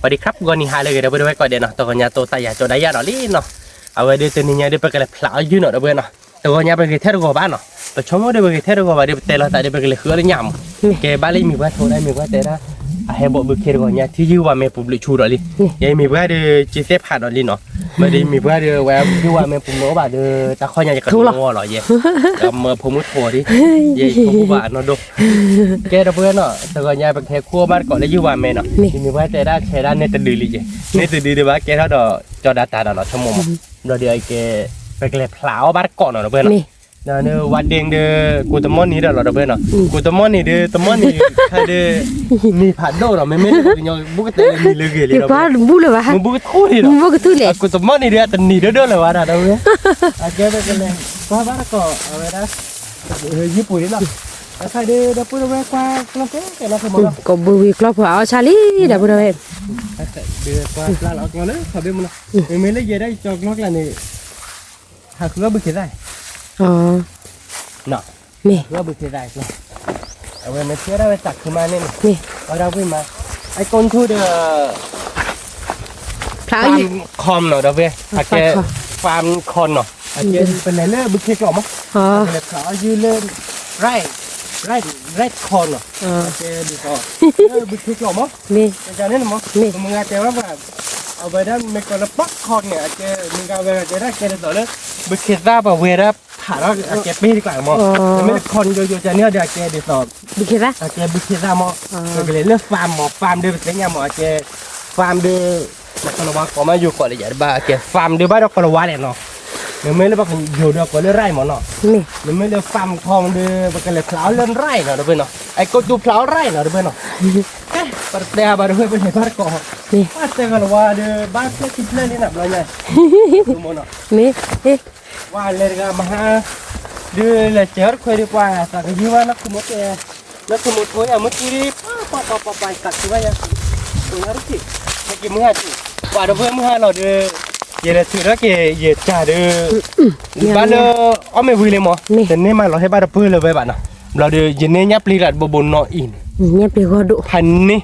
ပှၤဒံခရၣ် ဂီၤနံၤဟါလၢအဂ့ၤ ဒီပုၢ်ဝဲၢ်ကိးဂၤဒဲးနီၤ, တဂီၤညါတိၤတၢ်ယၤကၠီဒါယၤဒီးလံနီၤ, အဝဲဒုးတနံၤညါဒုး ပကလဲၤဖျးအီၣ်ယုၢ်နီၤ ဒီပုၢ်ဝဲၢ်နီၤ, တဂီၤညါပကဂဲၤထဲတဂီၤဘၣ်နီၤ, ပဆိကမိၣ်ဒီးပဂဲၤထဲတဂီၤဘၣ်ဒီး ပတဲလီၤသးဒီး ပကလဲၤဃုအီၣ်လၢညၣ်မး, ကဲဘၣ်လၢမံၤပှၢ်ထိးဒၣ် မံၤပှၢ်တဲဒၣ်, အဟဲဘီၣ်ဘုခ့တဂီၤညါ ထံယုၢ်ဝၤမဲာ်ပူၤဘျုးဆူဒီးလံ, ယမံၤပှၢ်ဒီး က့သ့ၣ်ဖးဒီးလံနီၤ, မ့ၢ်ဒီးမံၤပှၢ်ဒီး ဝဲယုၢ်ဝၤမဲာ်ပူၤမ့ၢ်အိၣ်ဘၣ်ဒီး တၢ်ခီၣ်ညါယကထိလီၤဝီလီၤယဲ, ဒီးမၢဖိမုၣ်ထိးဒံး, ယထိးဘၣ်အနီၢ်ဒိၣ် ကဲဒီပုၢ်ဝဲၢ်နီၤ, တဂီၤညါပကဟဲခူၣ်အီၣ်ဘၣ်တကိးလၢယုၢ်ဝၤမဲာ်နီၤ, ယမံၤပှၢ်တဲဒၣ်ဆဲးဒၣ်န့ၢ်တဒုလံယဲ, န့ၢ်တဒုဒီးဘၣ်ကဲထီၣ်ဒီး ကၠီဒါတၢ်ဒီးလီၤဆိကမိၣ်မး, ဘျီဒီးကဲ ပကလဲၤဖျးအီၣ်ဘၣ်တကိးနီၤ ဒီပုၢ်ဝဲၢ်နီၤ, ဒီးဝါဒ့ဒီး ကိးတမီၢ်နံၤဒီးလီၤဒီပုၢ်ဝဲၢ်နီၤ, ကိးတမီၢ်နံၤဒီး တမီၢ်နံၤခါဒီး နံၤဖးဒိၣ်ဒီး မ့မ့ၢ်ကညီဘူၣ်ကတဲလၢနံၤလၢဂ့ၤလံဒီး မူဘူၣ်ကထူၣ်လံဒီး မူဘူၣ်ကထူၣ်န့ၣ် အကိးတမီၢ်နံၤဒီး အတနံၤဒိၣ်ဒိၣ်လၢၤဝဲဒၣ်ဒီးဝဲ, အကဲပကလဲၤကွၢ်ဘၣ်တကိးအဝဲဒၣ် ယုၢ်ပူၤလံလီၤ, အခါဒီး ဒီပုၢ်ဝဲၢ်ကွၢ်ကျီၢ်ဖဲကဲလီၤဆိကမိၣ်လီၤ, ကိးဘုဝံၤကျီၢ်ဖဲအီၣ်ဆါလံ ဒီပုၢ်ဝဲၢ်, ဒီးကွၢ်ပျၢ်လီၤအီၣ်ကျီၢ်လၢခီဘ့ၣ်မနီၤ, မ့မ့ၢ်လၢယဲဒၣ်ယကၠီကျီၢ်ကျါန့ၣ် ဟးဃုအီၣ်ဘုခ့သၣ်, မ့ၢ် ဟးဃုအီၣ်ဘုခ့သၣ်ကျီၢ်, အဝဲမ့ၢ်ထံၣ်ဒၣ်ဝဲတၢ်ခုမးန့ၣ်န့ၣ်, မ့ၢ် အဝဲဒၣ်ဝံၣ်မး, အဲကိၣ်ထူၣ်ဒီး ဖျါအီၣ်ယုၢ် farm နီၤ ဒီးဝဲ အကဲ farm corn နီၤ, အကဲပလဲၤလၢဘုခ့ကျီၢ်မး, ပလဲၤဖျါအီၣ်ယုၢ်လၢ right, right, right corn နီၤ, အကဲဒ်သိး လၢဘုခ့ကျီၢ်မး, မ့ၢ် န့ၣ်မး, မ့ၢ် မုၢ်ဂၤတဲဝဲပှၤ အဝဲဒၣ်မ့ၢ်ကီးလၢ popcorn န့ၣ် အကဲမုၢ်ဂၤဝဲဂၤတဲဒၣ်ကဲဒ်သိးလၢ ဘုခ့သၣ်ပှၤဝဲဒၣ်ဖးထီၣ်အကဲပ့ၢ်တကျါမး, မ့ၢ်လၢ corn ယိယိကန့ၣ်ဒီး အကဲဒ်သိး ဘုခ့သၣ် အကဲဘုခ့သၣ်မး, ပကလဲၤလၢ farm မး farm ဒီးပသ့ၣ်ညါမး အကဲ farm ဒီး နကလၤဝါကိးမးယိၤကိးလၢယၤတဘၣ် အကဲ farm ဒီးဘၣ်ဒီးကလၤဝါလဲၣ်နီၤ, မ့မ့ၢ်လၢပကယိၤဒီးကိးလၢ right မးနီၤ, မ့မ့ၢ်လၢ farm corn ဒီး ပကလဲၤဖျါအီၣ်လၢ right နီၤ ဒီပုၢ်ဝဲၢ်နီၤ, အဲကိၣ်ထူၣ်ဖျါအီၣ် right နီၤ ဒီပုၢ်ဝဲၢ်နီၤ, ပတတဲဘၣ်ဒီပုၢ်ဝဲၢ် ပလဲၤဘၣ်တကိး ဘၣ်တဲကလၤဝါဒီး ဘၣ်ဖျဲၣ်ထံဖျဲၣ်လံနၤဘျီညါ, မ့ၢ် ဝဲလဲၤတဂၤမဟါ, ဒုးလဲၤစဲးအီၣ်တခွဲးဒီးပှၤ သးကယုၢ်ဘၣ်နီၢ်ခိမိၢ်တဲ, နီၢ်ခိမိၢ်ထိယၤမုၢ်ထူဒီး ပှၤပှၤပှၤပှၤသးကယုၢ်ဘၣ်ယၤ, ပှၤလၢတက့ၢ်, ဟဲက့ၤမုၢ်ဟါထံ, ပှၤဒီပုၢ်ဝဲၢ်မုၢ်ဟါလီၤဒီး, ယလဲၤထုးထီၣ်က့ၤယစၢ်ဒီး, ဘၣ်လၢ အီၣ်မ့ၢ်ဝံၤလံမး, တန့ၢ်မးလီၤဟဲဘၣ်တပၢၢ်လၢၤဝဲဘၣ်နီၤ, ဘျီဒီး ယန့ၢ်ညၣ်ပျံၤလၢတဘိဘိနီၢ်အံၤန့ၣ်, ညၣ်ပျံၤဂီၢ်ဒိၣ်, ဖးန့ၢ်,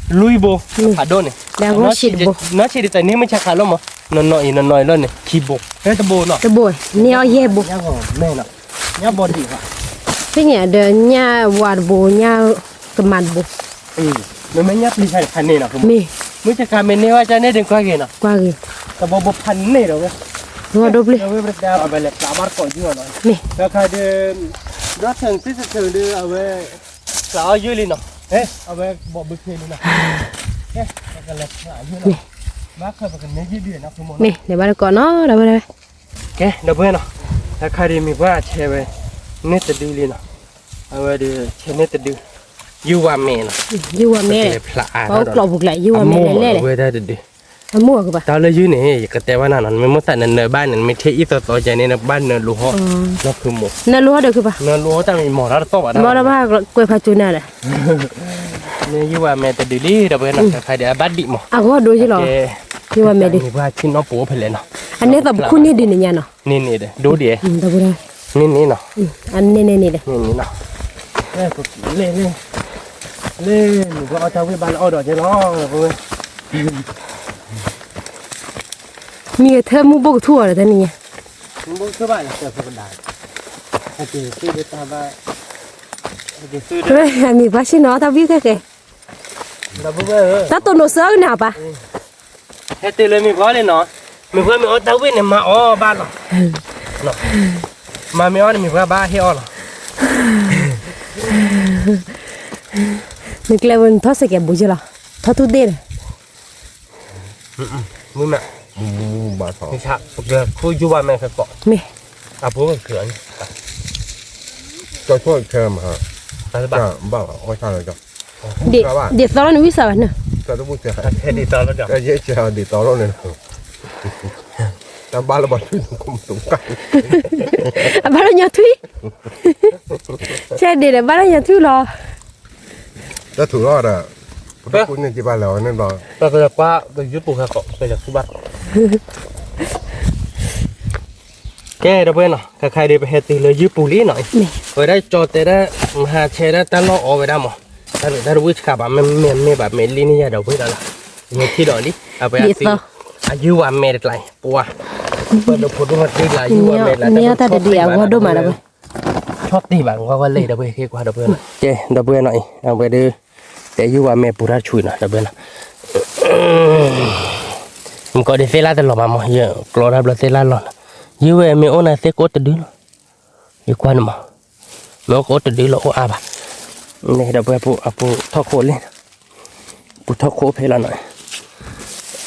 လွံၢ်ဘိ, ဖးဒိၣ်န့ၣ်, နီၢ်ဆံးဒ်သိးန့ၢ်မုၢ်ဆါခးလီၤမး, နီၢ်နီၢ်အံၤ နီၢ်နီၢ်အံၤလီၤန့ၣ် ခံဘိ, တဘိနီၤ, တဘိ, န့ၢ်အီၣ်ယဲၢ်ဘိ, ညၣ်ဂီၤမဲနီၤ, ညၣ်ဘီဒံးဘၣ်, ဖဲန့ၣ်ဒီးညၣ်ဝါတဘိ ညၣ်ကမၤတဘိ, မ့မ့ၢ်ညၣ်ပျံၤခါန့ၣ်နီၤ, မ့ၢ် မုၢ်ဆါခးမ့ၢ်န့ၢ်ဝဲကန့ၢ်ဒံးကွၢ်က့ၤနီၤ, ကွၢ်က့ၤ, တဘိဘိဖးန့ၢ်ဒီးဝဲ, ဂီၢ်ဒိၣ်ဘျ့, ဝဲပတၢ်အဝဲလဲၤဖျါဘၣ်တကိးယုၢ်အီၤနီၤ, မ့ၢ် တခါဒီး, ဒီးထၢၣ်သ့ၣ်တထၢၣ်ဒီး အဝဲ ဖျါအီၣ်ယုၢ်လံနီၤ, အဝဲဘီၣ်ဘုခ့လံနီၤ, ပကလဲၤဖျါယုၢ်လီၤ, ဘၣ်ခၢၣ်ပကန့ၢ်ယုၢ်ဒံးနီၤ, မ့ၢ် လဲၤဘၣ်တကိးနီၤ ဒီပုၢ်ဝဲၢ်, ကဲ ဒီပုၢ်ဝဲၢ်နီၤ, တခါဒီးမံၤပှၢ်ဆဲးဝဲ, န့ၢ်တဒုလံနီၤ, အဝဲဒီးဆဲးန့ၢ်တဒု, ယုၢ်ဝါမဲာ်နီၤ, ယုၢ်ဝါမဲာ်, ပကလဲၤဖျါအါထီၣ်ဒီး, အဝဲဒၣ်တဒု အမိၢ်အကဘၣ်, တၢ်လၢယုၢ်န့ၣ် ယကတဲဘၣ်နၤနီၤ, နမ့ၢ်မိၣ်သးနနၢၤဘၣ်န့ၣ် နမ့ၢ်ထဲအံၣ်သီသီကန့ၣ် နဘၣ်နၢၤလိာ်ဟီၣ်, နီၢ်ဖုမိၢ်, နၢၤလိာ်ဟီၣ်ဒီးကဘၣ်, နၢၤလိာ်ဟီၣ်တၢ်မံၤမီၤတၢ်တသီၣ်ဘၣ်, ဘၣ်ဒီးဘၣ်ကွဲးဖးစူၤနၤဒီး, မ့ၢ်ယုၢ်ဝါမဲာ်တဒုလံ ဒီပုၢ်ဝဲၢ်နီၤ, တခါဒီးအဘၣ်ဒံးမီၤ, အဂီၢ်ဒိၣ်ယလီၤ, ယုၢ်ဝါမဲာ်ဒံး, မံၤပှၢ်ဆံၣ်နီၣ်ပိာ်ဖဲလဲၣ်နီၤ, အန့ၣ်သးပခူၣ်န့ၢ်ဒံးန့ၣ်ညါနီၤ, န့ၢ်န့ၣ်ဒီး ဒိၣ်ဒံး, န့ၢ်န့ၣ်နီၤ, န့ၢ်န့ၣ်နီၤ, လ့ၣ်လ့ၣ်, လ့ၣ်မုၢ်ကအီၣ်တၢ်ဝ့ၢ်ဘၣ်လၢအီၣ်ဒီးကဲလီၤ, မံၤကထၢမူဘိၣ်ကထူၣ်အီၤဒီးတနံၤညါ, မံၤဘၣ်, အမံၤဘၣ်ဆ့ၣ်နီၤတၢ်ဘံၣ်ခဲကဲ, တၢ်တိၢ်နီၣ်စၢကနၣ်ပၢ်, ဟဲတုၤလၢမံၤပှၢ်လံနီၤ, မံၤပှၢ်မ့ၢ်အီၣ်တၢ်ဝ့ၢ်န့ၣ် မၤအီၣ်ဘၣ်လီၤ, မၤမ့ၢ်အီၣ်န့ၣ် မံၤပှၢ်ဘၣ်ဟ့ၣ်အီၣ်လီၤ, နကျဲဝဲနထီၣ်စဲးကဲးဘူးကလီၤ, ထီၣ်ထူၣ်တ့ၢ်ဒီး မ့ၢ်မ့ၢ်, ပကခူၣ်ယုၢ်ဘၣ်မဲာ်ခဲကိး, မ့ၢ်, အဖိမ့ၢ်ခံအီၤန့ၣ်, ကၠီဆိၣ်ခဲမဟါ, ဘၣ်ဘၣ်အီၣ်ဆၣ်လၢကၠီ, ဒ်သိးလီၤနဝံၣ်စၢ်ဘၣ်န, ဒ်သိးလီၤ, ဒ်သိးလီၤန့ၣ်, တၢ်ဘၣ်လၢဘၣ်ထွံၣ်, အဘၣ်လၢညီထွံၣ်, ဆဲးဒ့ၣ်ဒီးဘၣ်လၢညီထွံၣ်လီၤ. တၢ်ထူၣ်လီၤဒီး, ပတကူၣ်န့ၢ်က့ၤဘၣ်လဲၣ်အီၤန့ၣ်ဘျီ, ပကကွၢ်ပယုၢ်ပူၤခါကိး ပယုၢ်ပူၤဘၣ်, ကဲဒီပုၢ်ဝဲၢ်နီၤ, ခါခါဒီးပဟဲတုၤလၢယုၢ်ပူၤလံနီၤ, အဝဲဒၣ်ကၠီတဲဒၣ်, မဟါဆဲးဒၣ်တၢ်လီၢ်အီၣ်ဝဲဒၣ်မး, တၢ်တဝံၣ်ဆှးဘၣ် မ့မ့ၢ်ဘၣ်မ့ၢ်လံန့ၣ်ယၤဒီပုၢ်ဝဲၢ်ဒီးလီၤ, ယထံၣ်ဒီးလံ အဝဲအသု အယုၢ်ဝၤမဲာ်တကျါအံၤ ပှၤ ပှၤဒိးဖိဒိၣ်ဟီၣ်တ့ၢ်ကျါ အယုၢ်ဝၤမဲာ်တကျါ မ့ၢ်အီၣ်တၢ်တဒုအဂီၢ်ဒိၣ်မးဒီးဝဲ ဆီၣ်တ့ၢ်ဘၣ် ကွၢ်ကွၢ်လၢအံၤ ဒီပုၢ်ဝဲၢ် က့ၤကွၢ်ဒီပုၢ်ဝဲၢ်နီၤ ကဲ ဒီပုၢ်ဝဲၢ်နီၤအံၤ အဝဲဒုး တဲယုၢ်ဝၤမဲာ်ပူၤတၢ်တဆူအံၤနီၤ ဒီပုၢ်ဝဲၢ်နီၤ မ့ၢ်ကီးဒ်သ့ၣ်လၣ်တလီၤမးမ့ၢ် ယကျီတၢ်ဘျီသ့ၣ်လၣ်လီၤနီၤ ယုၢ်ဝဲမ့ၢ်အိၣ်နၤသ့ၣ်ကအိၣ်တဒုလီၤ ယကွၢ်န့ၣ်မး မ့ၢ်အိၣ်ကအိၣ်တဒုလီၤအိၣ်အါဘၣ် ဒီပုၢ်ဝဲၢ် အပူၤထီၣ်ခိၣ်လံ ပူၤထီၣ်ခိၣ်ဖဲလီၤနီၤ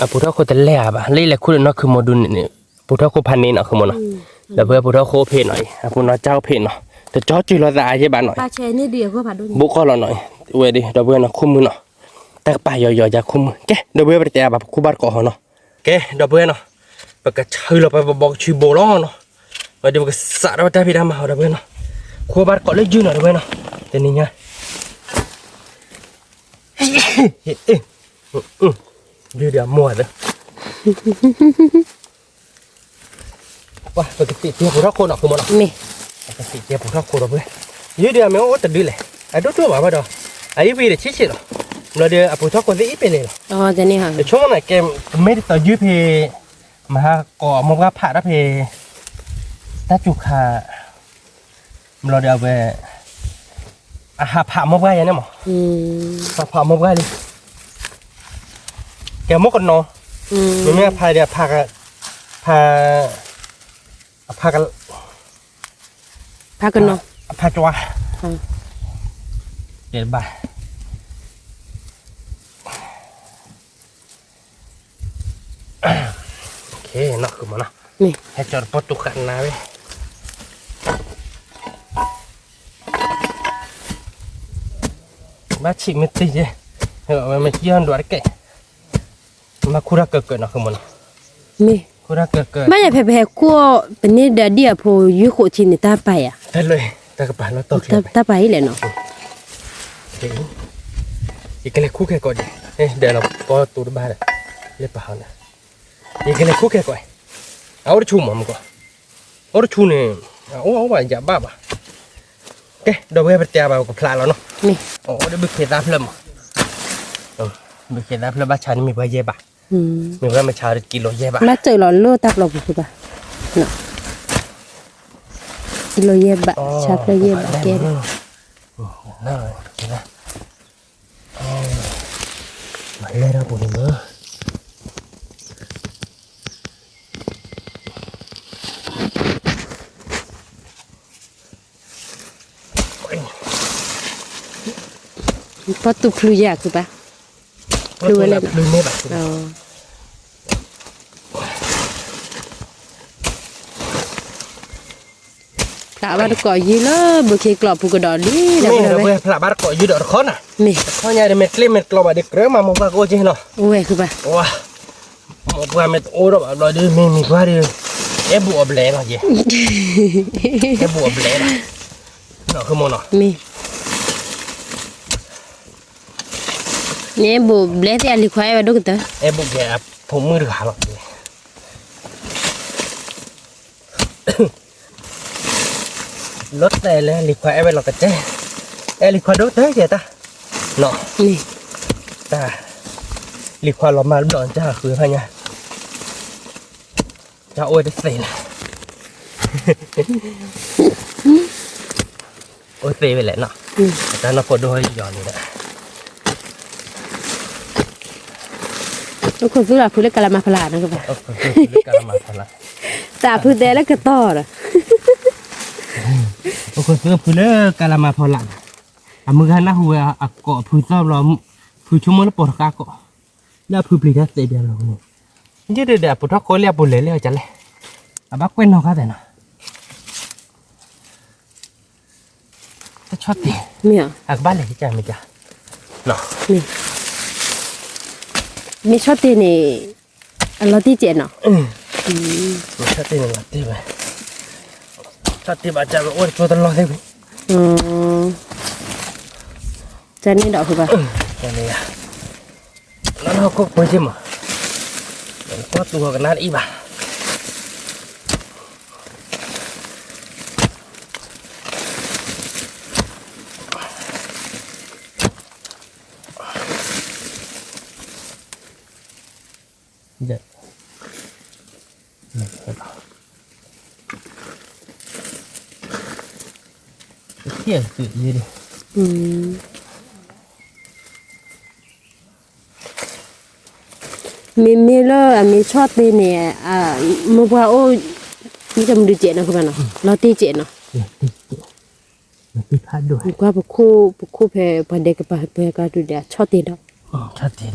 အပူၤထီၣ်ခိၣ်တလဲၢ်အါဘၣ် လၢလဲၤခူၣ်ဒီးနီၢ်ခုမူဒုန့ၣ် ပူၤထီၣ်ခိၣ်ဖးန့ၣ်နီၤ ခုမူနီၤ ဒီပုၢ်ဝဲၢ် ပူၤထီၣ်ခိၣ်ဖဲနီၤအံၤ အပူၤနီၤကၠီအိၣ်ဖဲနီၤ တကၠီစုလီၤသးအါယဲၢ်ဘၣ်နီၤအံၤ ဘိးကီၢ်လီၤနီၤအံၤ ဝဲဒုး ဒီပုၢ်ဝဲၢ်နီၤ ခိၣ်မုၢ်နီၤ တၢ်ကပာ်ယီၤယီၤယၤခိၣ်မုၢ် ကဲ ဒီပုၢ်ဝဲၢ် ပတတဲအါဘၣ် ပခူၣ်ဘၣ်တကိးဟီနီၤ ကဲ ဒီပုၢ်ဝဲၢ်နီၤ ပကဆၢလီၤပဘီကဆူဘိးလီၤနီၤ ဝဲဒုးပကစးထီၣ်တၢ်ဖံးတၢ်မၤဟီ ဒီပုၢ်ဝဲၢ်နီၤ ခူၣ်ဘၣ်တကိးလၢယုၢ်နီၤ ဒီပုၢ်ဝဲၢ်နီၤ တနံၤညါ ယုၢ်ဒုးအမိၢ်သၢ ပှၤ ပကစံးကဲပူၤထီၣ်ခိၣ်နီၤ ခိၣ်မနီၤ ပကစံးကဲပူၤထီၣ်ခိၣ်ဒီပုၢ်ဝဲၢ် ယုၢ်ဒုးအမ့ၢ်အိၣ်တဒုလဲၣ် အဒိၣ်ဒိၣ်ဘၣ်ဘၣ်ဒီး အအံၤဝံၤဒီးဆံးဆံးလီၤ ဘျီဒီးအပူၤထီၣ်ခိၣ်သ့ၣ်အံၤပ့ၤလဲၣ်လီၤ တဆိကမိၣ်န့ၣ် ကဲ ပမ့ၢ်တတီၤယုၢ်ဖဲ မဟါကိးအမိၢ်ပှၢ်ဖးထီၣ်ဖဲ တၢ်စူၤခါ ဘျီဒီးအဝဲ အဟးဖးအမိၢ်ပှၢ်ယဲန့ၣ်မး ဟးဖးအမိၢ်ပှၢ်လံ ကဲမိၢ်ကနီၤ မ့မ့ၢ်အဖးဒီး ဖး ဖး အဖးက ဖးကနီၤ အဖးကၠွါ ကဲဘၣ် နီၢ်ခုမနီၤ ဟဲကၠီတပီၢ်တူၢ်ဃာ်နၤဝဲ ဘၣ်ဆံးမ့ၢ်တ့ၢ်ယဲ မ့ၢ်ဟံၣ်ဟီၣ်ဒွးတကဲ မ့ၢ်ခူၣ်တၢ်ကၢၢ်ကၢၢ်နီၤ မ့ၢ် ခူၣ်တၢ်ကၢၢ်ကၢၢ် ဘၣ်ယၤဖဲပဟဲကွီၢ် ပန့ၢ်ဒီးဒ်အဖိယုၢ်ဃိးဆံန့ၣ် တၢ်ပာ်ယၤ တၢ်လွဲ တၢ်ကပာ်လီၤတီၢ်ချံ တၢ်ပာ်အံၤလဲၣ်နီၤ ယကလဲၤခူၣ်ခဲကိးဒံး ဒီးလီၤပီတူတဘၣ်ဒီး လၢပဟီန့ၣ် ယကလဲၤခူၣ်ခဲကိး အအိၣ်တဆူမး မ့ၢ်ကီး အိၣ်တဆူန့ၣ် အအိၣ်အိၣ်ဘၣ်ယဘၣ်ဘၣ် ကဲ ဒီပုၢ်ဝဲၢ် ပတဲဘၣ်ပကဖျးလီၤနီၤ အိၣ်ဒီးဘုခ့သၣ်ဖျၢၣ်မး ဘုခ့သၣ်ဖျၢၣ်ဘၣ်ဆါန့ၣ်မ့ၢ်ပှၤယဲၢ်ဘၣ် မ့ၢ်ပှၤမ့ၢ်ဆါကံလိယဲၢ်ဘၣ် ဘၣ်စၢးလီၤလၢတၢ်ပျီပူၤဃုဘၣ် ကံလိယဲၢ်ဘၣ် ဆါဖျၢၣ်ယဲၢ်ဘၣ်ကဲ မၤလဲၢ်ထီၣ်ပူၤန့ၣ်မး ပီတူၢ်ဖျုယၤခုဘၣ် ဖျုဝဲလဲၣ် ဖျုန့ၢ်ဘၣ် ဖျးဘၣ်တကိးယုၢ်လၢဘုခ့ကျိးပူၤကဒီးလံ ဒီးဝဲဖျးဘၣ်တကိးယုၢ်ဒီးတခီနၤ မ့ၢ်တခီညါဒီး မ့ၢ်ကျ့မ့ၢ်ကျိးဘၣ်ဒီး ကြၢးမၤမိၢ်ပှၢ်ကအိၣ်က့ၤနီၤ အိၣ်ဝဲခုဘၣ် မိၢ်ပှၢ်မ့ၢ်တအိၣ်ဒီးဘၣ်ဘျီဒီး မ့ၢ်မံၤပှၢ်ဒီး အဲၣ်ဘူးအီၤဘျဲၣ်လီၤယဲ အဲၣ်ဘူးအီၤဘျဲၣ်လီၤ နီၤ မ့ၢ် န့ၣ် အဲၣ်ဘူးဘျဲၣ်သ့ၣ်အလံၤခွါအဲၣ်ဝဲဒိၣ်ကတၢၢ် အဲၣ်ဘူးကဲအဖိမုၣ်တဂၤလီၤ လီၤတဲာ်လၢလံၤခွါအဲၣ်ဝဲလီၤကတဲာ် အဲၣ်လံၤခွါဒိၣ်ကတၢၢ်ကဲတၢ် နီၤ တၢ် လံၤခွါလီၤမၢ်တဘျီတၢ်ဃုဖးညါ တၢ်အိၣ်ဝဲတသ့လၢၤ အိၣ်သ့ဝဲလဲၣ်နီၤ အတၢ်နီၢ်ခိဒိၣ်ဟီယီၤန့ၣ်ဒီး အိၣ်ခိးသူလီၤဖုလၢကလးမၤဖီလာ်နီၤကဘၣ် သးဖုတဲလၢကတီၢ်ဒီး အိၣ်ခိးသူဖုလၢကလးမၤဖီလာ် အမုၢ်ဂၤနၢ်ဟူဝဲအကိးဖုသီၣ်ဘျီ ဖုဆိကမိၣ်လၢပိာ်တဃာ်ကိး လၢအဖုပျံၤတၢ်သ့ဒ်လဲၣ်န့ၣ် ယဒုးဒီးအပူၤထီၣ်ခိၣ်လၢအပူၤလဲၤလၢအကလဲၣ် အဘၣ်ကွဲးနီၢ်ခါသဲးနီၤ တဆီၣ်တံၢ် မ့ၢ် အကဘၣ်လဲၤကစၢ်မ့ၢ်က မ့ၢ်ဆီၣ်တံၢ်န့ၣ် အလီၤတံၢ်ကဲးနီၤ မ့ၢ်ဆီၣ်တံၢ်န့ၣ်လီၤတံၢ်ဝဲ ဆီၣ်တံၢ်ဘၣ်ကၢ်ဝဲအိၣ်တကျိတလီၢ်သ့ၣ်ဝံၤ ကန့ၣ်ဒီးဖုဘၣ် ကန့ၣ်ယါ လၢဟီၣ်ခိၣ်ဖိစ့ၢ်မး ပီၢ်သူၣ်ဟီၣ်ကနါတအံၤဘၣ် ယဲၢ်, ယဲၢ်, ယဲၢ်, မ့မ့ၢ်လၢအမ့ၢ်ဆီၣ်တ့ၢ်န့ၣ် မိၢ်ပှၢ်အိၣ်, မ့ၢ်တမနုၤစဲးနီၤကဘၣ်နီၤ လီၤတ့ၢ်စဲးနီၤ, ကွၢ်ပခိၣ်, ပခိၣ်ဖဲပှၤဒဲကပၤ ပှၤကါဒုးဒဲးဆီၣ်တ့ၢ်ဒီး,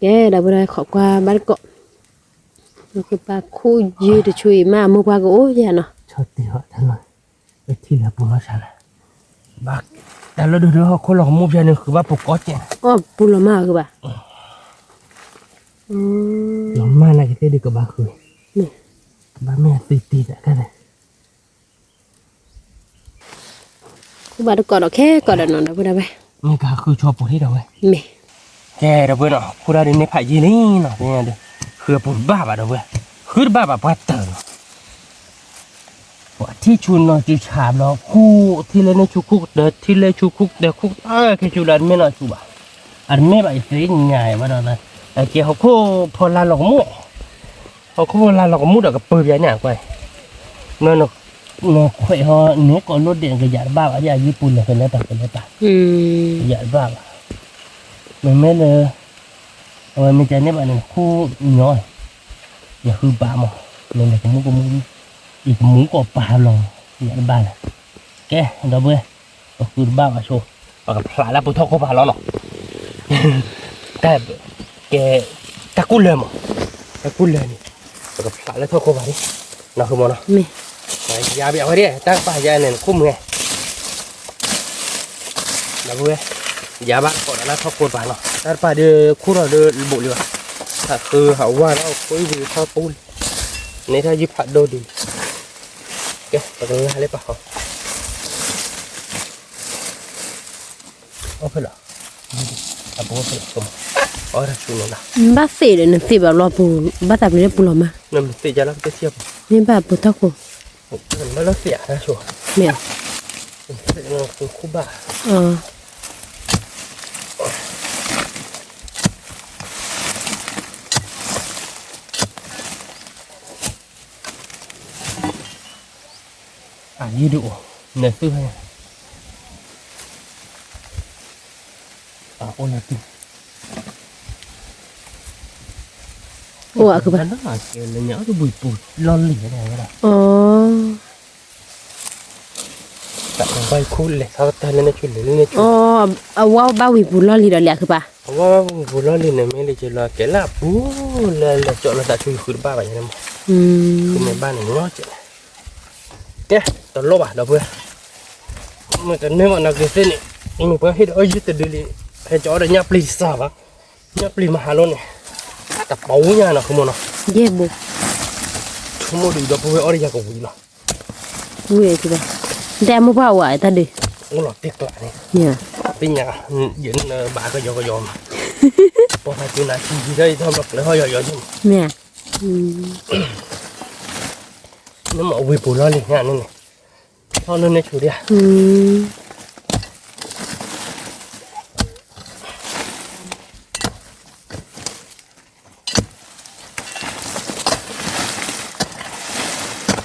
ကဲဒီပုၢ်ဝဲၢ် ခိးကွၢ်ဘၣ်တကိး, ပခိၣ်ယုၢ်တဆူအံၤမး မိၢ်ပှၢ်ကအိၣ်ယဲနီၤ, ထံၣ်လၢပူၤလီၤဆါလၢ, တၢ်လၢဒိၣ်ဒိၣ်ဟီၣ်ခိၣ်လီၤကမူၣ်ဖျဲးန့ၣ် ဃုဘၣ်ပူၤကီကဲး, ပူၤလီၤမၢ်ဂ့ၤဘၣ်, လီၤမၢ်နာ်ကသ့ၣ်ဒုးကဘၣ်ဃု, ဘၣ်မ့ၢ်အသုတ့ၢ်တၢ်ခဲလၢာ် ဃုဘၣ်တကိးဒီးခဲကိးဒီးနီၤ ဒီပုၢ်ဝဲၢ်, မ့ၢ်ကဃုဆိပူၤထံၣ်ဒီးဝဲ, မ့ၢ်, ကဲဒီပုၢ်ဝဲၢ်နီၤ ခိၣ်တၢ်ဒုးန့ၢ်ဖးယံာ်လံနီၤ ဃုပူၤတဘၣ်ဘၣ်ဒီပုၢ်ဝဲၢ်, ဃုတဘၣ်ဘၣ်ပှၤတၢၢ်နီၤ, ပှၤထံၣ်ဆူနီၤစုဆါဘျီ ခိၣ်ထံၣ်လၢန့ၣ်ဆူခိၣ်ကတၢၢ် ထံၣ်လၢဆူခိၣ်ကတၢၢ် ခိၣ်တၢၢ်ခဲဆူလၢအတမ့ၢ်နီၤဆူဘၣ်, အတမ့ၢ်ဘၣ်ယသ့ၣ်ညါဘၣ်ဒီး, ကဲဟီၣ်ခိၣ်ဖီလာ်လီၤကမူၣ် ဟီၣ်ခိၣ်ဖီလာ်လီၤကမူၣ်ဒီးကပၢၤပျဲန့ၣ်ကွၢ်, နခွဲးဟီန့ၣ်ကိးလိၣ်ဒဲး ကယၤတဘၣ်ဘၣ် ယၤယံပူၤလဲၤကလဲၤပာ်ကလဲၤပာ်, ယၤတဘၣ်ဘၣ်, မ့မ့ၢ်လၢ အဝဲမ့ၢ်ကန့ၢ်ဘၣ်န့ၣ် ခိၣ်ညီ, ယဃုဘၣ်မး, မ့ၢ်လဲၤကမူၣ်ကမူၣ်, ယကမူၣ်ကီးပာ်လီၤ, ယၤတဘၣ်လဲၤ, ကဲဒီပုၢ်ဝဲၢ်, ပဃုတဘၣ်ဘၣ်ဆိ, ပကဖျးလၢပူၤထီၣ်ခိၣ်ပၤလီၤနီၤ ကဲ, တၢ်ကူၣ်လၢမး, တၢ်ကူၣ်လၢန့ၣ်, ပကဖျးလၢထီၣ်ခိၣ်ပၤန့ၣ်, နီၢ်ဃုမနီၤ, ယၤဘၣ်ဝဲဒၣ် တၢ်ကပၤယၤန့ၣ် နခိၣ်မုၢ်, ဒီပုၢ်ဝဲၢ်, ယၤဘၣ်ကိးဒီးလၢထီၣ်ခိၣ်ပၤနီၤ တၢ်တပၤဒီးခိၣ်ထီၣ်ဒီးဘူးလံဘၣ်, ဟးဃုဟးဝါလီၤ ခိၣ်အံၤဝံၤထီၣ်ပူၤလံ, န့ၣ်တၢ်ယုၢ်ဖးဒိၣ်ဒံး, ကဲ ပကလၢလၢပၤဃီ အီၣ်ဖဲလီၤ, အပအိၣ်ဖဲလီၤ, အီၣ်တၢ်ဆူန့ၣ်လီၤ, ဘၣ်သ့ၣ်ဒီးနသ့ၣ်ဘၣ်လီၤပူၤ, ဘၣ်သးပျံၤလၢပူၤလီၤမး, နမ့ၢ်သ့ၣ်ယါလီၤပတသ့ၣ်ပူၤ, မ့ၢ်ဘၣ်ပူၤထီၣ်ခိၣ်, ဘၣ်လီၤသ့ၣ်အါတၢ်ဆိ, မ့ၢ်, ခိၣ်ဘၣ်, အယံၤဒုးအိၣ်, နသုဟဲ, အအိၣ်လၢတုၤ, အိၣ်အကဘၣ်, လၢညါအီၣ်တဝံၤပူၤလီၢ်လံၤဝဲဒၣ်, တၢ်ဘၣ်ခူလဲၤထီၣ်တၢ်လၢန့ၣ်ဆူလဲၤလၢန့ၣ်ဆူ, အဝဲဘၣ်ဝံၤပူၤလီၢ်လံၤဒီးလၢအကဘၣ်, အဝဲဘၣ်ဝံၤပူၤလီၢ်လံၤန့ၣ် မ့ၢ်လၢကလီၤကဲလၢအပူၤလၢလၢကၠီလီၤသးဆူယဃုတဘၣ်ဘၣ်ယၤန့ၣ်မး, ဃုမ့ၢ်ဘၣ်န့ၣ်လီၤကဲ, ကဲ, တလိၣ်ဘၣ်ဒီပုၢ်ဝဲၢ်, မ့ၢ်တန့ၢ်ဘၣ်နီၢ်က့ၤသ့ၣ်န့ၣ်, မ့ၢ်ပှၤဟ့ၣ်ဒီးအီၣ်ယံၤတဒုလံ, ဟဲကၠီအီၣ်ဒီးညၣ်ပျံၤတစၢ်ဘၣ်, ညၣ်ပျံၤမဟါလီၤန့ၣ်, တပီညါနီၢ်ခမနီၤ, ယဲၢ်ဘိ, ဆိကမိၣ်ဒုးဒီပုၢ်ဝဲၢ်အီၣ်ဒီးယၤကဝံၤလီၤ, ဝံၤ, ဒဲမိၢ်ပှၢ်ဝဲတၢ်ဒုး, အိၣ်လီၤတ့ၢ်ကျးန့ၣ်, ပညါ, ယနဘၣ်ကယီကယီမး, ပှၤဖးက့ၤနၤထံယံၤထီၣ်ယံၤထီၣ်ဘျီကျဲဟီၣ်ယီၤယီၤယံၤမး, မ့ၢ် နမ့ၢ်ဝံၤပူၤလီၢ်လံၤညါန့ၣ်န့ၣ်, ထီၣ်လၢန့ၣ်ဆူဒၣ်ဧါ,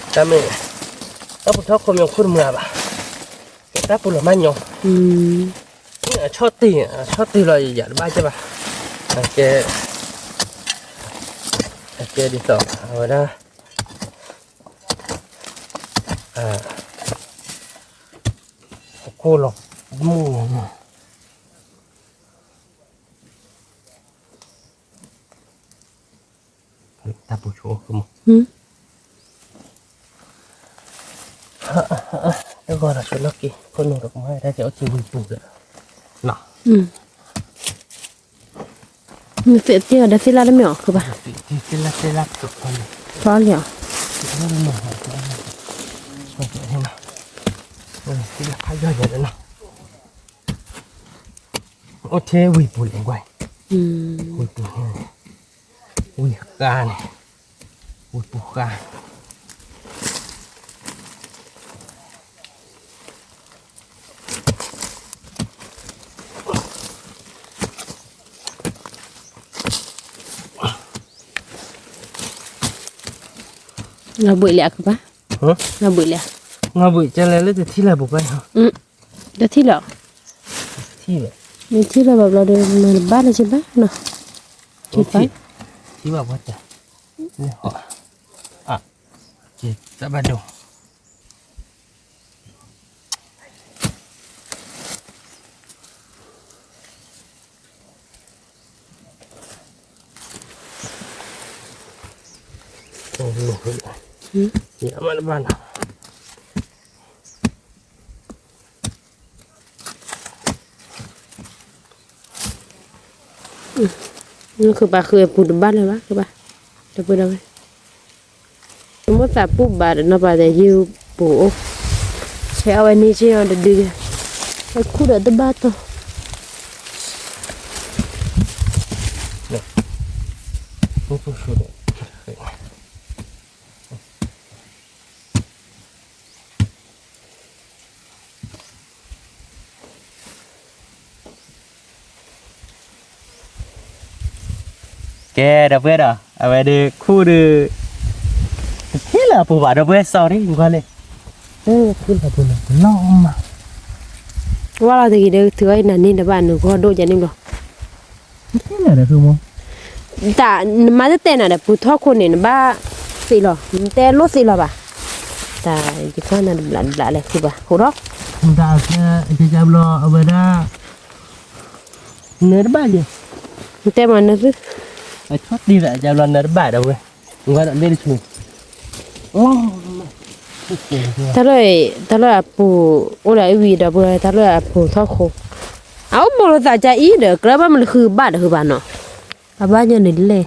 တၢ်မ့ၢ်, တၢ်ပူၤထီၣ်ခိၣ်မ့ၢ်ခိၣ်တမုာ်ဘၣ်, ကဲတၢ်ပူၤလီၤမးညီ, အဆီၣ်တံၢ်, အဆီၣ်တံၢ်လီၤယၤတဘၣ်ကဲဘၣ်, ကဲ, ကဲဒ်သိးအဝဲဒၣ် ခိၣ်လီၤမုၢ်, တၢ်ပူၤဆိကမိၣ်, တဂီၤလီၤဆိလီၢ်က့ၤ ခိၣ်နူာ်တကမၤတၢ်ကဲအီၣ်က့ၤဝံၤပူၤဒီး, နီၤ မ့ၢ်သ့ၣ်သ့ၣ်အီၤဒီးသ့ၣ်လၢ်တမ့ၢ်အီၤကဘၣ်, သ့ၣ်လၢ်သ့ၣ်လၢ်ကဖီလံ, ဖီလံအီၤ, သ့ၣ်လၢ်ဖးယီၢ်ယၤလၢနီၤ, အိၣ်ထဲဝံၤပူၤလဲၣ်ကွၢ်, ဝံၤပူၤ, ဝံၤဃါန့ၣ်, ဝံၤပူၤဃါ အ လီၤဘှံးလံအကပၤ, လီၤဘှံးလံ, လီၤဘှံးကလဲၤလၢတထံၣ်လၢပူၤပှဲၤ, တထံၣ်လီၤ, ထံၣ်ဘၣ်, မ့ၢ်ထံၣ်လီၤဘၣ်ဘျီဒီး မၤတဘၣ်လၢကဘၣ်နီၤ, ထံၣ်ဘၣ်, ထံၣ်ဘၣ်ပှၤတၢ်, လၢဟီၣ်, တၢ်ဘၣ်ဒိ နဃုဘၣ်ဃုပူၤတဘၣ်လၢၤဘၣ် ကဘၣ်, တပှဲၤဒီးဝဲ, မိၢ်သးပူၣ်ဘၣ်ဒီးနီၢ်ပၢ်တဲယုၢ်ပူၤအိၣ်, ဆဲးအီၣ်ဝဲန့ၣ်က့ၤအီၤတဒု, ဝဲခူၣ်ဒီးတဘၣ်တီၤ ကဲ ဒီပုၢ်ဝဲၢ်ဒီး အဝဲဒုးခူၣ်ဒုး တထံၣ်လၢအပူၤဘၣ် ဒီပုၢ်ဝဲၢ် sorry ကွၢ်လံ, လီၤမး, ဝဲလီၤတဂ့ၤဒီး ထုးအီၣ်အံၤနၤန့ၣ် နဘၣ်နဂီၢ်ဒိၣ်ကဲန့ၣ်ဘျီ တထံၣ်လၢၤဒီး တၢ်နမၤတတဲနၤဒီး ပူၤထီၣ်ခိၣ်န့ၣ် နဘၣ်သ့လီၤ နတဲလိၣ်သ့လီၤဘၣ်, တၢ်ယကနၤတဘျးတဘျးလဲၣ် ဃုဘၣ် ဟိးထီၣ်, တၢ်ကဲကဲဘျီ အဝဲဒၣ် နၢၤတဘၣ်ယဲ, နတဲမၤနၢၤသု, အဆီၣ်တံၢ်သးကဲဘျီ နၢၤတဘၣ်ဒီးဝဲ, ဝဲဒီးလ့တဆူ တၢ်လၢ တၢ်လၢအပူၤ အိၣ်ဒီးအဝံၤဒီးပူၤ တၢ်လၢအပူၤထီၣ်ခိၣ်, အအိၣ်ဘိလိာ်သးကါအံၤဒီး ကြၢးဘၣ်မနုၤဃုဘၣ်ဒီးဃုဘၣ်နီၤ, အဘၣ်ညီနုၤလဲၣ်,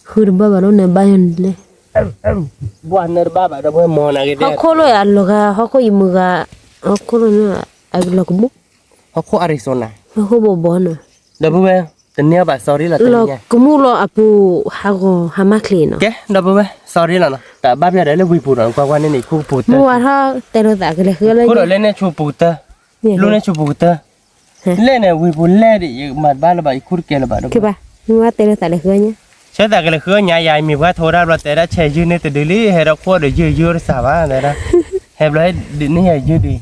ဃုတဘၣ်ဘၣ်လီၤ နဘၣ်ညီနုၤလဲၣ်, ဘၣ်နၢၤတဘၣ်ဘၣ်ဒီးပဝဲမီၤနၤက့ၤ ဟီၣ်ခိၣ်လၢအလီၤဂာ် ဟီၣ်ခိၣ်ယမုၢ်ဂၤ, ဟီၣ်ခိၣ်လၢအလီၤကမူၣ်, ဟီၣ်ခိၣ် Arizona, ဟီၣ်ခိၣ်ဘီဘီနီၤ, ဒီးပဝဲ တန့ၢ်ဘၣ် sorry လီၤ လီၤကမူၣ်လီၤအပူၤ ဟးဂီၤဟးမၢ်ချ့နီၤ, ကဲ ဒီးပဝဲ sorry လီၤနီၤ, တဘၣ်ပျၢ်ဒီးလၢဝံၤပူၤနီၤ ကွၢ်ကွၢ်န့ၣ်န့ၣ် ခိၣ်ကပူၤတၢ်, မုၢ်ဝါထီၣ်တဲလိာ်သးကလဲၤဃုလၢညါ, ခိၣ်ဒီးလဲၣ်န့ၣ်ဆူပူၤကတၢၢ်, လူန့ၣ်ဆူပူၤကတၢၢ်, လဲၣ်န့ၣ် ဝံၤပူၤလဲၣ်ဒံး ယမၤတဘၣ်လၢၤဘၣ် ယခိၣ်တကဲလၢၤဘၣ်ဒီး, ကဘၣ် မုၢ်ဝါတဲလိာ်သးလဲၤဃုညါ, ဆၢသးကလဲၤဃုညါယၤ ယမ့ၢ်ပှၤထိးဒၣ်ဘျီ တဲဒၣ်ဆဲးယုၢ်န့ၣ်တဒုလံ ဟဲဒီးခိၣ်ဒီးယုၢ်ယုၢ်တစၢ်ဘၣ် တဲဒၣ်, ဟဲဘျီဟဲဒုးန့ၢ်ယၤယုၢ်ဒံး,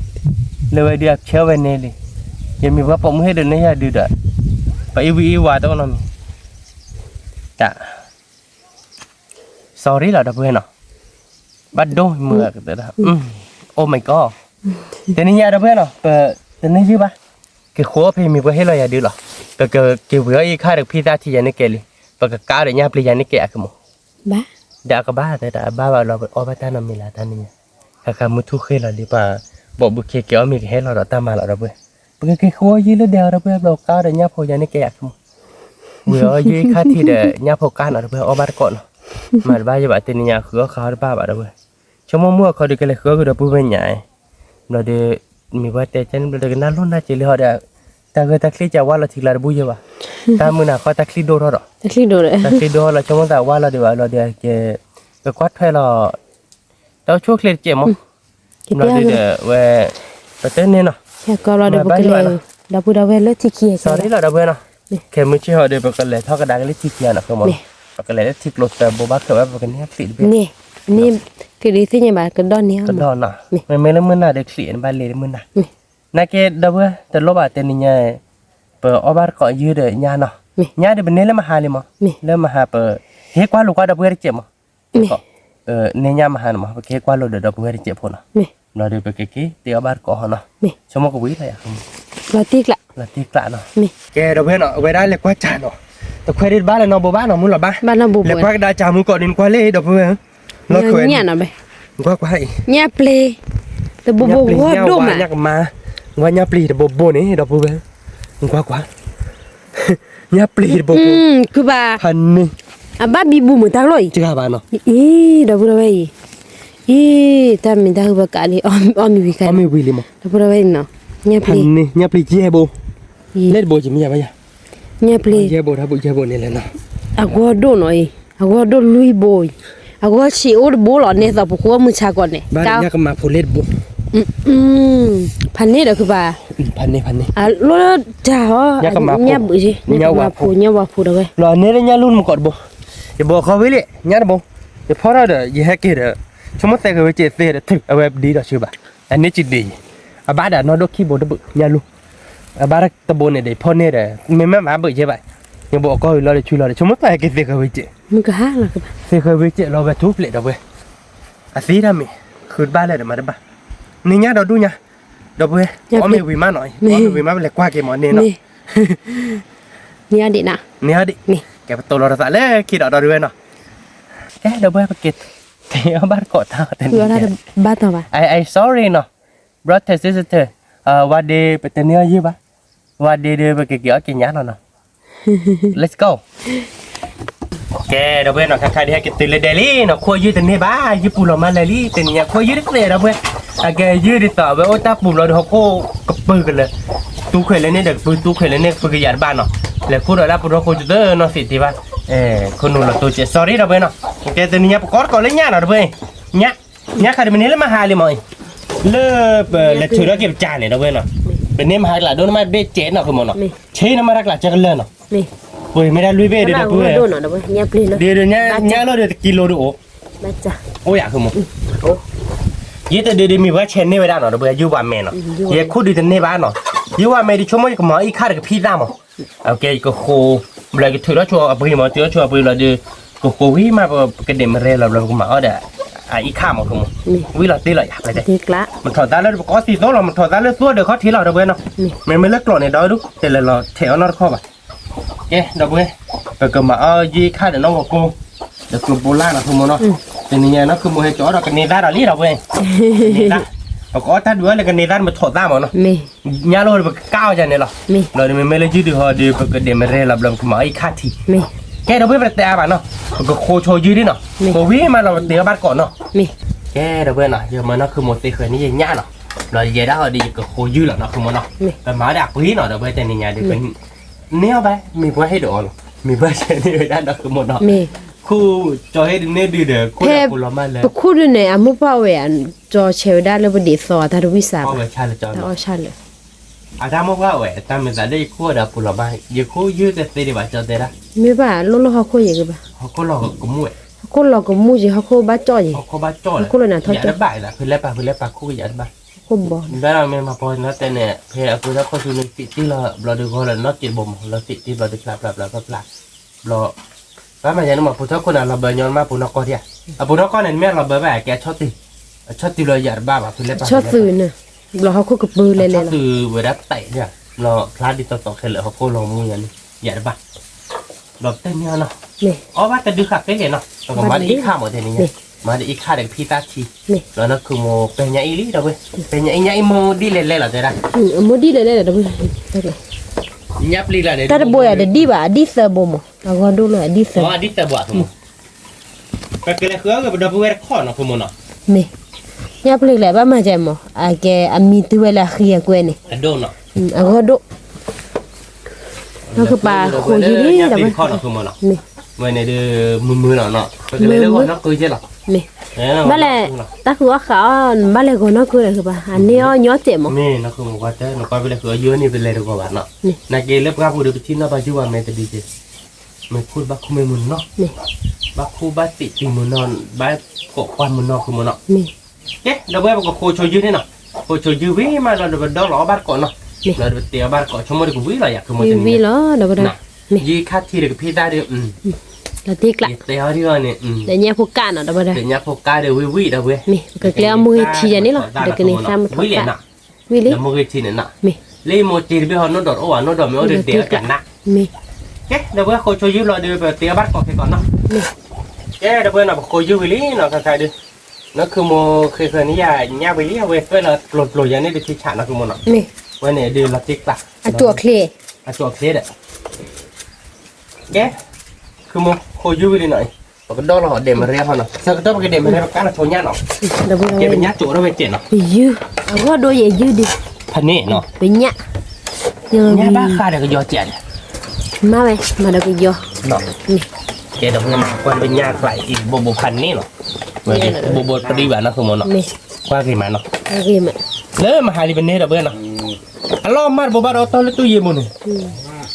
လၢဝဲဒုးအဖျဲဝဲန့ၣ်လံ, ယမ့ၢ်ပှၤပိာ်မုၣ်ဟဲဒုးန့ၢ်ယၤဒုးဒီး, ပအံဝံအံဝါတအိၣ်နီတမံၤ, တၢ် sorry လီၤ ဒီပုၢ်ဝဲၢ်နီၤ, ဘၣ်ဒိမုၢ်အကတၢၢ်, oh my god, တနံၤညါဒီပုၢ်ဝဲၢ်နီၤ ပတန့ၢ်ယုၢ်ဘၣ်, က့ၤဃိဖဲမ့ၢ်ပှၤဟ့ၣ်လီၤယၤဒုးလီၤ, ပကက့ၤဝံၤအီၣ်အံခါဒီးဖံသၣ်ထံယၤန့ၣ်ကဲလံ, ပကကးဒီးညၣ်ပျံၤယၤန့ၣ်ကဲအကမူၣ်, ဒီးအကဘၣ်တဲတၢ်အဘၣ်ဘၣ်လီၤ ပအီၣ်ဘၣ်တၢ်နီတမံၤလၢတၢ်နံၤညါ, ခါခါမုၢ်ထူၣ်ဃ့လီၤလံ ပှၤဘီၣ်ဘုခ့က့ၤအီၣ်မ့ၤကဟဲလီၤဒီးတၢ်မၤလီၤဒီပုၢ်ဝဲၢ်, ပကက့ၤဃိယုၢ်လၢဒဲးအီၤဒီပုၢ်ဝဲၢ် ဘျီကးဒီးညၣ်ဖိယၤန့ၣ်ကဲအကမူၣ် ဝံၤအီၣ်ယုၢ်ခါထံဒီး ညၣ်ဖိကါနီၤ ဒီပုၢ်ဝဲၢ် အီၣ်ဘၣ်တကိးနီၤ, မၤတဘၣ်ယဘၣ် တနံၤညါဃုအီၣ်ဃုအီတဘၣ်ဘၣ်ဒီပုၢ်ဝဲၢ်, ဆိကမိၣ်မုၢ်အခီဒီးကလဲၤဃုအီၣ်ဃုာ်ဒီပုၢ်ဝဲၢ်ညါ, ဘျီဒီး မ့ၢ်ပှၤတဲကဲန့ၣ်ဘျီဒီးကနၣ်လိၣ်နၢ်က့ၤလံဟီဒီး, တၢ်ဂ့ၢ်တၢ်ချံကဝါလီၤထံကျါတဘူၣ်ယဲဘၣ်, တၢ်မုၢ်နၤခီတၢ်ချံဒိၣ်ထီၣ်ဒီး, တၢ်ချံဒိၣ်လီၤ ဆိကမိၣ်သးဝါလီၤဒံးဘၣ် ဘျီဒီးကဲ, ကကွၢ်ထွဲလီၤ တၢ်အိၣ်ဆူၣ်အိၣ်ချ့တစဲးမး, ဘျီဒုးဒီးဝဲ, ပတဲန့ၣ်နီၤ, ဒီပုၢ်ဒီဝဲၢ်လၢထံခံ, sorry လီၤ ဒီပုၢ်ဝဲၢ်နီၤ, ခဲမုၢ်ဆ့ၣ်ဟီဒီး ပကလဲၤထီၣ်ကဒါက့ၤလၢထံခံနီၤ, ပကလဲၤလၢထံကျိတၢ်ဘိးဘၣ်ခဲးဝဲ ပကန့ၢ်ချံးတဘ့ၣ်, န့ၣ်, ချံးဒုးသ့ၣ်ညါဘၣ် ကဒီၣ်န့ၢ်အီၤ, ကဒီၣ်နီၤ, မ့မ့ၢ်လၢမုၢ်နၤဒီးချံးနဘၣ်လဲၤလၢမုၢ်နၤ, နာ်က့ ဒီပုၢ်ဝဲၢ် တလိၣ်ဘၣ်တနံၤညါ, ပအီၣ်ဘၣ်တကိးယုၢ်ဒီးညၣ်နီၤ, ညၣ်ဒီးပန့ၢ်လၢမဟါလံမး, လၢမဟါပ, ဟ့ၣ်ကွၢ်လိာ်ကွၢ်ဒီပုၢ်ဝဲၢ်တစဲးမး, န့ၢ်ညၣ်မဟါန့ၣ်မး ပကဟ့ၣ်ကွၢ်လိာ်ဒီးဒီပုၢ်ဝဲၢ်တစဲးဖိနီၤ, ဘျီဒီးပကက့ၤတ့အီၣ်ဘၣ်တကိးဟီနီၤ, ဆိကမိၣ်ကဝံၤလီၤယၤ, လီၤတံၢ်ကျးနီၤ, ကဲ ဒီပုၢ်ဝဲၢ်နီၤ အဝဲဒၣ်လဲၤကွၢ်စၢ်နီၤ, တခွဲးဒံးတဘၣ်လၢနီၢ်ဘိဘၣ်နီၤ မုၢ်လီၤဘၣ်, လဲၤကွၢ်ကဒါစၢ်မုၢ်ကီးဒုးနကွၢ်လံ ဒီပုၢ်ဝဲၢ်, လီၤခွဲး, ကွၢ်ကွၢ်, ညၣ်ပျ့ၤ, တဘိဘိဂီၢ်ဒိၣ်မး, ညၣ်ကမါ, ကွၢ်ညၣ်ပျ့ၤတဘိဘိန့ၣ် ဒီပုၢ်ဝဲၢ်, ကွၢ်ကွၢ် ညၣ်ပျ့ၤတဘိဘိ, ဖးန့ၢ်, အဘၣ်ဘံဘူမုာ်တၢ်လီၢ်အံၤ, အံၤ ဒီပုၢ်ဒီဝဲၢ်အံၤ, အံၤ တၢ်မ့ၢ်တၢ်ဟုၣ်ဘၣ်ကးလံ အီၣ်မ့ၤဝံၤခါ, အီၣ်မ့ၤဝံၤလံမး, ဒီပုၢ်ဒီဝဲၢ်အံၤနီၤ, ညၣ်ပျ့ၤ, ညၣ်ပျ့ၤယဲၢ်ဘိ, လၢတဘိယမ့ၢ်ယၤဘၣ်ယၤ, ညၣ်ပျ့ၤ, ယဲၢ်ဘိ တၢ်ဘိယဲၢ်ဘိန့ၣ်လဲၣ်နီၤ, အဂီၢ်ဒိၣ်နီၤအံၤ, အဂီၢ်ဒိၣ်လွံၢ်ဘိအံၤ, အဂီၢ်ဆံးအိၣ်တဘိလီၤ နဲသိးပဃိမုၢ်ဆါကီးန့ၣ်, ဘၣ်ညၣ်ကမါဖိလၢတဘိ ဖးန့ၢ်ဒီးခုပၤ, ဖးန့ၢ် ဖးန့ၢ်, အလီၢ်တၢ်ဟီ, ညၣ်ကမါဖိ, ညၣ်ဝါဖိ, ညၣ်ဝါဖိဒီးဝဲ, လီၤန့ၢ်လၢညၣ်လူၢ်မုၢ်ကီးတဘိ, ယဘိခီဝံၤလံ ညၣ်တဘိ, ယဖီထီၣ်ဒီး ယဟဲက့ၤဒီး ဆိကမိၣ်သဲးဃဲၤဝဲစဲးသ့ဒီး ထုးအဝဲဒံဒီးဆၢဘၣ်. အန့ၣ်စံးဒ်အံၤ, အဘၣ်ဒီးနီၢ်ဒိၣ်ခံဘိတဘ့ၣ်ညၣ်လူၢ်, အဘၣ်တဘိန့ၣ်ဒီး ဖီၣ်န့ၢ်ဒီး မ့မ့ၢ်မၤဘၣ်ယဲဘၣ်, ယဘိးအကီၢ်ဂ့ၤလီၤဒီးဆူလီၤဒီး ဆိကမိၣ်သဲးဟဲက့ၤသဲးဃဲၤဝဲစဲး, သဲးဃဲၤဝဲစဲးလီၤဝဲထူၣ်ဖျဲးဒီးဝဲ အသ့တၢ်မ့ၢ် ဃုတဘၣ်လၢာ်ဒီးမၤတဘၣ်, န့ၢ်ညၣ်ဒီဒူၣ်ညါ, ဒီပုၢ်ဝဲၢ်, အီၣ်မ့ၤဝံၤမးနီၤ, အီၣ်မ့ၤဝံၤမး ပလဲၤကွၢ်က့ၤမးန့ၣ်နီၤ န့ၢ်အီၤဒံးနၤ, န့ၢ်အီၤဒံး, ကဲပတိၢ်လီၤတသးလၢခံဒီးဒီပုၢ်ဝဲၢ်နီၤ, ကဲဒီပုၢ်ဝဲၢ် ပက့ၤ တဲအီၣ်ဘၣ်တကိးတၢ်တနံၤ, ဘၣ်တီၤဘၣ်, I I sorry နီၤ, brother sister, one day ပတန့ၢ်အီၣ်ယုၢ်ဘၣ်, one day ဒီးပကက့ၤအီၣ်က့ၤညၣ်လီၤနီၤ Let's go. ကဲဒီပုၢ်ဝဲၢ်နီၤ, ခါခါဒ်ဟဲက့ၤတုၤလၢဒဲးလံနီၤ, ခိၣ်ယုၢ်တန့ၢ်ဘၣ်, ယုၢ်ပူၤလီၤမးလၢာ်လံ, တနံၤညါခိၣ်ယုၢ်တသဲးဒီပုၢ်ဝဲၢ်, အကဲယုၢ်ဒ်သိးအဝဲအိၣ်တၢ်ပူၤလီၤဒီးဟီၣ်ခိၣ်ကပၢၤကလၢာ်, သူခွဲးလၢန့ၣ်ဒီးကပၢၤ သူခွဲးလၢန့ၣ်ကပၢၤကယၤတဘၣ်နီၤ, လဲၤခိၣ်ဒီးလၢပူၤထီၣ်ခိၣ်ကသ့နီၢ်သံးတ့ၢ်ဘၣ်, ခိၣ်နူာ်လီၤတိစဲး sorry ဒီပုၢ်ဝဲၢ်နီၤ, ကဲတနံၤညါပကီတကိးလၢညၣ်နီၤဒီပုၢ်ဝဲၢ်, ညၣ်, ညၣ်ခါဒ်မ့ၢ်န့ၢ်လၢမဟါလံမးအံၤ, လၢပလဲၤထုးထီၣ်က့ၤပကၢ်န့ၣ်ဒီပုၢ်ဝဲၢ်နီၤ, ပန့ၢ်မဟါကျးဒိၣ်န့ၣ်မးတဘ့ၣ်စဲးနီၤ ဃုမးနီၤ, ဆ့န့ၣ်မးတၢ်ကျးစၢကလၢာ်နီၤ ပှ့ၤမ့ၢ်ဒၣ်လွံၢ်ဘ့ၣ်ဒီးဒီပုၢ်ဝဲၢ်, ဒ်ညၣ်လီၤဒီးတကံလိဒ်အိၣ်, အိၣ်ယၤဃုမး, ယတဒုးဒ်မ့ၢ်ဝဲဆဲးန့ၢ်ဝဲဒၣ်နီၤဒီပုၢ်ဝဲၢ်, ယုၢ်ဝဲမဲာ်နီၤ, ယဲခိၣ်ဒုးတန့ၢ်ဘၣ်နီၤ, ယုၢ်ဝဲမဲာ်ဒုးဆိကမိၣ်ယကမၤအီၣ်အံၣ်ခါတကဖံးသၣ်မး, အကဲယကဃိ, ဘျီယကထုးထီၣ်ဆိအပှ့ၤမး ထုးထီၣ်ဆိအပှ့ၤဘျီဒီး, ကဃိဝံၤမးပကဒဲးမရဲလီၤဘျီပကမၤအီၣ်ဒီး, အအံၣ်ခါမးဃုမး, ဝံၤလီၤတ့ၢ်လီၤယၤ, မထီၣ်သါလၢပကအီၣ်သံသိလီၤ, မထီၣ်သါလၢသူဒီးခီၣ်ထံးလီၤဒီပုၢ်ဝဲၢ်နီၤ, မ့မ့ၢ်လၢကျိာ်န့ၣ်ဒီဒူၣ် တလဲၤလီၤထဲးအီၣ်နီတခီၣ်ဘၣ်, ကဲဒီပုၢ်ဝဲၢ်, ပကမၤအီၣ်ယံာ်ခါဒီးနီၢ်ကီၢ်ကိၢ်, ဒီးကျိာ်ဘိလၣ်နီၤဃုမးနီၤ, တနံၤညါနီၤ ခုမိၢ်ဟဲကၠီဒီးကန့ၢ်သါဒီးလံဒီပုၢ်ဝဲၢ်, ကန့ၢ်သါ, ပကအီၣ်တၢ်ဒုးအီၣ်လၢကန့ၢ်သါ မထီၣ်သါမးနီၤ, ညၣ်လီၤဒီးပကကၢ်အီၣ်ယၤန့ၣ်လီၤ, ဘျီဒီးမ့မ့ၢ်လၢယုၢ်ဒုးဟီဒီး ပကဒဲးမရဲလီၤဘျီပကမၤအီၣ်အံၣ်ခါထံး, ကဲဒီပုၢ်ဝဲၢ် ပတတဲအါဘၣ်နီၤ, ပကဃိဆိယုၢ်ဒ်နီၤ, ဃိဝံၤမးလီၤပတ့အီၣ်ဘၣ်တကိးနီၤ, ကဲဒီပုၢ်ဝဲၢ်နီၤ, ယမၤနီၤခုမိၢ်သ့ဃဲၤန့ၢ်ယညၣ်နီၤ, ဘျီယဲဒၣ်ဟီဒီးယကဃိယုၢ်လီၤနီၤ ခုမိၢ်နီၤ, ပမၤအီၣ်ဒီးအပှ့ၤနီၤ ဒီပုၢ်ဝဲၢ် တနံၤညါဒီး န့ၢ်အီၣ်ဘၣ် မ့ၢ်ပှၤဟ့ၣ်ဒီးအီၤလီၤ, မ့ၢ်ပှၤဆဲးန့ၢ်ဝဲဒၣ်နီၤ ခုမိၢ်နီၤ, ခိၣ်ကၠီဟ့ၣ်ဒုးန့ၢ်ဒုးဒီး ခိၣ်ဒီးပူၤလီၤမးလၢ, ပခိၣ်ဒုးန့ၣ် အမိၢ်ပၢ်ဝဲ ကၠီဆဲးဝဲဒၣ်လၢပဒံးသီအတၢ်တဝံၣ်စးဘၣ်, တၢ်အီၣ်ဆၣ်လၢ, အတၢ်မိၢ်ပၢ်ဝဲ တၢ်မ့ၢ်သးလၢယခိၣ်ဒီးပူၤလီၤမး ယခိၣ်ယုၢ်တသ့ဒံးဘၣ် ကၠီတဲဒၣ်, မ့ၢ်ဘၣ်လိၣ်လိၣ်ဟီၣ်ခိၣ်ယံၤကဘၣ်, ဟီၣ်ခိၣ်လီၤကမူၣ်ဝဲ, ဟီၣ်ခိၣ်လီၤကမူၣ်ယံၤ ဟီၣ်ခိၣ်ဘၣ်ကၠီယံၤ, ဟီၣ်ခိၣ်လီၤနၤထီၣ်ကၠီ, ဖဲလဲၣ်ပာ်ဖဲလဲၣ်ပာ်ခိၣ်ကယၤတဘၣ်, ခိၣ်ဘီ, ဘၣ်လီၤမ့ၢ်မၤပီၤနီၤတဲန့ၣ် ဖဲအပူၤထီၣ်ခိၣ်ဆူန့ၣ်သံးတ့ၢ်လီၤ ဘျီဒီးဂီၤလီၤနီၢ်က့တဘိမး လီၤသံးတ့ၢ်ဘျီဒီးဖျါဖျါဖျါဖျါဖျါ, ဘျီ ဘၣ်မၤယၤန့ၣ်မး ပူၤထီၣ်ခိၣ်န့ၣ် လီၤဘၢညီနမးပူၤနီၢ်ကီၢ်ဒံးဧါ, အပူၤနီၢ်ကီၢ်န့ၣ် နမ့ၢ်လီၤဘၢဘၣ်ကဲအဆီၣ်တုၤ, အဆီၣ်တုၤလီၤယၤတဘၣ်ဘၣ် ဖဲလဲၣ်ပာ်ဖဲလဲၣ်ပာ်, ဘျီဟီၣ်ခိၣ်ကပၢၤလဲၤလဲၤလီၤ, အဆီၣ်တုၤဝဲဒၣ်တဲာ်ဒံးဧါ, ဘျီဖျါဒ်သိးသိးခဲလၢာ်ဟီၣ်ခိၣ်လီၤမူယၤန့ၣ် ယၤတဘၣ် ဘျီပတဲန့ၢ်အီၤနီၤ, အီၣ်ဘၣ်တဒုဃာ်ဃ့လံနီၤ ပကမၤဒ်အံၣ်ခါမးတဲန့ၣ်ညါ, မၤဒ်အံၣ်ခါဒီးကဖံသၣ်ထံ, ဘျီနီၢ်ခုမိၢ်ပဲာ်ညါအံၣ်လံဒီပုၢ်ဝဲၢ်, ပဲာ်ညါအံၣ်ညါအံၣ်မိၢ်ဒ်လဲၣ်လဲၣ်လီၤတဲဒၣ်, အမိၢ်ဒ်လဲၣ်လဲၣ်လီၤဒီပုၢ်ဝဲၢ်, ညါပျံၤလၢ်န့ၣ် တၢ်တဘိယၤတဒံၣ်ဘၣ် အဒံၣ်သၢဘိမး အဂီၢ်ဒိၣ်လၢအဒံၣ်သၢဘိ, အဒံၣ်သၢဘိ, ပကလဲၤဃုအီၣ်ဂ့ၤပဒီပုၢ်ဝဲၢ်တခီနီၤ ဖိမိၢ်နီၤ, မ့ၢ်, ညါပျံၤလဲၣ်ဘၣ်မၤကဲမး အကဲအမံၤသုဝဲလၢအဃံအကွဲန့ၣ်, အဂီၢ်ဒိၣ် နီၢ်ကပၤဃိယုၢ်လံ, မ့ၢ်, ဝဲန့ၣ်ဒီး မုာ်မုာ်လီၤနီၤ, ပကလဲၤလၢဂီၤနီၢ်ကုကဲလီၤ, မ့ၢ်, ဘၣ်လဲၣ်, တၢ်ဃုအီၣ်ဃာ်အီၣ် ဘၣ်လဲၤဂီၤနီၢ်ကုဒီးဃုဘၣ် အန့ၢ်အီၣ်ညီစဲးမး, မ့ၢ်နီၢ်ဃုမး ကွၢ်တဲ နကွၢ်ဖဲလဲၣ်ဃုအီၣ်ယုၢ်န့ၣ် ပလဲၤတဂီၤဘၣ်နီၤ, နာ်က့လၢပှၤပူၤဒီးပထံၣ်နီၢ်ဘၣ်ယုၢ်ဘၣ်မဲာ်တဒုကဲ, မ့ၢ်ခိၣ်ဘၣ်ခိၣ်မ့ၢ်မုာ်နီၤ, ဘၣ်ခိၣ်ဘၣ်သံးတံၤမုာ်နီၤ ဘၣ်ကိးကွၢ်မုာ်နီၤဃုမးနီၤ, ကဲ ဒီပုၢ်ဝဲၢ် ပကဃိဆိယုၢ်န့ၣ်နီၤ, ဃိဆိယုၢ်ဝံၤမးလီၤဒီးပဒီလီၤအီၣ်ဘၣ်တကိးနီၤ, လီၤဒီးပတ့အီၣ်ဘၣ်တကိး ဆိကမိၣ်ဒီးကဝံၤလီၤယၤ ဃုမးတနံၤ, ယခါထံးဒီးကဖံသၣ်ဒီး, လီၤတံၢ်ကျး, ယတဲအီၤဒ်အံၤန့ၣ်, ဒီးညၣ်ဖိကၢ်နီၤ ဒီပုၢ်ဝဲၢ်, ညၣ်ဖိကၢ်ဒီးဝံၤဝံၤ ဒီပုၢ်ဝဲၢ်, မ့ၢ် ပကကျဲအီၣ်မိၢ်ဂ့ၤထံယၤန့ၣ်လီၤ ဒီးကန့ၢ်သၣ်မုၢ်ထီၣ်ကၢ်, ဝံၤလံနီၤ, လၢမိၢ်ဂ့ၤထံန့ၣ်နီၤ, လၢမိၢ်တ့တဘ့ၣ်ဟီ နိၣ်ဒီးတအိၣ်ဘၣ် နိၣ်ဒီးမ့ၢ်အိၣ်ဒီးဒဲးအီၣ်ကနၣ်, ကဲ ဒီပုၢ်ဝဲၢ် ဃိဆိယုၢ်လီၤဒီး ပတ့အီၣ်ဘၣ်တကိးခဲကီးနီၤ, ကဲ ဒီပုၢ်ဝဲၢ်နီၤ ပဃိယုၢ်ဝံၤလံနီၤ ခါခါဒီး, နီၢ်ခုမိၢ်ဃ့ဃၢၤန့ၢ်ယၤ ညၣ်ဝံၤလံ အဝဲသွဲလီၤကျိၤကျိၤယၤန့ၣ် တထံဆးနီၤ ခုမိၢ်နီၤ, ဝဲန့ၣ်ဒုးလီၤတံၢ်ကျး, အကျိၤအချ့, အကျိၤအချ့ဒီး ကဲ, ခုမိၢ် ဃိယုၢ်ဝံၤလံနီၤ, ပကဒီလီၤဒဲးမရဲဟီနီၤ, ဆၢကတီၢ်ပကဒဲးမရဲ ပကါလီၤဆိညၣ်နီၤ, ကဲပညၣ်ကၠိးထီၣ်ဝဲစဲးနီၤ, ပယုၢ်, အဂီၢ်ဒိၣ်ယဲယုၢ်ဒုး, ဖးန့ၣ်နီၤ, ပညၣ်, ညၣ်ဘၣ်ဃးဒီးကယီၤစဲးဒီး, မၤဝဲ မၤဒီးကယီၤ, ကဲဒီးပမၤကွၢ်ပညၣ်ကျါအံၤ ဘိဘိဖးန့ၣ်နီၤ, ဘိဘိတရံးဘၣ်နီၤ ခုမိၢ်နီၤ, ကွၢ်ဂ့ၤမးနီၤ, လၢမဟါလံပန့ၢ်ဒီးပဝဲနီၤ အလီၢ်မၢ်တဘိဘၣ်ဒီးတီလၢတူၢ်ယ့ၢ်ဘိန့ၣ်,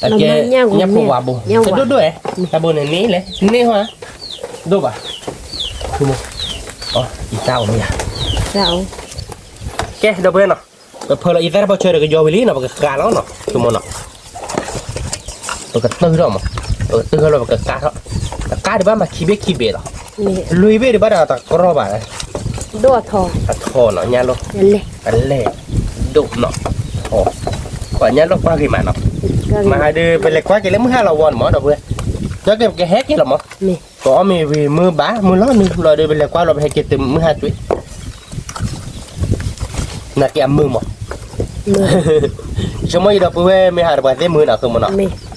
အကဲညၣ်ဖိဝါဘိ, တဒိၣ်ဒိၣ်ဧဲ, တၢ်ဘိန့ၣ်န့ၣ်လဲၣ်, န့ၢ်ဟီ, ဒိၣ်ဘၣ်, သုမိၢ်, အံသၣ်အိၣ်မ့ၢ်ဧါ, ကဲ ဒီပုၢ်ဝဲၢ်နီၤ, ပဖၢလီၤအံသၣ်တဘီဆၢဒီးကယီၤဝံၤလံနီၤ, ပကဃါလီၤနီၤ သုမိၢ်နီၤ, ပကတုၤထီၣ်မး, ပကတုၤထီၣ်လီၤ ပကဃါထီၣ်, တကါဒံးဘၣ်မၤခံဘ့ၣ်ခံဘ့ၣ်လီၤ, လွံၢ်ဘ့ၣ်ဒံးဘၣ်ဒီးတကရီဘၣ်, ဒိၣ်အထီ, အထီနီၤ ညါလီၤ, အလဲၢ်ဒိၣ်နီၤ, ထီ, ကွၢ်ညါလီၤကွၢ်က့ၤမးနီၤ, မၤဟးဒုး ပလဲၤကွၢ်က့ၤလၢမုၢ်ဟါလီၤဝီန့ၣ်မး ဒီပုၢ်ဝဲၢ်, ကဲ ပကဟဲက့ၤလီၤမး, ပအီၣ်မ့ၤဝံၤမုၢ်ဘၣ် မုၢ်လီၤနုာ်လီၤဒီး ပလဲၤကွၢ်လီၤ ပဟဲက့ၤတုၤမုၢ်ဟါကွံာ် နာ်က့အမုာ်မး, ဆိကမိၣ်အံၤဒီပုၢ်ဝဲၢ် မ့ၢ်ဟးဒီးပှၤသ့ၣ်မုာ်နီၤ ဃုမးနီၤ,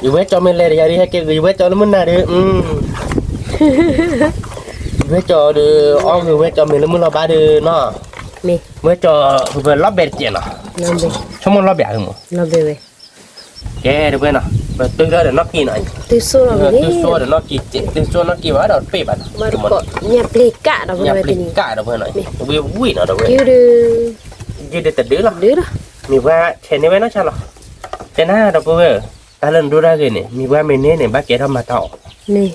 ယဝဲကၠီမ့ၢ်လဲၤဒီးယၤဒုး ဟဲက့ၤဂ့ၤ ယဝဲကၠီလၢမုၢ်နၤဒုး, ယဝဲကၠီဒီး အီၣ်ဂ့ၤဝဲကၠီမ့ၢ်လၢမုၢ်လီၤဘါဒုးနီၤ, ဝဲကၠီပလီၤဘဲးတကဲးနီၤ, ဆိကမိၣ်လီၤဘဲးအမး ကဲ ဒီပုၢ်ဝဲၢ်နီၤ, ပတုၤထီၣ်ဒီးနီၢ်ကံနီၤ, တုၤစိဒီးနီၢ်ကံစဲး တုၤစိနီၢ်ကံဘၣ်ဒီး တပ့ၢ်ဘၣ်နီၤ, ညၣ်ပျံၤကၣ်ဒီး ညၣ်ပျံၤကၣ်ဒီပုၢ်ဝဲၢ်နီၤ, ဝံၤဝံၤနီၤ ဒီပုၢ်ဝဲၢ်, ယုၢ်ဒုးတဒုလီၤ, မ့ၢ်ပှၤဆဲးန့ၢ်ဝဲနီၢ်ဆါလီၤ, တဲနၤဒီပုၢ်ဝဲၢ်, တၢ်လၢနဒိၣ်တၢ်ဂ့ၤန့ၣ် မ့ၢ်ပှၤမ့ၢ်န့ၢ်န့ၣ် ဘၣ်ကဲထီၣ်မၤတၢ်အီၣ်,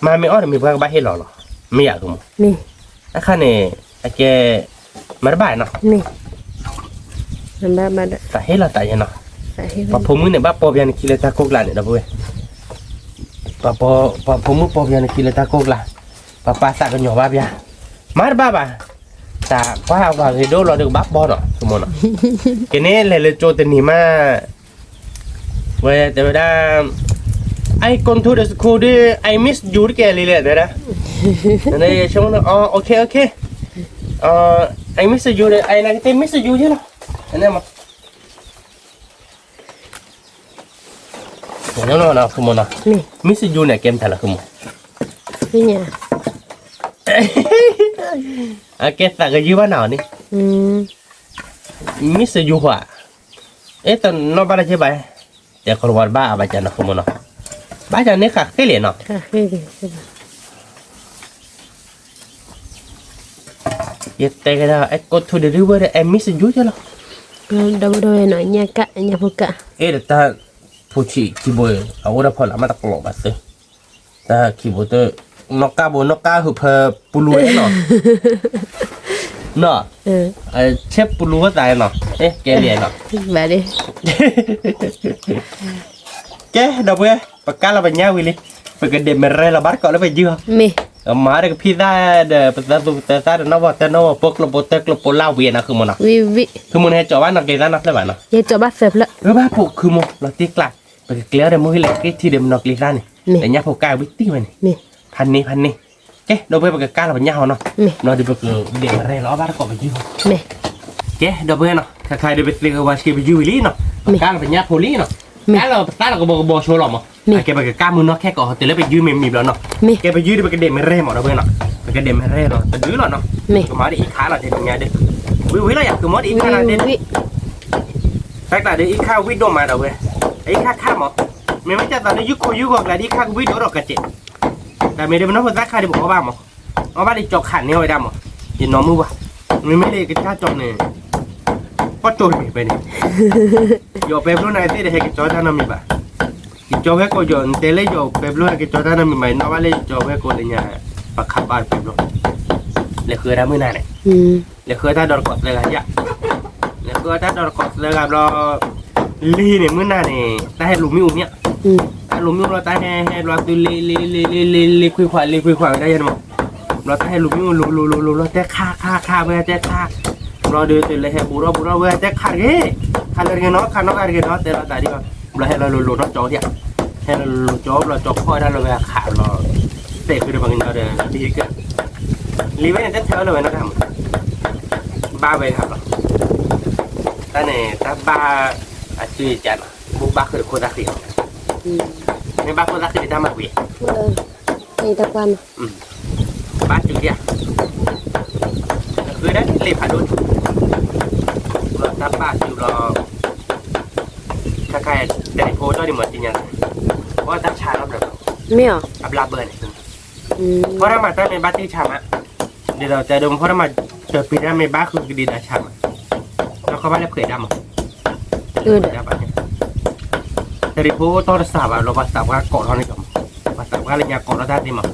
မၤမ့ၢ်အီၣ်ဒီး မ့ၢ်ပှၤကဘၣ်ဟ့ၣ်လီၤလီၤ, မ့ၢ်ယၤ ဃုမး, အခါန့ၣ် အကဲ မၤတဘၣ်နီၤ, သးဟ့ၣ်လီၤသးယဲနီၤ, ပှၤဖိမုၣ်န့ၣ် ဘၣ်ပီပယၤနခံလၢတၢ်ကိၢ်ကျါန့ၣ် ဒီပုၢ်ဝဲၢ်, ပှၤဖိမုၣ်ပီပယၤနခံလၢတၢ်ကိၢ်ကျါ, ပှၤပာ်သးကညီၤဘၣ်ပယၤ, မၤတဘၣ်ဘၣ်, တၢ်ကွၢ်အဝၤဂ့ၤဒိၣ်လီၤဒီးကဘၣ်ပီနီၤ ဆိကမိၣ်နီၤ, ကန့ၣ်လဲၤလၢကၠိတနံၤမး ဝဲတဲဝဲဒၣ်, I go to the school ဒီး I miss you တကဲလံလဲၣ် တဲဝဲဒၣ်, ဆိကမိၣ်နီၤ, okay okay, I miss you ဒီး I နာ်က့ miss you ယဲလီၤ, န့ၣ်မး ဆိကမိၣ်နီၤ miss you န့ၣ် ကဲမတၤလီၤ ဃုမး, အကဲသးကယုၢ်ဘၣ်နၤအီၤန့ၣ်, miss you ဃီ, အဲ တနီၣ်ဘၣ်လၢက့ဘၣ်, တဲခီလဝါတဘၣ်အဘၣ်ကနီၤ ဃုမးနီၤ, ဘၣ်ကန့ၣ်ဃးဃ့လံနီၤ, ယတဲကဒီး I go to the river ဒီး I miss you ယဲလီၤ, ဒီပုၢ်ဝဲၢ်နီၤ ညၣ်ကၣ် ညၣ်ဖိကၣ်, အဲ တၢ်ဖိဆံးခံဘိ အအိၣ်ဒီးဖီလာ်မးတကျိးဘၣ်သု, တၢ်ခံဘိတၢ်, နီၢ်ကါဘိ နီၢ်ကါဟုးဖၢပူလူဝဲနီၤ, နီၤ, ဆဲပူလူဝဲသးနီၤ, အဲ ကဲလံနီၤ, ကဲ ဒီပုၢ်ဝဲၢ် ပကါလီၤပညၣ်ဝံၤလံ, ပကဒဲးမ့ၢ်ရဲလီၤဘၣ်တကိးလၢပယုၢ်, မၤဒီးကဖံသၣ်ဒီး ပသးသူပသးသၣ်ဒီးနီၢ်ဘီတဲနီၢ်ဘီ ပကျိးပိတဲကျိးပိလၢဝံၤနီၤ ဃုမးနီၤ, ဃုမးန့ၣ် ဟဲကၠီၤဘၣ်နီၣ်ကျ့ၤသၣ်နီတဖျၢၣ်ဘၣ်နီၤ, ဘၣ်ဖိးခုမး လီၤတံၢ်ကျါ, ပကကျဲအီၤဒီးမုၢ်ဟ့ၣ်လဲၤက့ၤထံဒီးမနီၣ်ကျ့ၤသၣ်န့ၣ်, လၢညၣ်ဖိကၢ်ဝံၤတံၢ်ဝဲန့ၣ်, ဖးန့ၢ်ဖးန့ၢ်, ကဲ ဒီပုၢ်ဝဲၢ် ပကကါလီၤပညၣ်ဟီနီၤ, ဘျီဒီးပကဒဲးမ့ၢ်ရဲလီၤအီၣ်ဘၣ်တကိးပယုၢ်ဟီ, ကဲ ဒီပုၢ်ဝဲၢ်နီၤ ခါခါဒီးပသ့ကဝၤဆှံပယုၢ်ဝံၤလံနီၤ, ပကါလီၤပညၣ်ဖိလံနီၤ, ကါလီၤပသးလီၤကဘီကဘီဆိလီၤမး, အကဲပကကါမုၢ်နီၢ်ခဲကိးဟီတုၤလၢပယုၢ်မ့ၢ်မံဘျီနီၤ, ကဲပယုၢ်ဒီးပကဒဲးမ့ၢ်ရဲမး ဒီပုၢ်ဝဲၢ်နီၤ, ပကဒဲးမ့ၢ်ရဲလီၤတဒုလီၤနီၤ, ကမၤဒီးအံခါလီၤတဲဒ်ညါဒီး, ဝံၤဝံၤလီၤယၤ ကမၤဒီးအံခါလီၤတဲဒ် တၢ်ကျါဒီးအံခါဝံၣ်ဒိၣ်မးဒီးဝဲ, အံခါခါမး, မ့မ့ၢ်ကၢ်သးလၢယုၢ်ခိၣ်ယုၢ်ဂီၤကျါဒီးအံခါကဝံၣ်ဒိၣ်ဒီးကစဲး, တၢ်မ့ၢ်ဒ်ပနီၢ်ဖိသၣ်ခါဒီးပအီၣ်ဘၣ်မး, အီၣ်ဘၣ်ဒီးကၠီခးန့ၢ်အီၤဝဲဒၣ်မး, ယနီၢ်မုၣ်ဘၣ်, မ့မ့ၢ်လၢကစၢ်ကၠီန့ၣ်, ပီၣ်ကၠိတမ့ၢ်ဖဲန့ၣ်, ယီၤပဲဘျိနၤသ့ၣ်ဒီးဟဲက့ၤကၠီတၢ်နီတမံၤဘၣ်, ယကၠီဝဲၢ်ကိာ်ယီၤ နတဲလၢယီၤပဲဘျိဟဲက့ၤကၠီတၢ်နီတမံၤဘၣ် ယနီၣ်ဘၣ်လၢယကၠီဝဲၢ်ကိာ်လၢညါ, ပခးဘၣ်ပဲဘျိ, လဲၤဃုတၢ်မုၢ်နၤန့ၣ် လဲၤဃုတၢ်ဒီးတကိးသၢဂၤယၤ, လဲၤဃုတၢ်ဒီးတကိးသၢဂၤဘျီ, လံန့ၣ် မုၢ်နၤန့ၣ် တၢ်ဟဲလူၤမံအိၣ်မ့ၢ်, တၢ်လူၤမံအိၣ်ဘျီ တၢ်ဟဲဟဲဘျီသုလ့လ့လ့လ့လ့လ့ခွံခွါ လ့ခွံခွါဝဲဒၣ်ယဲန့ၣ်မး, ဘျီတၢ်ဟဲလူၤမံအိၣ်လူၤလူၤလူၤလူၤဘျီ တဲခါခါခါဝဲတဲခါ, ဘျီဒီးတုၤလၢဟဲဘူးထီၣ်ဘူးထီၣ်ဝဲတဲခါတဂ့ၤ, ခါလၢတဂ့ၤနီၤ ခါနီၣ်ခါတဂ့ၤနီၤ တဲလီၤသးဒ်အံၤ, ဘျီဟဲလီၤလူၤလူၤထီၣ်ကၠီဒၣ်, ဟဲလီၤလူၤလူၤကၠီဘျီကၠီဖီၣ်ဝဲဒၣ်လၢဝဲအခးဘျီ, တဲဃုာ်ဒီးပှၤကညီဒီး လံကၢ်, လံဝဲန့ၣ် တၢ်ထဲအီၤလၢဝဲနီတမံၤ, ဘၣ်ဝဲခါဘျီ, တၢ်န့ၣ် တၢ်ဘၣ်အစုအကၢနီၤ, ဘၣ်ဃုာ်ဒီးခိၣ်သၣ်ဃံအီၤ, မ့ၢ်ဘၣ်ခိၣ်သၣ်ဃံဒီးတၢ်မၤဝံၤ, ဘၣ်စုဒၣ်, ဃုာ်ဒီးလ့ဖးဒိၣ်, ဘျီတၢ်ဘၣ်စုဘျီ, ခါခါ တရံးဖိတီၢ်ဒံးမၤတံၢ်ညါ, ဘၣ်တၢ်ဆါလီၤဘျီ, အဘျါဘၢန့ၣ်, ဖီတၢ်မၤတၢ်မ့ၢ်ဘၣ်တံၢ်ဆါမး, ဒ်သိးတဲဒိးဖီတၢ်မၤတပ့ၤတၢ်မ့ၢ်ဘၣ်ဃုာ်ကဒံးဒီးဆါမး, ဒီးခီဘၣ်လၢဖှဲးဒၣ်မး တရံးဖိတီၢ်တစှၤဘၣ်လီၤ ပှၤသးပှၢ်ကိးထီၣ်န့ၣ်ကီးမး, ပှၤသးပှၢ်လၢညါကိးထီၣ်တၢ်သ့မး,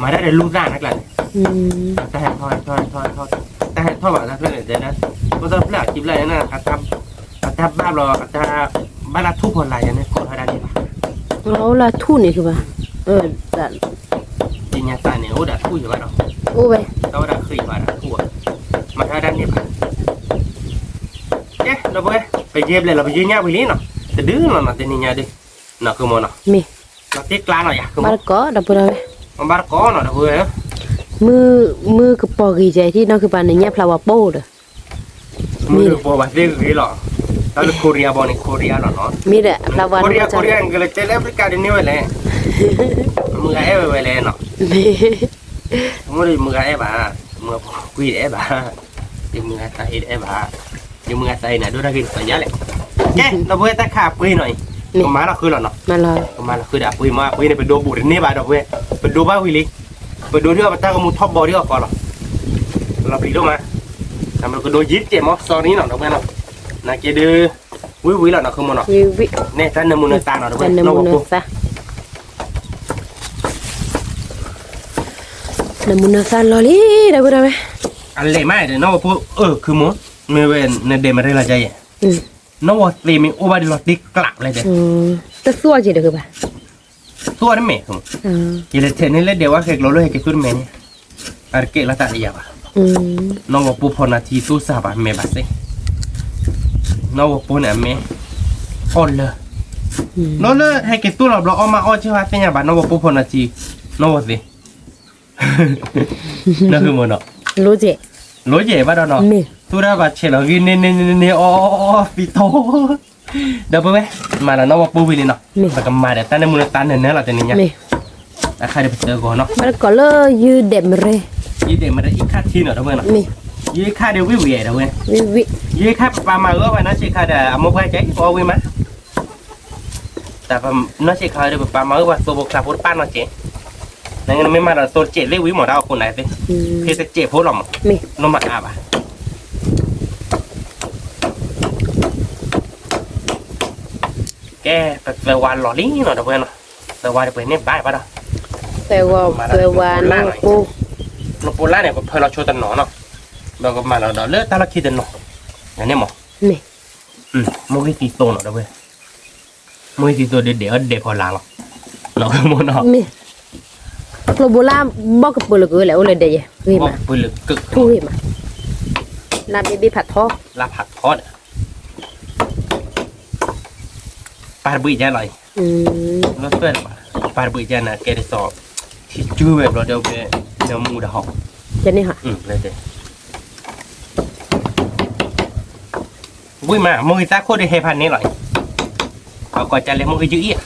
မၤတၢ်ဒီးလူၢ်သၣ်န့ၣ်ကျါန့ၣ်, တၢ်ဟဲထီၣ်ဟဲထီၣ်ဟဲထီၣ်ဟဲထီၣ်, တၢ်ဟဲထီၣ်ဘၣ်တၢ်ဖျၢၣ်န့ၣ်တဲဒၣ်, ဖိသၣ်ဖျၢၣ်အခံဖျၢၣ်န့ၣ် အတၢ်ဘၣ်ဘျီ အတၢ် ဘၣ်လၢထူၣ်ဖီလာ်ယၤန့ၣ် ကိးထီၣ်ဒၣ်န့ၣ်ဘၣ်, အိၣ်လၢထူၣ်န့ၣ်ကဘၣ်, သ့ၣ်ညါသးန့ၣ် အိၣ်ဒီးထူၣ်ယၤဘၣ်ဒီး, အိၣ်ဝဲ, တၢ်ဝဲဒၣ်ဃ့ယၤဘၣ်ဒီးထူၣ်, မၤထီၣ်ဒၣ်န့ၣ်ဘၣ် ကဲ ဒီပုၢ်ဝဲၢ် ပယဲၢ်ဘျဲၣ်လီၤ ပယဲၢ်ညၣ်ဝံၤလံနီၤ, တဒုလီၤနီၤ တနံၤညါဒု, နီၤ ဃုမိၢ်နီၤ, မ့ၢ်, လီၤတ့ကျါလီၤယၤ ဃုမိၢ်, ဘၣ်တကိး ဒီပုၢ်ဝဲၢ်, ဘၣ်တကိးနီၤ ဒီပုၢ်ဝဲၢ်, မုၢ်ကပီၤဂ့ၤကဲထံၣ်နီၢ်ခုပၤန့ၣ် ညၣ်ဖျါဝါပိၢ်ဒီး, မုၢ်ကပီၤဘၣ်သ့ၣ်ဂ့ၤလီၤ, တၢ်လၢ Korea ဘီန့ၣ် Korea လီၤနီၤ, မ့ၢ်ဒီး Korea Korea ကလၢတဲလၢ Africa ဒ်န့ၣ်ဝဲလဲၣ်, မုၢ်ဂၤအဲၣ်ဝဲဝဲလဲၣ်နီၤ, မ့ၢ်, မုၢ်မုၢ်ဂၤအဲၣ်ဘၣ်, မုၢ်ကွံာ်အဲၣ်ဘၣ်, ယမုၢ်ဂၤသးအံၤတအဲၣ်ဘၣ်, ယမုၢ်ဂၤသးအံၤန့ၣ် ဒိၣ်တၢ်ဂ့ၤတသီညါလဲၣ်, ကဲ ဒီပုၢ်ဝဲၢ် တၢ်ခးအပှ့ၤနီၤအံၤ, ကမၤလီၤဃုလီၤနီၤ, ကမၤလီၤဃုဒီးအပှ့ၤမး အပှ့ၤန့ၣ် ပဒိဘူးတန့ၢ်ဘၣ် ဒီပုၢ်ဝဲၢ်, ပဒိဘၣ်ဝံၤလံ, ပဒိထံၣ်အီၤ ပတၢ်ကမူထီၣ်ဘီထံၣ်အီၤကီးလီၤ, လီၤပျံၤဒိၣ်မး, ကဒိယံၤတကဲးမး sorry နီၤ ဒီပုၢ်ဝဲၢ်နီၤ, နာ်က့ဒုး, ဝံၤဝံၤလီၤနီၤ ဃုမိၢ်နီၤ, နဲၣ်တၢ်နၢမူနၢသါနီၤ ဒီပုၢ်ဝဲၢ်, နၢမူနၢသါလီၤလံ ဒီပုၢ်ဝဲၢ်, အလဲၤမးဒီး နီၢ်ဝီၤပိၢ် အၢ ခုမိၢ်, မ့ၢ်ဝဲ နဒဲးမရဲလီၤကါယဲၢ်, နီၢ်ဝီၤသ့မ့ၢ်အိၣ်ဘၣ်ဒီးလီၤတ့ကျးလဲၣ်ဒီး, တသူၣ်အီၤက့ၤဒီးဘၣ်, သူၣ်အီၤတမ့ၢ်, ယလဲၤထဲးန့ၢ်လၢဒဲးဝါဃဲကျိၤလၢဟဲက့ၤသူၣ်တမဲာ်န့ၣ်, အတကဲလီၤတၢ်လၢယၤဘၣ်, နီၢ်ဝီၤပိၢ်ဖီနၤထံသူၣ်စၢ်ဘၣ်မဲာ်ဘၣ်စ့, နီၢ်ဝီၤပိၢ်န့ၣ်အမဲာ်, အီၣ်လၢ, နီၢ်လၢဟဲက့ၤသူၣ်လီၤဘျီအီၣ်မးအီၣ်က့ၤဝဲသ့ၣ်ညါဘၣ် နီၢ်ဝီၤပိၢ်ဖီနၤထံ, နီၢ်ဝီၤသ့ နၢ်ဟူမးနီၤ, လိကဲ, လိကဲဘၣ်ဒီးနီၤ, သူၣ်ဒၣ်ဘၣ်ဆဲးလီၤဂ့ၤန့ၢ်န့ၢ်န့ၢ်န့ၢ်အီၣ်အီၣ်အီၣ်သံတီ, ဒီပုၢ်ဝဲၢ်, မၤလီၤနီၢ်ဝီၤပိၢ်ဝံၤလံနီၤ, ပကမၤဒီးတၢ်နၢမူနၢသါနၢၤနၢၤလီၤတနံၤညါ, အခါဒီးပသၢဂီၤနီၤ, ဘၣ်တကိးလၢယဒဲးမရဲ, ယဒဲးမရဲအံၤခါထံနီၤ ဒီပုၢ်ဝဲၢ်နီၤ, ယခါဒီးဝံၣ်ဝံၣ်ဒီးဝဲ, ယခါပပာ်မၤအၢဘၣ်နီၢ်ဆံးခါဒီး အမိၢ်ပှၢ်ကဲအီၣ်ဝံၣ်မး တၢ်ပနီၢ်ဆံးခါဒီး ပပာ်မၤအၢပှၤသိဖိကျါဖိတပာ်နီၢ်ကဲး, နမ့ၢ်မၤဒီးသိတကဲးသ့ၣ်ဝံၤမး တၢ်အိၣ်ခိးနၤသ့ၣ်, ဖဲတကဲးဖိလီၤမး, နီၢ်မၤအါဘၣ်, ကဲ ပသၢဝါလီၤလံနီၤ ဒီပုၢ်ဝဲၢ်နီၤ, သၢဝါဒီးပှဲၤန့ၢ်ဘၣ်ဘၣ်ဒီး, သၢဝါနီၢ်ပိလၢ်န့ၣ် ပဖၢလီၤဆိတနီၤနီၤ, ဒီးကမၤလီၤဒီးလၢတၢ်လီၢ်ခံတနီၤ, န့ၣ်မး, မ့ၢ်ဂ့ၢ်သံသိနီၤ ဒီပုၢ်ဝဲၢ် မ့ၢ်သံသိဒီးဒဲးအီၣ်ဒဲးဖီလာ်လီၤ, နီၢ်မ့ၢ်နီၤ, ကျိဘိလၢဘီၣ်ကပၢၤလၢကဝဲလဲၣ် အိၣ်လၢဒဲးယဲၢ်ဂ့ၤမး, ထူၣ်ဂ့ၤမး, လၢဘ့ၣ်ဘ့ၣ်ဖးထီ, လၢဖးထီဒီး, ပၢ်တဘှံးကလီၤ, ပၢ်တဘှံးကန့ၣ် ကဲဒ်သိး, ထံၣ်ကၠူဝဲဘျီဒီးဝဲ, နမူဒါဟီ, ဝံၤမး မိၢ်ဂ့ၤသၣ်ခိၣ်ဒီးဟဲဖးန့ၣ်လီၤ, အကိးကလဲၣ် မိၢ်ဂ့ၤယုၢ်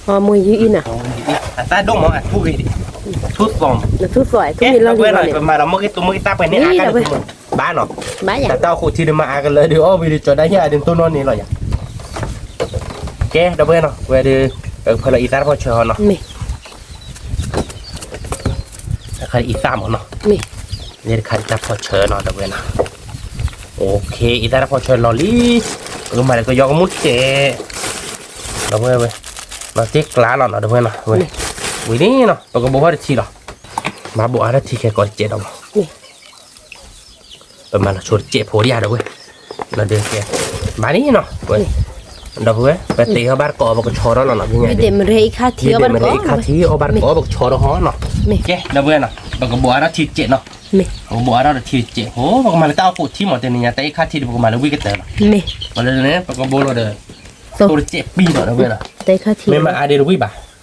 အံၤ, မိၢ်ဂ့ၤယုၢ်အံၤနီၤ, အသၣ်ဒိၣ်မး အထူၣ်ဂ့ၤ, ထူၣ်သီမး, ထူၣ်သီ ပမၤလီၤမိၢ်ဂ့ၤသူ မိၢ်ဂ့ၤသၣ်ပှဲၤန့ၣ် အါကန့ၣ်, ဘၣ်နီၤ, တၢ်အိၣ်ခိးထံဒီးမၤအါကလၢာ်ဒီး အီၣ်ဝံၤဒီးကၠီဒၣ်ညၣ်ဒီး တိၢ်နီၣ်န့ၣ်လီၤယၤ, ကဲ ဒီပုၢ်ဝဲၢ်နီၤ ဝဲဒီး, ဖဲလီၤအံသၣ်တဖီၣ်ဆၢဟီနီၤ တခါအံသၣ်မးနီၤ, ယဲတခါအံသၣ်ဖီၣ်ဆၢနီၤ ဒီပုၢ်ဝဲၢ်နီၤ, အံသၣ်တဖီၣ်ဆၢလီၤလံ, ပကမၤဒီးကယီကမူၣ်စဲး, ဒီပုၢ်ဝဲၢ်ဝဲ, လီၤတ့ကျါလီၤနီၤ ဒီပုၢ်ဝဲၢ်နီၤ, ဝံၤလံနီၤ ပကဘိးထီၣ်တထံလီၤ, မၤဘိးအါထီၣ်ထံခဲကိးတစဲးဒီးမး ပမၤလီၤဆိတစဲးဖိဒံးဧါ ဒီပုၢ်ဝဲၢ်, လီၤဒုးကဲ, ဘၣ်န့ၣ်နီၤ, ဒီပုၢ်ဝဲၢ် ပတ့အီၣ်ဘၣ်တကိး ပကဆီထီၣ်လီၤနီၤ, ယဒဲးမရဲအံခါထံအီၣ်ဘၣ်တကိး ယဒဲးမရဲအံခါထံအီၣ်ဘၣ်တကိး ပကဆီထီၣ်ဟီနီၤ, ကဲ ဒီပုၢ်ဝဲၢ်နီၤ ပကဘိးအါထီၣ်ထံတစဲးနီၤ, ပကဘိးအါထီၣ်ဒီးထံတစဲးဖိ ပကမၤလၢတၢ်အိၣ်ခိးထံမး တနံၤညါ တၢ်အံခါထံဒီး ပကမၤလၢဝံၣ်ကတၢၢ်လီၤ, ပကဘိးလီၤဒီး, သိတစဲးပံၤနီၤ ဒီပုၢ်ဝဲၢ်နီၤ, မ့ၢ်မၤအါဒံးတဝံၣ်ဘၣ်, ဘၣ်,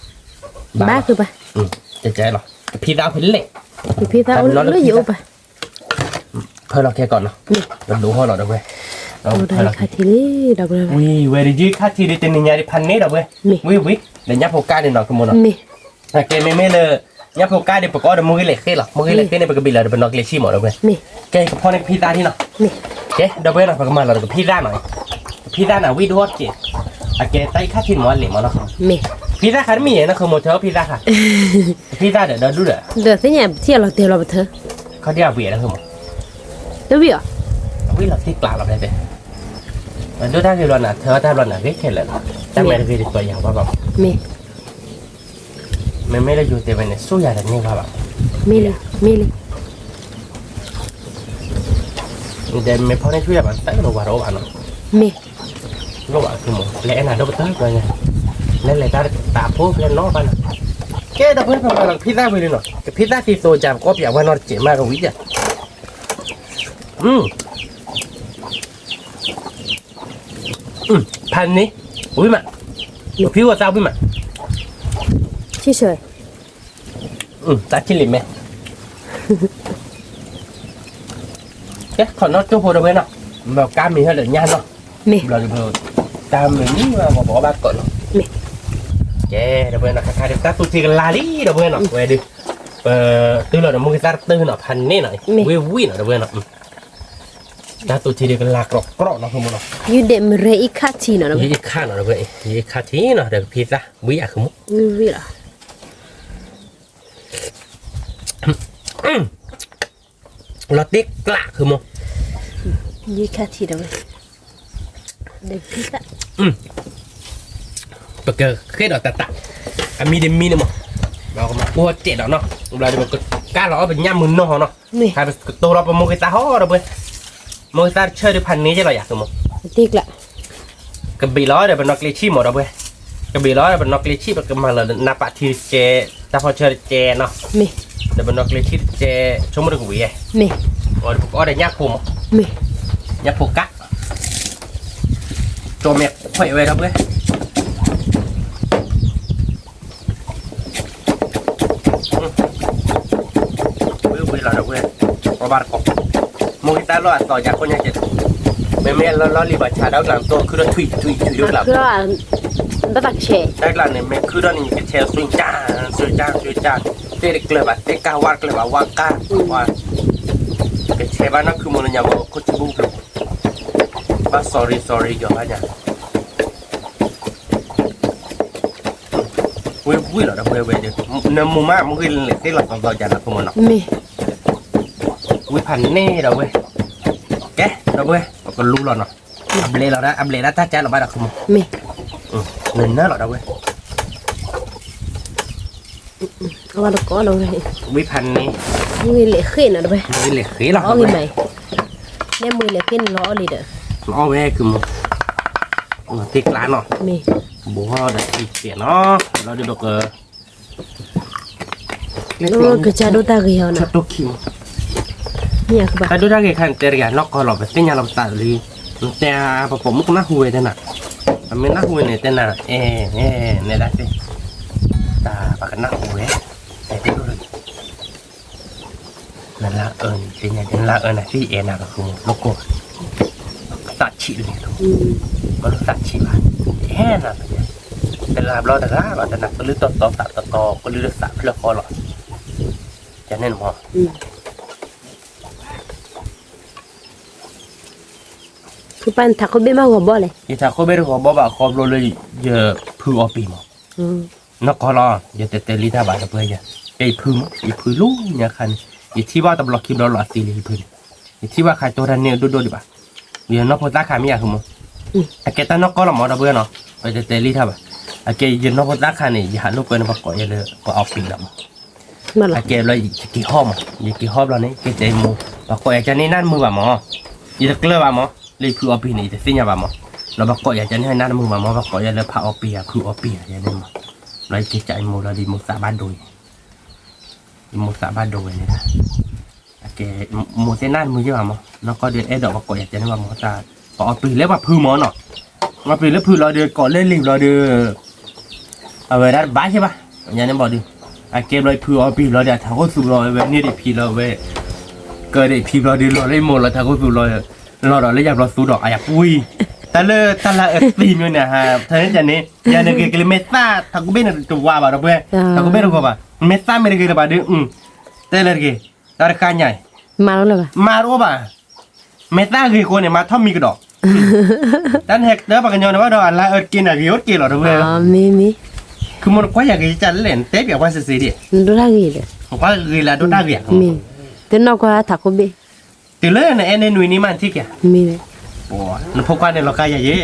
ကဲကဲလီၤ, ကဖံသၣ်ဖဲလဲၣ်, ကဖံသၣ်အိၣ်လၢယအိၣ်ဘၣ် ဖၢလီၤခဲကိးနီၤ, ပဒိးဟီလီၤ ဒီပုၢ်ဝဲၢ်, ဝံၤဝဲဒီးယုၢ်ခါထံဒီး တနံၤညါဒံးဖးန့ၣ် ဒီပုၢ်ဝဲၢ်, ဝံၤဝံၤ ဒီးညၣ်ဖိကါန့ၣ်နီၤ ကမိၢ်နီၤ, ကဲမ့မ့ၢ်လၢ, ညၣ်ဖိကါဒီး ပကအိၣ်ဒီးမိၢ်ဂ့ၤလဲၤဃ့လီၤ မိၢ်ဂ့ၤလဲၤဃ့န့ၣ် ပကဘ့ၣ်လီၤဒီးပနီၢ်ကျဲဆံမး ဒီပုၢ်ဝဲၢ်, ကဲကဖီန့ၣ်ကဖံသၣ်ထံနီၤ, ကဲ ဒီပုၢ်ဝဲၢ်နီၤ ပကမၤလီၤဒီးကဖံသၣ်နီၤ, ကဖံသၣ်န့ၣ် ဝံၣ်ဒိၣ်ထီၣ်တစဲး, အကဲတၢ်အံခါထံန့ၣ်မးလဲၣ်မးနီၤ, ဖံသၣ်ခါတမ့ၢ်ယဲၢ်နီၤ ကမိၢ်ထၢဖံသၣ်ခါ, ကဖံသၣ်ဒီး ဒီဒူၣ်ဒီး, ဒီးသ့ၣ်ညါပထံၣ်အလီၤတဲာ်လီၤပထၢ, ခီဒံးအဝံၣ်ဒီး တဝံၣ်အီၤ, အဝံၣ်လီၤတ့ကျးလီၤဖဲတဲ, ဒိၣ်တၢ်ဂ့ၤဘျီနၤ ထၢတၢ်ဘျီနၤ ဂ့ၤခဲလၢာ်လီၤ, တၢ်မဲာ်တဂ့ၤတတီၤယၤဘၣ်ဘၣ်, မ့မ့ၢ်လၢယိၤတဲဝဲန့ၣ် ဆိၣ်ယၤတန့ၢ်ဘၣ်ဘၣ်, မ့ၢ်လံ, မ့ၢ်လံ. ဒီးမ့ၢ်ဖီန့ၢ်ဆူၣ်ယၤဘၣ် တၢ်ကလီၤဝါတအိၣ်ဘၣ်နီၤ. မ့ၢ်, လိၣ်ဘၣ်မ့ၢ် လၢအဲၣ်နၤဒိၣ်ပတၢ်ကညီ, လဲၤလဲၤတၢ်တၢ်ဖိဖဲနီၤဘၣ်နီၤ. ကဲ ဒီပုၢ်ဝဲၢ် ပမၤလီၤကဖံသၣ်ဝံၤလံနီၤ, ကဖံသၣ်သံသိးယၤ ပကီၢ်ပၠးဝဲနီၤတစဲးမးကဝံၤယၤ. ဖးန့ၣ်, ဝံၤမး, ပဖံဂီၤသးဝံၤမး, ဆံၣ်ဆၢ, တၢ်ဆံၣ်လံမဲ, ကဲ ခီၣ်နီၣ်ကၠိဖိဒီပုၢ်ဝဲၢ်နီၤ, ဘျီကါမံၤဟဲဒီးညါနီၤ, မ့ၢ်, ဘျီဒီး, တၢ်မုာ်မံၤဝဲ ပအီၣ်ဘၣ်ကီးနီၤ, မ့ၢ်, ကဲ ဒီပုၢ်ဝဲၢ်နီၤ ခါခါဒီး တၢ်သူထံကလါလံ ဒီပုၢ်ဝဲၢ်နီၤ, ဝဲဒုး, ပတုၤလီၤဒီး မုၢ်ဂ့ၤသၣ်တတုၤနီၤ ဖးန့ၣ်နီၤ, မ့ၢ်, ဝံၤဝံၤနီၤ ဒီပုၢ်ဝဲၢ်နီၤ, တၢ်သူထံဒီးကလါကြီကြီနီၤ ဃုမူနီၤ, ယုဒဲးမုၢ်ရဲအံၤခါထံနီၤ ယအံၤခါနီၤ ဒီပုၢ်ဝဲၢ်, ယအံၤခါထံနီၤ ဒီးကဖံသၣ်ဝံၤအဃုမူ, ဝံၤဝံၤလီၤ လီၤတ့ကျးဃုမူ, ယခါထံဒီးဝဲ, ဒီးဖံသၣ်, ပကဃ့ဒီးတၢ်တၢ်, အမံၤတမံၤန့ၣ်မး, ဒီးကမၤပှီၢ်တဲာ်ဒီးနီၤ, ဘျီဒီးပကကၢ်လီၤအီၣ်ပညၣ်မုၢ်နီၢ်ဟီနီၤ, မ့ၢ်, ကတိၤလီၤပမိၢ်ဂ့ၤသၣ်ဟီဒီပုၢ်ဝဲၢ်, မိၢ်ဂ့ၤသၣ်တဆၢဒီးဖးန့ၣ်ကဲလီၤယၤဃုမူ, တ့ကျး ကဘ့ၣ်လီၤဒီးပနီၢ်ကျ့ဆံၣ်မး ဒီပုၢ်ဝဲၢ်, ကဘ့ၣ်လီၤဒီးပနီၢ်ကျ့ဆံၣ် ပကမၤလၢနးပာ်ထံတကဲ, တၢ်ဖီဆၢတကဲနီၤ, မ့ၢ်, ဒီးပနီၢ်ကျ့ဆံၣ်တကဲ, ဆိကမိၣ်တကဝံၤဧါ, မ့ၢ်, ပကအီၣ်ဒီးညၣ်ဖိမး, မ့ၢ်, ညၣ်ဖိကး, ကၠီမဲာ်ခွဲးဝဲ ဒီပုၢ်ဝဲၢ် ဝံၤဝံၤလီၤဒီပုၢ်ဝဲၢ်, အီၣ်ဘၣ်တကိး, မိၢ်ဂ့ၤသၣ်လီၤအသီယၤခိၣ်ညါကဲ, မ့မ့ၢ်လီၤလီၤလံဘၣ်ဆၣ် ဒီးကျးသိခုဒီးထွံၣ်ထွံၣ်ထွံၣ်ဒီးကျး, တၢ်ကျးန့ၣ် မ့ၢ်ခုဒီးန့ၣ် ကဆဲးသွံၣ်ကၢ်, သွံၣ်ကၢ် သွံၣ်ကၢ်, သ့ၣ်တကျၢၤဘၣ် သ့ၣ်ကၢ်, ဝါတကျၢၤဘၣ် ဝါကၢ်, ကဆဲးဘၣ်နီၢ်ခုမူလၢညါမ့ၢ်ခိၣ်ထံဘူၣ်ကျၢၤ, ဘၣ် sorry sorry ယီၤဘၣ်ညါ ဝံၤဝံၤလီၤဒီပုၢ်ဝဲၢ်ဒီး, နမူမး မ့ၢ်ဂ့ၤလဲၤသ့ၣ်လီၤသီသီယၤလီၤခိၣ်မူနီၤ, မ့ၢ်, ဝံၤဖးန့ၣ်ဒီပုၢ်ဝဲၢ်, ကဲ ဒီပုၢ်ဝဲၢ် ပကလူလီၤနီၤ, အဘျဲၣ်လီၤဒၣ် အဘျဲၣ်ဒၣ်တၢ်ကၢ်လီၤဘၣ်ဒီးခိၣ်မူ, မ့ၢ်, နနၢလီၤဒီပုၢ်ဝဲၢ် အဝဲတကိးလီၤဝဲ, ဝံၤဖးန့ၣ်, မ့ၢ်ဂ့ၤလဲၤဃ့ၢ်နီၤဒီပုၢ်ဝဲၢ်, မ့ၢ်ဂ့ၤလဲၤဃ့ၢ်လီၤ, အီၣ်ဂ့ၤမး, နဲမ့ၢ်ဂ့ၤလဲၤဃ့ၢ်န့ၣ်လီၤအီၣ်လံဒီး, လီၤအီၣ်ဝဲခိၣ်မူ, တ့ကျးနီၤ, မ့ၢ်, ဘိဟီၣ်ဒီးတံၢ်ကဲးနီၤ, လီၤဒုးဒီးက ကစၢ်ဒိၣ်တၢ်ဂ့ၤဟီနီၤ, တၢ်ဒိၣ်တၢ်ဂ့ၤခါန့ၣ် တဲတဂၤနီၢ်ကီၢ်လီၤ ပသ့ၣ်ညါလီၤပသးလံ, တဲပပိာ်မုၣ်ကနၢ်ဟူဝဲတဲနၤ, ပမ့ၢ်နၢ်ဟူဝဲန့ၣ် တဲနၤ, အဲ နဲဒၣ်သ့ၣ်, တၢ်ပကနၢ်ဟူဝဲ, တဲဒိၣ်တဂ့ၤ, နလၢအၢန့ၣ် သ့ၣ်ညါ နလၢအၢနၤသ့ၣ်အဲၣ်နၤလီၤ ဃုမူ လိၣ်ကိၢ်ဘၣ်, သးဆံးတဂ့ၤ, ပလိၣ်သးဆံးဘၣ်, အဲၣ်နၤလီၤ, တဂၤဘျီတဂၤလီၤ တနၤ ကလုၢ်တီတီသးတီတီ ကလုၢ်လၢသးဖျၢၣ်ဃီလီၤ, ကန့ၣ်မ့ၢ် ဖုပၢ်နထးခိၣ်ဘ့ၣ်မးဂီၤဘီလဲၣ်, ယထးခိၣ်ဘ့ၣ်တဂီၤဘီဘၣ် ခီဖျိလၢယဖုအီပံၤမး, နီၢ်ကီၢ်လီၤ ယတဲတဲလံတၢ်ဘၣ်တပှဲၤယၤ, ကဲယဖုမး ယဖုလူညါခါန့ၣ်, ယထံၣ်ဘၣ်တဘျီခံဘျီလီၤအသံလံယဖုန့ၣ်, ယထံၣ်ဘၣ်ခါကၠီတၢ်န့ၣ်ဒိၣ်ဒိၣ်ဒံးဘၣ်, ယနီၢ်ဖိသၣ်ခါမ့ၢ်ယၤဃုမး, အကဲတၢ်နီၢ်ကီၢ်လီၤမးတပှဲၤနီၤ, ပတဲတဲလံတၢ်ဘၣ်, အကဲယနီၢ်ဖိသၣ်ခါန့ၣ် ယဟးလိာ်ကွဲန့ၣ် ပှၤကိးယၤလၢပှၤအီပံၤလီၤမး အကဲဘျီ ယက့ၤဟီၣ်မး ယက့ၤဟီၣ်ဘျီန့ၣ် ကဲတဲမိၢ် ပှၤကိးယၤကန့ၣ်နၢ်တမုာ်ဘၣ်မး, ယတကျၢၤဘၣ်မး, လၢယဖုအီပံၤန့ၣ် ယတသ့ၣ်ညါဘၣ်မး, ဘျီပှၤကိးယၤကန့ၣ်နၢ်တမုာ်ဘၣ်မး ပှၤကိးယၤလၢဖးအီပံၤယၤဖုအီပံၤယၤန့ၣ်မး, ဘျီယက့ၤကးယမိၢ်လီၤဒီးယမိၢ်သးဘၣ်ဒိယၤ, ယမိၢ်သးဘၣ်ဒိဝဲန့ၣ်ဒၣ် အကဲ မိၢ်သ့ၣ်နၢ်တမုာ်ယဲၢ်ဘၣ်မး နီၢ်ကီၢ်ဒီးအဲၣ်ဒိးပှၤကိးယၤကန့ၣ်ဘၣ်မး တၢ်ပှၤအီပံၤလၢပှၤဖုမးနီၤ, ပှၤအီပံၤလၢဖုလီၤဒီး ကိးလၢလံာ်ဘျီဒီး အဝဲဒၣ်တဘၣ်ယဲၢ်ဘၣ်, ယၤန့ၣ်ဘၣ်ဒီး အကဲဘျီဖုအီပံၤလီၤဒီး အထးခိၣ်သူလီၤဝဲန့ၢ်ဒံးဖံလီၤဝဲ, ကၢဒံးဖံဘျီဒီး လီၤလၢမိၢ်လီၤထးခိၣ်သူလီၤ, လီၤဒီးလၢယၤဘျီသူဒီး အယၤပှံၤ, တၢ်လၢတၢ်လၢအသံမ့ၢ်န့ၣ် တၢ်န့ၣ်န့ၣ် ယၤန့ၣ်ဂ့ၤကလၢမ့ၢ်သၣ် ထးခိၣ်ဘ့ၣ်န့ၣ်တဝါဘၣ်ဒီးပှဲၤ, ထးခိၣ်ဘ့ၣ်တဂီၤဘၣ်, မ့ၢ်သၣ်မ့ၢ်တဂ့ၤလၢၤဘၣ်ဒီး တဲလၢတဂ့ၤ, တၢ်တခါညါအံၤ မၤတအိၣ်ဘၣ်, မ့ၢ်သၣ်ဂ့ၤဃိန့ၣ် မၤထီၣ်မံကဒီး, တၢ်န့ၣ်ဟဲကတၢၢ်ပှၤကညီန့ၣ်ဘၣ်ဒီး အလါအၢတက့ၢ်န့ၣ် ဂ့ၤအိၣ်တက့ၢ်လီၤတဝဲ, မ့ၢ်မ့ၢ်, ခုမိၢ်နကွၢ်ယၤဂ့ၤကလဲၣ် နတဲပျးကွၢ်စ့ၢ်စ့ၢ်ဒံး, နဒိၣ်တၢ်ဂ့ၤဒီး, နကွၢ်ဂ့ၤလၢအဒိၣ်တၢ်ဂ့ၤဧါ, မ့ၢ်, တနီၢ်ကွၢ်ထးခိၣ်ဘ့ၣ်, တုၤလၢနအဲၣ်န့ၢ်နွံနံၣ်မးနထံၣ်က့ၤ, မ့ၢ်, နဖိခွါန့ၣ်လီၤကါယၤယဲ,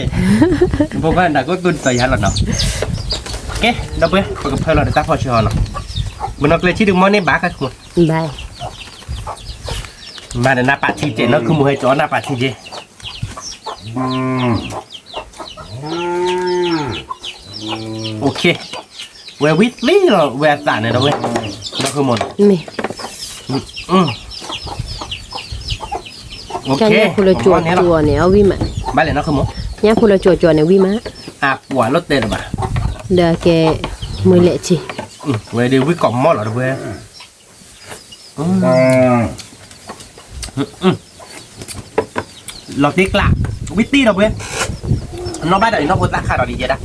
နဖိခွါန့ၣ် တၢ်ကိၢ်သူတတီၤယၤလီၤနီၤ, ကဲ ဒီပုၢ်ဝဲၢ် ပကဖၢလီၤဒီးတၢ်ဖီၣ်ဆၢအီၤနီၤ မ့ၢ်နီၢ်ကျဲဆံဒုးမီၢ်န့ၢ်ဘၣ်ခါခူ, မၤဒီးနၢ်ပာ်ထံကဲး နီၢ်ခူမိၢ်ဟဲကၠီနၢ်ပာ်ထံကဲး, ဝဲဝံၣ်သ့လီၤ ဝဲအသးန့ၣ်ဒီးဝဲ, နီၢ်ခူမိၢ်, ညၣ်ဖိလၢကၠီၤကၠီၤန့ၣ် အဝံၣ်မး, ဘၣ်လဲၣ်နီၢ်ခူမိၢ်, ညၣ်ဖိလၢကၠီၤကၠီၤန့ၣ်ဝံၣ်မး, အပှၤလီၤတဲာ်လၢၤဘၣ်, ဒီးကဲ, မုၢ်လဲၣ်ဆံ, ဝဲဒုးဝံၣ်ကိးမီၢ်လီၤဒီးဝဲ လီၤတ့ကျး, ဝံၣ်တ့ဒီးဝဲ, နီၢ်ဘၣ်ဒီးအံၤနီၢ်ဖိသၣ်ခါဒီးဒ်ယဲဒၣ်,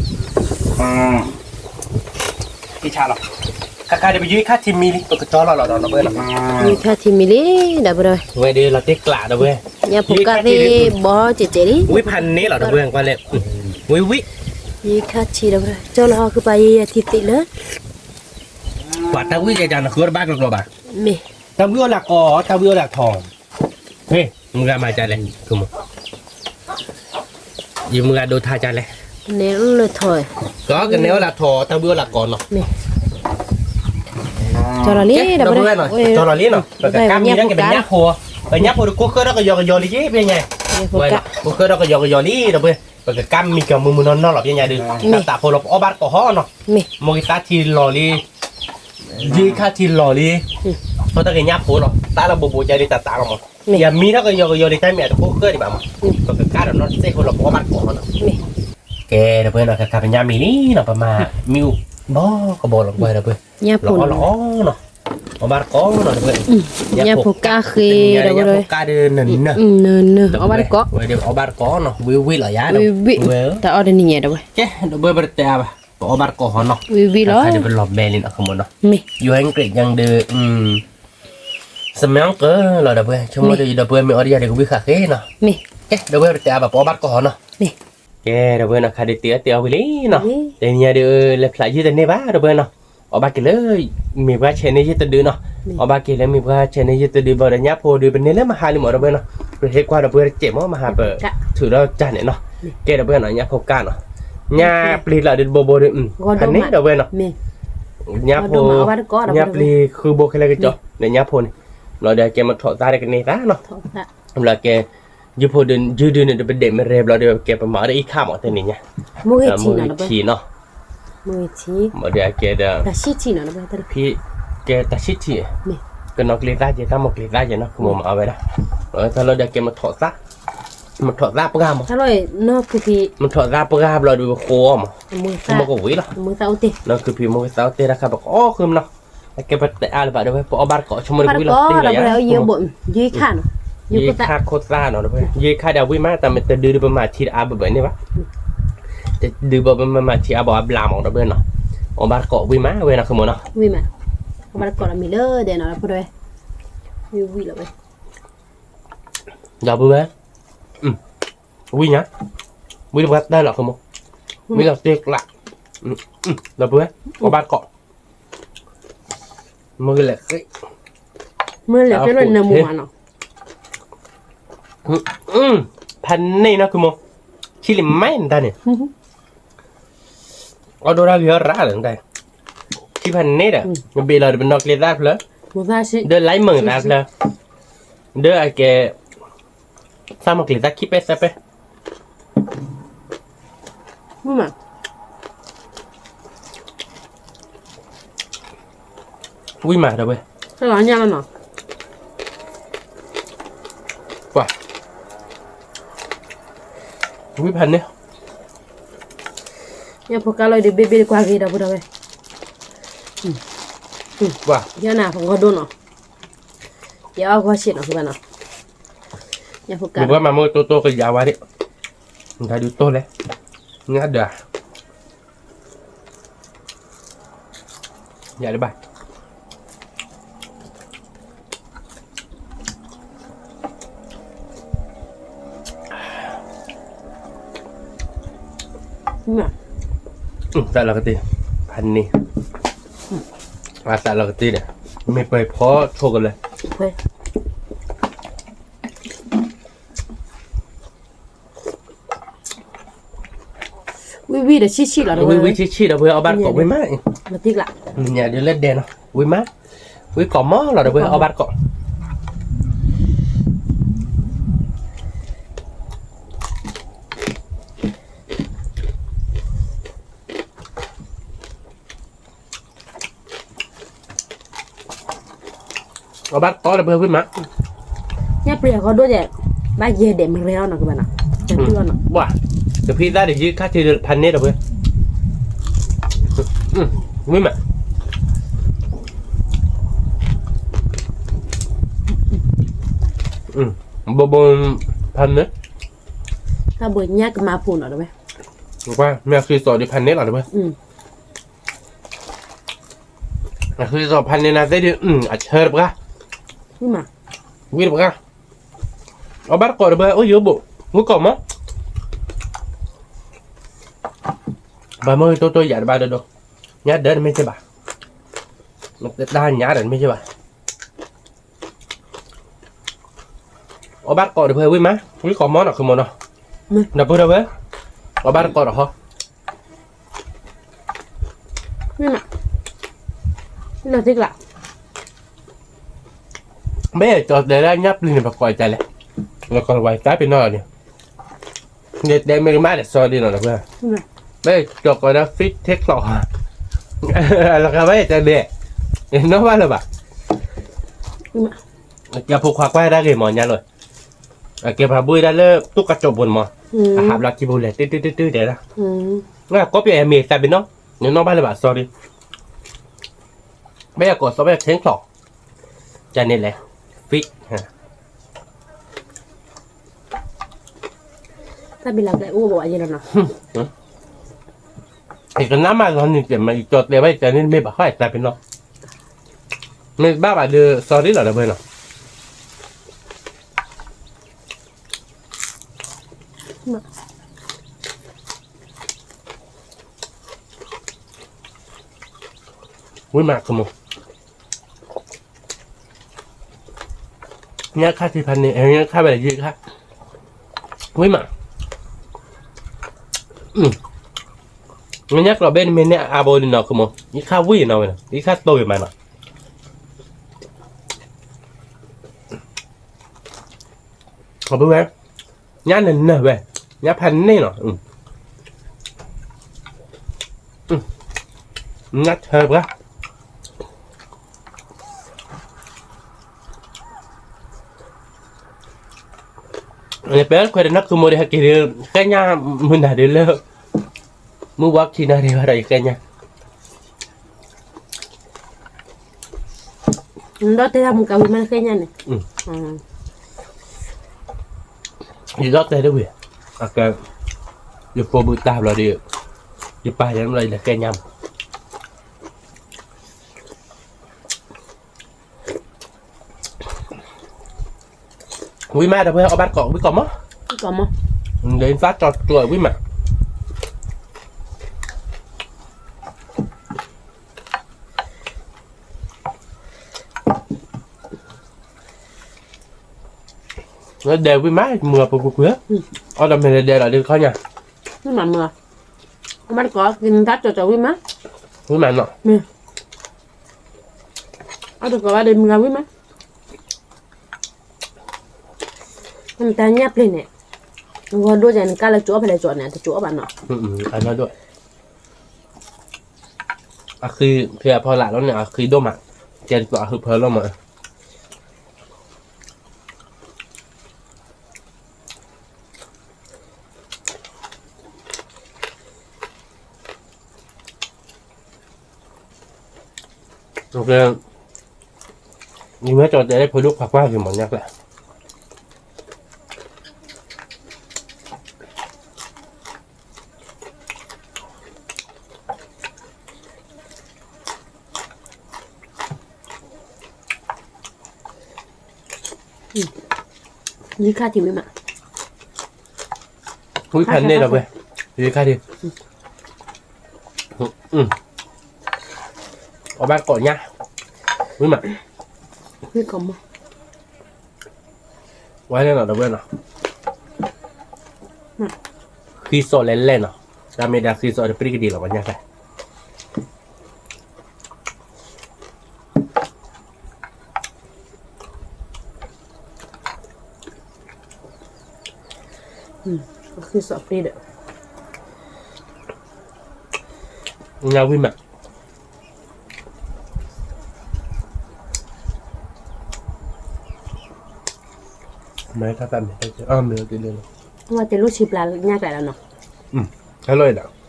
ကဆါလီၤ, ခါခါဒီးပယုၢ်ခါထံမံလံ ပကတီလီၤလီၤဒီးဝဲလီၤ, ယုၢ်ခါထံမံလံ, ဒီပုၢ်ဒီဝဲၢ်, ဝဲဒုးလီၤတ့ကျးဒီးဝဲ, ညၣ်ဖိကၢ်သ့ၣ်ဘီကဲးကဲးလံ, ဝံၣ်ဖးန့ၢ်လီၤဒီးဝဲကွၢ်လဲၣ်, ဝံၣ်ဝံၣ်, ယုၢ်ခါထံဒီးဝဲ, ကၠီလီၤဟီၣ်ခုပာ်ယဲယဲထံသ့ၣ်လၢ ပှၤတၢ်ဝံၣ်ယဲကနဃုတဘၣ်ကျိၤကျိၤဘၣ်, တၢ်ဝံၣ်အိၣ်လၢကိး တၢ်ဝံၣ်အိၣ်လၢထိး, မုၢ်ဂၤမၤဒ်လဲၣ်, ယမုၢ်ဂၤဒိထါဒ်လဲၣ်, ကနဲအိၣ်လၢထိး, ကနဲအိၣ်လၢထိး တၢ်ဝံၣ်အိၣ်လၢကိးနီၤ, ကၠီလီၤလံ, ကၠီလီၤလံနီၤ, ပကကၢ်မံၤကဲပညၣ်ဖိ, ပညၣ်ဖိဒီးကိးဃၢဒီးကယီကယီလံက့ ပညါ, ကိးဃၢဒီးကယီကယီလံဒီးဝဲ, ပကကၢ်မံၤကၠီမုၢ်မုၢ်နီၢ်နီၢ်လီၤ ပညါဒုး, တၢ်သးဖိလီၤပအီၣ်ဘၣ်တကိးဟီနီၤ, မိၢ်ဂ့ၤသၣ်ထံလီၤလံ ယုၢ်ခါထံလီၤလံ, ဖီတၢ်ကညၣ်ဖိလီၤ သၣ်လၢဘိးဘိးကဲဒ်တၢ်သးလီၤမး, ယမံၤထီၣ်ကယီကယီလံ တၢ်မ့ၢ်အတကိးဃၢဒံးဘၣ်မး, ပကကၢ်ဒီးနီၢ်တစဲးဖိလီၤပအီၣ်ဘၣ်တကိးဟီနီၤ, ကဲဒီးဝဲနီၤ ကကၢ်ပညၣ်မံၤလံနီၤ ပမၤမံၤအိၣ်ဘီကဘီလီၤကွၢ်ဒီးဝဲ, လီၤအီၣ်လီၤအီနီၤ, အီၣ်ဘၣ်တကိးနီၤဒီးဝဲ, ညၣ်ဖိကၢ်ဃ့ဒီးဝဲ, ညၣ်ဖိကၢ်ဃ့ဒီးဝဲ, နၢ်နၢ် အီၣ်ဘၣ်တကိး, ဝဲဒုးအီၣ်ဘၣ်တကိးနီၤ ဝံၣ်ဝံၣ်လီၤယၤ, ဝံၣ်ဝံၣ်, တၢ်အီၣ်တနံၤညါဒီးဝဲ, ကဲဒီးဝဲပတတဲအါဘၣ် ပအီၣ်ဘၣ်တကိးဟီနီၤ, ဝံၣ်ဝံၣ်လီၤ, ပလီၤမဲလံနီၤ ခမနီၤ, ယိၤဟဲကရံးယါဒီး, စမံကၢလီၤဒီးဝဲ, ဆိကမိၣ်ဒီးယဒီးဝဲမ့ၢ်အီၣ်တယါဒီးကဝံၣ်ဃာ်ဃ့နီၤ, ကဲဒီးဝဲပတတဲအါဘၣ် ပအီၣ်ဘၣ်တကိးဟီနီၤ, ကဲဒီးဝဲနီၤ ခါဒုးတ့အီၣ်တ့အီၣ်ဝံၤလံနီၤ, တနံၤညါဒီး လဲၤဖျးယုၢ်တန့ၢ်ဘၣ်ဒီးဝဲနီၤ, အီၣ်ဘၣ်က့ၤလၢ မ့ၢ်ပှၤဆဲးန့ၢ်ယုၢ်တဒုနီၤ, အီၣ်ဘၣ်က့ၤလၢမ့ၢ်ပှၤဆဲးန့ၢ်ယုၢ်တဒုဘၣ်ဒီး ညၣ်ဖိဒုး ပန့ၢ်လၢမဟါလံမးဒီးဝဲနီၤ, ပဟ့ၣ်ကွၢ်ဒီးဝဲတစဲးမး မဟါပထုးဒီးတၢ်န့ၣ်နီၤ, ကဲဒီးဝဲနီၤ ညၣ်ဖိကၢ်နီၤ, ညၣ်ပျံၤလီၤဒုးတဘိဘိဒုး, ဖးန့ၢ်ဒီးဝဲနီၤ, ညၣ်ဖိ, ညၣ်ပျံၤဃုဘိခဲလၢာ်ကစီဒီးညၣ်ဖိန့ၣ်, ဘျီဒီးကဲမထီၣ်သၣ်ဒီးကန့ၢ်သးနီၤ, ဘျီကဲ ယုၢ်ဖိဒုး ယုၢ်ဒုးန့ၣ်ဒီး ပဒဲးမ့ၢ်ရဲၣ်ဘျီဒီး ကဲပမၤအီၤဒီးအံၤခါမး တနံၤညါ, မုၢ်ဂ့ၤထံနီၤ, ဘျီဒီးကဲဒီး, ဖံကဲတၢ်ဆံၣ်ထံၣ်, ကနီၤကျ့ၤသၣ်ကဲ တၢ်မိၢ်ကျ့ၤသၣ်ကဲနီၤ ကမိၢ်မၤအီၤဝဲဒၣ်, တၢ်လီၤဒီးကဲမထီၣ်သၣ်, မထီၣ်သၣ်ပှၢ်မး, မထီၣ်သၣ်ပှၢ်ဘျီဒီးပဃိအီၤမး, ဆိကမိၣ်ကဝံၤလီၤ, နီၢ်ခုဖံးမုၢ်ဂ့ၤသၣ်အိၣ်တ့ၢ်တၢ်ခါ ပကအီၣ်ဃုာ်မနီၤ, အကဲပတဲအါလၢၤဘၣ်ဒီးဝဲ ပအီၣ်ဘၣ်တကိး ဆိကမိၣ်တဝံၤလီၤတ့ၢ်လီၤယၤ, ယုၢ်ခါနီၤ, ယုၢ်ခါဒီးဝံၣ်မး တၢ်မ့ၢ်တဒုဒီးပမၤထံတအါဘၣ်ဘၣ်န့ၣ်ဘၣ်, တဒုဘၣ်ပမၤမၤထံအါဘၣ်အဘျါမးဒီးဝဲနီၤ, အီၣ်ဘၣ်တကိးဝံၣ်မးဝဲနီၤ ခမနီၤ, ဝံၣ်မး, အီၣ်ဘၣ်တကိးဒီးမံၤလၢဒဲးနီၤ ဖိဒိၣ်ဝဲ, ဝံၣ်ဝံၣ်လီၤဝဲ, ဒီပုၢ်ဝဲၢ်, ဝံၣ်ညါ, ဝံၣ်တပှၢ်တၢၢ်လီၤ ခမ, ဝံၣ်လီၤတ့ကျး, ဒီပုၢ်ဝဲၢ်, အီၣ်ဘၣ်တကိး မ့ၢ်ကလဲၤဃ့, မ့ၢ်လဲၤဃ့လၢနမူမးနီၤ, ဖးန့ၢ်နီၤ ခမ, ဆံးလံမးနတၢ်န့ၣ်, အီၣ်ဒိၣ်တၢ်ဂ့ၤအီၣ်ရၣ်လၢနတၢ်, ဆံးဖးန့ၢ်ဒီး, နဘ့ၣ်လီၤဒီးပနီၢ်ကျ့ၤသၣ်ဖျၢၣ်, ဒီးလါမုၢ်သၣ်ဖျၢၣ်, ဒီးအကဲ သၣ်မီၢ်ကျ့ၤသၣ်ခံပဲသၢပဲ, ဝံၣ်မးဒီးဝဲ, ပှၤ, ဝံၣ်ဖးန့ၢ်, ညၣ်ဖိကၢ်လီၤဒီးဘ့ၣ်ဘ့ၣ်ကွၢ်ဂ့ၤဒီပုၢ်ဝဲၢ်, ပှၤ, ယနၤပဂီၢ်ဒိၣ်နီၤ, ယအီၣ်ဂီၢ်ဆံးနီၤ ညၣ်ဖိကၢ်, မ့ၢ်ပှၤမၤမ့ၢ်တိၢ်တိၢ်ကယၤဝဲဒၣ်, ဒုးတိၢ်လဲၣ်, ညၣ်ဒၢး, ယၤတဘၣ်, သးလီၤကတ့ၢ်, ဖးန့ၢ်, သးလီၤကတ့ၢ်ဒီး, မ့ၢ်ပှဲၤဖီဆိကလၢာ် ဝံၣ်ဝံၣ်ဒီးဆံးဆံးလီၤ, ဝံၣ်ဝံၣ်ဆံးဆံးဒီးဝဲအီၣ်ဘၣ်တကိးဝံၣ်မး, ညၣ်ဒုးလၢဒဲးနီၤ, ဝံၣ်မး, ဝံၣ်ကိးမီၤလီၤဒီးဝဲ အီၣ်ဘၣ်တကိး အီၣ်ဘၣ်တကိးဒီးဝဲဝံၣ်မး, ညၣ်ပျံၤအဂီၢ်ဒိၣ်ဒဲး, ဘၣ်ယဲၢ်ဒဲးမရဲအီၤနီၤကဘၣ်နီၤ, ဘၣ်, ကဖံသၣ်ဒီးယုၢ်ခါထံဖးန့ၢ်ဒီးဝဲ, ဝံၣ်မး, ဘိဘိဖးန့ၢ်, တၢ်ဘိညၣ်ကမၤဖိနီၤဒီးဝဲ, မ့ၢ်အဃ့စီးဒီးဖးန့ၢ်လီၤဒီးဝဲ, အဃ့စီးဖးန့ၢ်နၤသ့ၣ်ဒီး အဆၢတပှၢ်, ဝံၣ်တပှၢ်, အီၣ်ဘၣ်တကိးဒီးဝဲ အိၣ်ယိဘိၣ်, ဝံၣ်ကိးမီၤ, ဘၣ်မ့ၢ်တိတိယၤတဘၣ်ဒီးဒိး, ညၣ်ဒၢတမ့ၢ်သ့ဘၣ်, တၢ်ညၣ်ဒီးတမ့ၢ်သ့ဘၣ် အီၣ်ဘၣ်တကိးဒီးဖဲဝံၣ်မး, ဝံၣ်ကိးမီၤနီၤ ခုမိၢ်နီၤ, ဒီပုၢ်ဒီဝဲၢ်, အီၣ်ဘၣ်တကိးဒီးဟီ, ဝံၣ်မး, လီၤသ့ကလး, မ့ၢ်ကၠီတဲဒၣ်ညၣ်ပျံၤန့ၣ် ပကိးတၢ်လဲၣ်, လီၤကီးဝဲတၢ်ပ့ၤနီၣ်လီၤန့ၣ်, ယတဲမ့ၢ်ကမၣ်ဒီးစီၤဒ်နီၤဒီးဖဲ, မ့ၢ်ကၠီကိးဒၣ် fit TikTok လီၤကီးဝဲယတဲဒဲး, ယနီၣ်ဘၣ်လၢၤဘၣ် ကဲဖိခွါကွၢ်ဒၣ်ဂ့ၤမးညါလီၤ, အကဲဖးဘိၣ်ဒၣ်လၢတူၢ်ကစီၣ်ပူၤန့ၣ်မး, အဟးဘျီကံဘိလဲၣ် တုၤတုၤတုၤတုၤတဲဒၣ်, ကီၢ်ပယီၤအမံၤသးပ့ၤနီၣ်, နနီၣ်ဘၣ်လၢၤဘၣ် sorry, ဘၣ်ယကီးသီဘၣ်ယ TikTok, ကန့ၣ်လဲၣ်, fit, တၢ်ဘံလၤကျဲအိၣ်ဘၣ်ယဲလီၤနီၤ, ယကနၣ်မးလီၤန့ၣ် ကၠီတဲဘၣ်ယတဲန့ၣ်မ့ၢ်ဘၣ်ဃးယသးပ့ၤနီၣ်, မ့ၢ်ဘၣ်ဘၣ်ဒီး sorry လီၤဒီးဖဲနီၤ ဝံၣ်မးကမိၢ်, ညၣ်ခါထံဖးန့ၣ် ညၣ်ခါဝဲယံခါ, ဝံၣ်မး, ညၣ်ကျီၤဘ့ၣ်နမ့ၢ်န့ၢ်အါဘိလံနီၤကမိၢ်, ယံခါဝံၣ်နီၤဝဲနီၤ ယံခါတိၢ်ဂ့ၤမးနီၤ အပုၢ်ဝဲ, ညၣ်နနၢ်ဝဲ, ညၣ်ဖးန့ၢ်နီၤ, ညၣ်ထၢပှၤ, ပဲခွဲးတနၢ်ခုမိၢ်ဒီး ဟဲက့ၤဒီး ဃဲညၣ်မုၢ်နၤဒ်လၢ မုၢ်ဝါခံနၤဒ်ဝဲဒီး ယဃဲညၣ် ဒီးတဲဒၣ်မုၢ်ကဝံၤမ့ၢ်ဃဲညၣ်န့ၣ်, ယဒီးတဲတဝံၤ, အကဲ, ယဖိဘုတၢ်ဘျီဒီး, ယပၢ်ယဲၢ်ဘျီယလဲၤဃဲညၣ်မး ဝံၣ်မးဒီးဖဲအီၣ်ဘၣ်တကိး ဝံၣ်ကိးမး, ဒီးသးကၠီၤကၠီၤဝံၣ်မး, ဒဲးဝံၣ်မး မုၢ်အပူၤကွံာ်ကွံာ်, အီၣ်ဒီးမ့ၢ်ဒဲးဒီးဒ်ခီညါ, ဝံၣ်မးမုၢ်, အီၣ်ဘၣ်တကိး ကသးကၠီၤကၠီၤဝံၣ်မး, ဝံၣ်မးနီၤ, အီၣ်တကိးဘၣ်ဒီးမုၢ်ဂၤဝံၣ်မး နတၢ်ညၣ်ပျံၤန့ၣ်, ဂီၤဒိၣ်ယၤနကၢ်လၢကၠိအီၣ်ဖဲလဲၣ်ကၠိန့ၣ် တကၠိအီၣ်ဘၣ်နီၤ, အဒိၣ်, အဃံ, ဖဲအဖီလာ်လီၤန့ၣ် အဃံဒိၣ်မး, ကဲတကိးအဟုဖၢလီၤမး ယမ့ၢ်ကၠီၤတဲလၢဖိဒိၣ်ခွါကွၢ်ဂ့ၤမးညါကျါ, ယံခါထံမ့ၢ်မး, ဝံၣ်ဖးန့ၢ်ဒီးဝဲ, ယံခါထံ, အီၣ်ဘၣ်ကိးညါ, ဝံၣ်မး, ဝံၣ်ကိးမး, ဝဲန့ၣ်နီၤဒီးဝဲနီၤ, ဃံစိးလဲၤလဲၣ်နီၤ, တၢ်မ့ၢ်ဒၣ်ဃံစိးဒီးပရံကဒံလီၤပှၤညါဖဲ အဃံစီၣ်ပ့ဒီး ညါဝံၤမး မ့ၢ်တၢ်တၢ်မ့ၢ်တၢ်ကဲ အမ့ၢ်တ့ၢ်လၢလီၤ ဝဲတ့ၢ်လိၣ်ဆံပျၢ်ညါကျါလီၤနီၤ ဟဲလီၤအံၤဒီး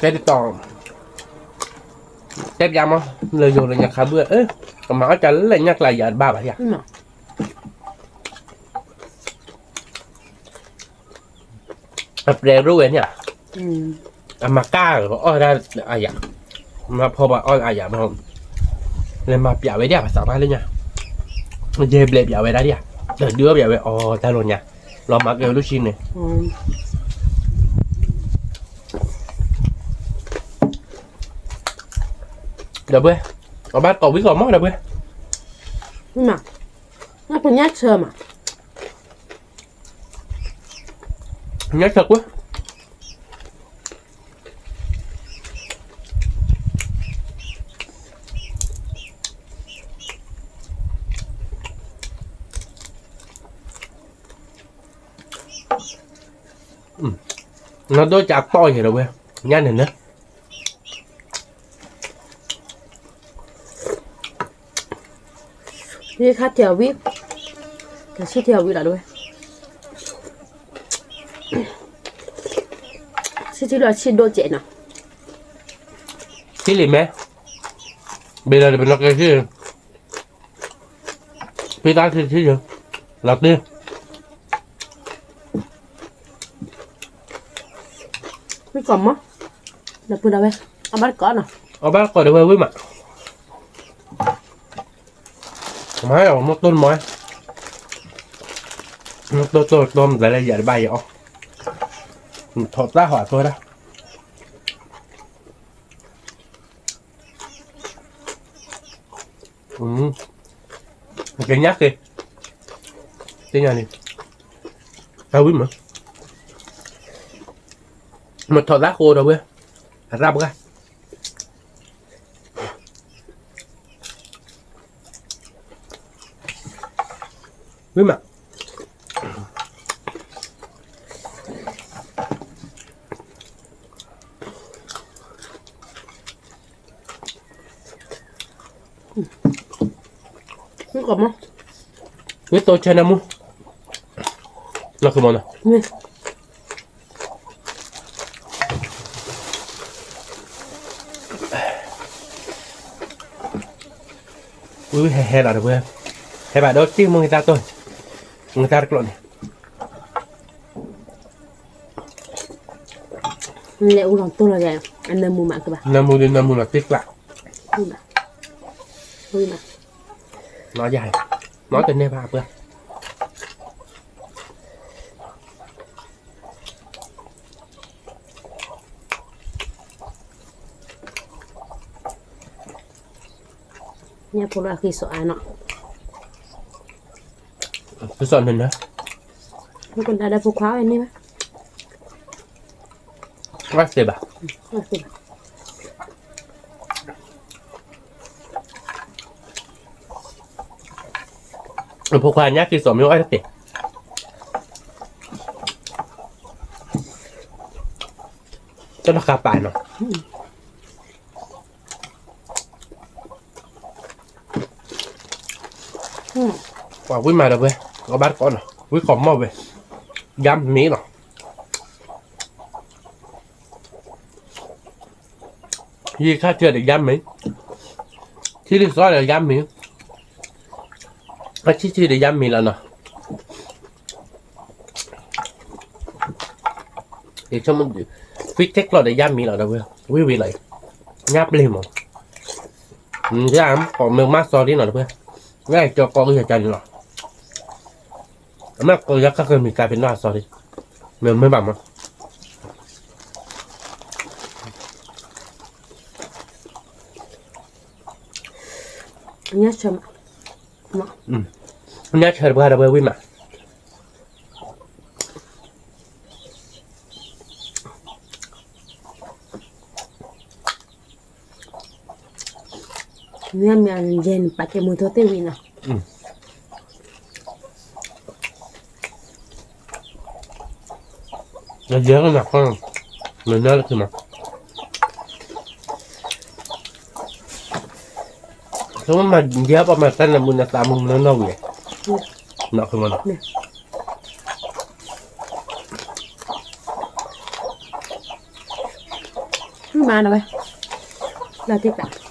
တဲတတီၤ တဲပၠးမး လၢယိၤလၢညါခါဘုၣ် ကမၤအီၣ်ကၢ်လၢညါကျါယၤတဘၣ်ဘၣ်ယၤ အပျဲၢ်ရိၣ်ဝဲန့ၣ်ဧါ အမၤကၢ်အီၣ်ဒၣ်အယၤ မၤဖီဘၣ်အီၣ်အယၤမး လဲၤမၤပၠးဝဲဒၣ်ပသးပှၢ်လၢညါ ယဲဘျဲးပၠးဝဲဒၣ်ဒၣ် တဒုအီၣ်ပၠးဝဲအီၤတၢ်လီၤညါ လီၤမၤကဲဝဲလၢဆံန့ၣ် ဒီပုၢ်ဝဲၢ် အဘၣ်ကိးဝံၤကိးမီၢ်ဒီပုၢ်ဝဲၢ် မး နပညါဆၢမး ညါဆၢကွၢ် နဒိၣ်ကးတီၢ်ယဲဒီပုၢ်ဝဲၢ် ညါန့ၣ်န ယခါထံၣ်အီၤဝံၤ ကဆံထံၣ်အီၤဝံၤလီၤဒဝဲ ဆံထံၣ်လီၤဆံဒိၣ်စဲးနီၤ ထံၣ်လံမဲ ဘ့ၣ်လီၤတပနီၣ်ကဲဆံ ဖံသးဆံဆံယၤ လီၤတ့ၢ် ဝံၤကိးမီၢ် ဒီပုၢ်ဝဲၢ် အဘၣ်ကိးနီၤ အဘၣ်ကိးဒီပုၢ်ဝဲၢ်ဝံၤမး မၤဟဲအီၤမ့ၢ်တိၢ်မီၢ် မ့ၢ်တိၢ်တိၢ်တိၢ်မတၤလဲၣ်ယၤတဘၣ်ယၤအီၣ် ထီၣ်တၢ်ဟီၣ်အသိဒၣ် ကညါက့ၤ သ့ၣ်ညါန့ၣ် အဝံၤမး မ့ၢ်ထီၣ်တၢ်ဃိဒီပုၢ်ဝဲၢ် အရၣ်ပှၢ် ဝံၤမး ဝံၤကိးမီၢ် ဝံၤတိၢ်ဆဲနၢမူ လီၤကမီၢ်နီၤ ဝံၤဝံၤဟဲဟဲလီၤဒီပုၢ်ဝဲၢ် ဟဲဘၣ်ဒီးတ့ၢ်မ့ၢ်ဂ့ၤတၢ်တိၢ် မ့ၢ်ဂ့ၤတၢ်တကျိးန့ၣ် လဲၤအူလီၤတိၢ်လီၤယၤ အနၢမူမးကဘၣ် နၢမူဒ်နၢမူလီၤတ့ၢ်ကျး ဝံၤမး ဝံၤမး နီၢ်ယၤ နီၢ်တန့ၢ်ဘၣ်အပှၢ် ညၣ်ဖိလၢအဃံစီၤအါနီၤ ဃံစီၤန့ၣ်နၤ နကဒၣ်ဒီးဖိခွါဝဲန့ၣ်ဘၣ် ဝဲသ့ဘၣ် ဝဲသ့ဘၣ် ဖိခွါညၣ်ဃံစီၤမ့ၢ်အိၣ်တသ့ တၢ်လီၤဃာ်ပာ်နီၤ ပှၤဝံၣ်မးဒီးဝဲ အဘၣ်တကိးနီၤ ဝံၣ်ကိးမီၢ်ဝဲ ယါမ့ၢ်နီၤ ယံခါထံၣ်ဒီးယါမ့ၢ် ထံၣ်လံစီဒီးယါမ့ၢ် အထံၣ်ထံၣ်ဒီးယါမ့ၢ်လီၤနီၤ ယဆိကမိၣ် ဖံတဲကျိးဒီးယါမ့ၢ်လီၤဒီးဝဲ ဝံၣ်ဝံၣ်လီၤ ညါပျ့ၤမး ယါကိးမ့ၢ်မၤစီၤလံနီၤတပှဲၤ ညါကၠီကိးကယၤကန့ၣ်လီၤ အမ့ၢ်ကိးယါခါကမံၤကါဖဲနီၤအစီၤလံ မ့ၢ်မ့ၢ်ဘၣ်မး ညါဆၢမး ညါဆၢတပှၢ်ဒီးဝဲဝံၣ်မး အ မ့ၢ်မ့ၢ်ယဲၢ်န့ၣ် ပာ်ကဲမုာ်ထီၣ်သ့ဝံၤနီၤ. ယဲၢ်ကနၣ်ဃီ, မ့ၢ်နၢ်လၢခံမး, ဆိမ့ၢ်ယဲၢ်ပှၤမၤတၢ်န့ၣ်မုာ်န့ၣ် သးမုာ်မုာ်နီၢ်နီၢ်ဝံၤ, နီၢ်ဃီမးနီၤ. မၤနဝဲ, လၢတ့ၢ်ပာ်